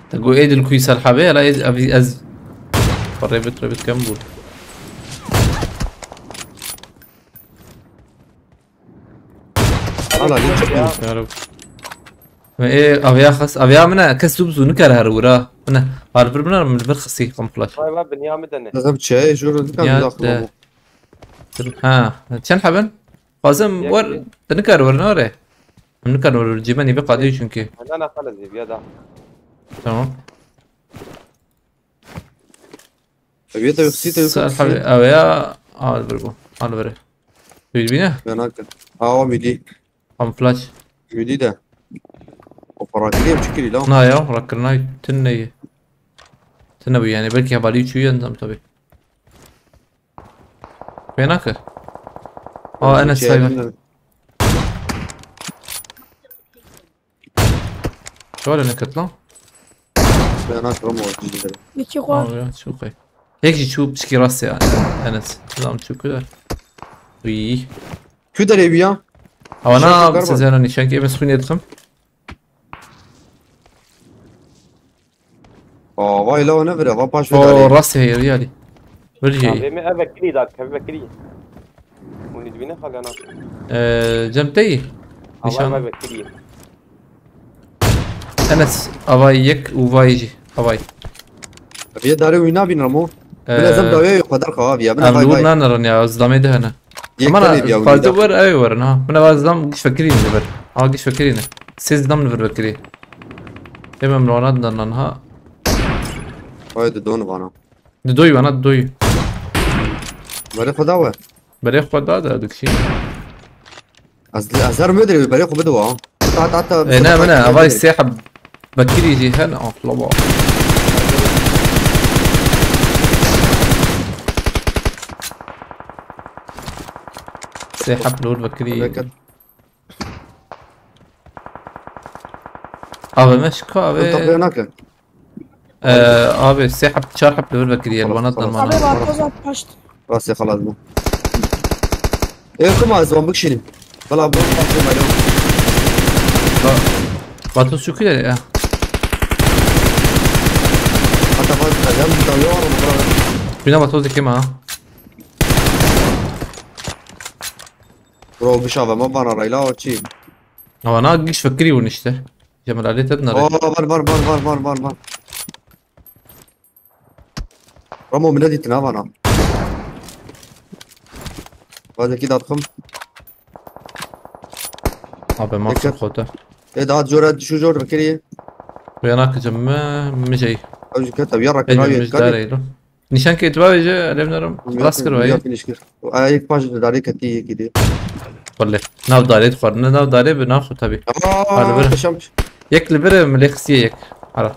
Te got ê dilkuyî ser hebê, hela ê ez, ez. Rêbit rêbit kem bû. Hala ne çıkıyor? Yarab. Ê aviya xas, aviya min e, kes tu bizu nikare her wira. Min e, hal vir min e, min vir xisî kamuflaj. Vay vay, binya mi dene. Nasıl bir şey? Şurada bir Ya tane de. Ha, çend heben? Xwazim Yek wer, yek. Te nikare wer nare. Min nikare wer, cî me nîvê qadê çünkü. Na na, xala zî biya da. Tamam. Tabii tabii kısa tabii Sar kısa. Abi, abi ya, al bir bu. Al bir. Bilbine. Ben hakkı. Hava milli. Kamuflaj. Milli de. O para kiliye çıkıyor lan. Na ya, rakırnay tınneyi. Tınne bu yani, belki habari üçü yandım tabi. Fena ki. Aa, Enes Şey, sayma. bilmiyorum. Şöyle ne kat lan? Ben hakkım o cizleri. Dikî xwar. Aa ya, çok iyi. Tek şey çup çiki rast ya. Enes. Tamam çok güzel. İyi. Kü derevi ya. Ewana sezena nîşankê, em xwînê dixim. Aa, vay la ne vire, va paş O, vedare. Rastê heye, yalî. Vir jî. Vê me ev vekirî da, kev vekirî. Hûn dibîne xalana. Ee, cem te yî? Nîşan. Ev vekirî. Enes, avay yek û vay jî. Avay. Vê darê wî nabîn Ramo. Ee, Bila zem dawê xwe derxewa viya. Mina em vay vay. Nanirin ya, ez damê de hene. Yek Aman tenê biya wî fazla da. Wer, ew werin ha. Mina vaz dam giş vekirî ne ver. Ha, giş vekirî ne. Sêz dam ne ver vekirî. Ê me mlwana didan ha. Vay de don vana. Di doyî vana, di doyî. Berê xwe da we. Berê xwe da de dikşî. Ez, ez her müdür berê xwe bidiwa. Hatta, hatta, E, ne, mine, avay sê heb bekirî jî hen, axlama. Sê heb lor bekirî. Bereket. Abi, me şika abi. Tapiya nake. Ee, abi, sê heb, çar heb li vir vekiriye, li wana dan mana. Abi, Bartoz at paşt. Rastê xelas bû. Ê, kuma ez wan bikişînim. Bela bu, bela bu. Ba-, Batos şu kire ya. Hatta bak, ben de yok, bro. Bina Batos dikim ha. Bro, gişa ve ma bana rayla o çi? Ama na giş fikirî hûn işte. Cemal Ali te dinare. Aa, var, var, var. Ramo, min nedîtin ha vana. Vazekî datxim. Abi, ma Dikkat. Xota. E, daha cora düşü zor bekeriye. Uyanakıcım mı? Mijey. Abi, dikkat, abi, yarrak, Ecim abi, mijdar eylo. Nîşankê tu bavêje, lê binerim. Rast kir wayê. Finish kir. Aa, yek paş darê ketî, yekî dê. Welle. Nav darê dixwarin. Ne nav darê bi naxwe tabii. Aa, Hadi bir. Yaşam. Yek li bir, milê xisiye yek. Hala.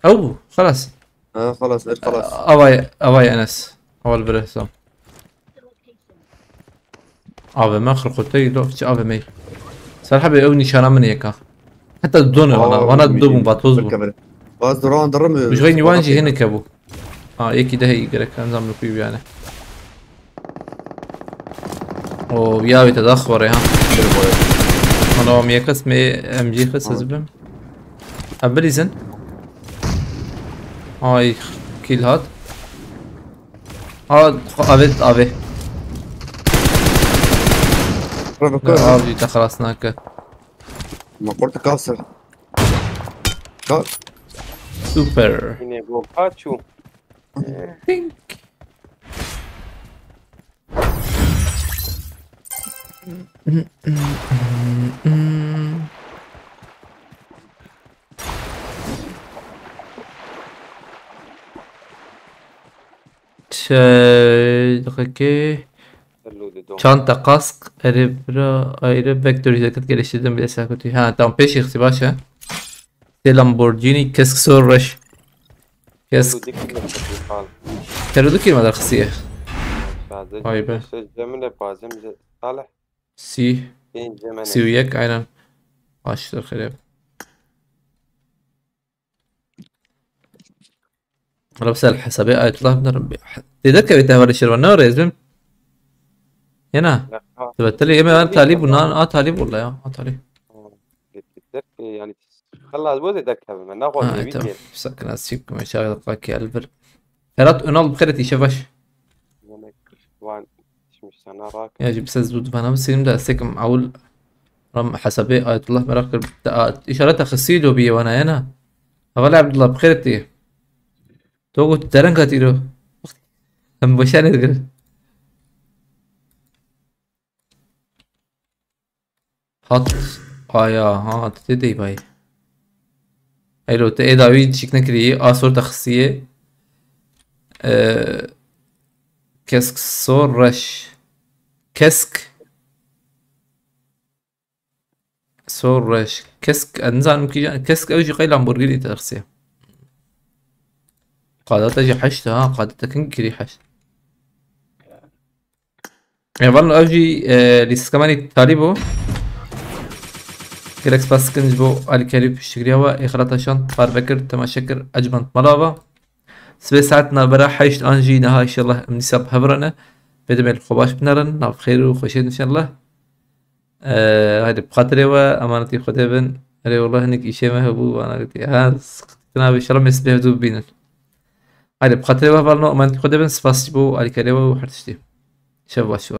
Ew, xelas. Ha, xelas, er xelas. Avay, avay Enes. Awal bir hesam. A V M xirxoteyî lo, çi A V M'yî? Ser hebê ew nîşana min yeka. Heta done vana, Aa, vana min dibûn, batoz bûn. Baz duran dirim. Ji xeynî wan jî hinek hebû. Ha, yekî de heyî gerek, em zam li ku biyane. O, ya wê te da xware ha. Ana, em yekes me M G xis ez bim. Em bilîzin. Ay, kill hat. Aa, avê, avê. Abi, te xelas nake. Ma kurtu kavsir. Ka- Super. Yine bu kaçu. Think. Şey, dakika. Çanta, kask, erê bira, ayrı vektör ceket geliştirdim bile sakıtı. Ha, tamam, peşi xisi baş ha. Te Lamborghini, kesk sor reş. Kesk. Teru dikî me derxisiye. Vay be. Cemile bazem Salih. Si. Sî û yek, aynen. Baştır xerê. Hala bi ser hesabê Ayetullah binerim. Tê derkevê te hevalê şervan, ne rêz bim? Yena. Tebettelê yeme, a talîb bû, nan, a talîb wala ya, a talîb. Diktir, e, yani, xelas bo zê derkevim, ne xwe Ha, zêwî tamam. Diyê. Sakin, ez çîk me, çağı dakika ki elbir. Ferhat Önal, bi xêr tî, şevaş. Yemek wan, şimdi sana rak. Ya, jî bi se zû divana bisînim de, ez têkim ewil ram hesabê Ayetullah meraq kir. Te a, îşareta xisî lobiyê wana yena. Hevalê Abdullah, bi xêr tî. To got dereng hat îro. Em boşanê digirin. Hat aya, ha, tu tê dey bay. Elo, te ê dawî çîk nekirî, a sor te xisiyê. Ee, kesk sor reş. Kesk. Sor reş. Kesk, ez nizanim kîjan, kesk ew jî qey Lamborghini te xisiye. Qada te jî heşt ha, qada te kin kirî heşt. E, valla ev jî, e, lîstika me nî talî bû. Gelek spas dikin ji bo alîkarî û piştgiriya we. Ê xelata şand, parve kir, temaşe kir, ecmand mala ve. Sibê saet navbera heşt an jî niha, înşallah, em dîsa bi hev re ne. Bê demê li xwe baş binerin, nav xêr û xweşiyê inşallah. Ee, haydi, bi xatirê we, emanetî Xwedê bin. Erê, wela hinek îşê me hebû, wana gotî. Ha, sıkıntı abi, inşallah mês bihevdû bibînin. Haydi, bi xatirê we hevalno, emanetî Xwedê bin, spas ji bo alîkarê we û her tiştî. Şev baş.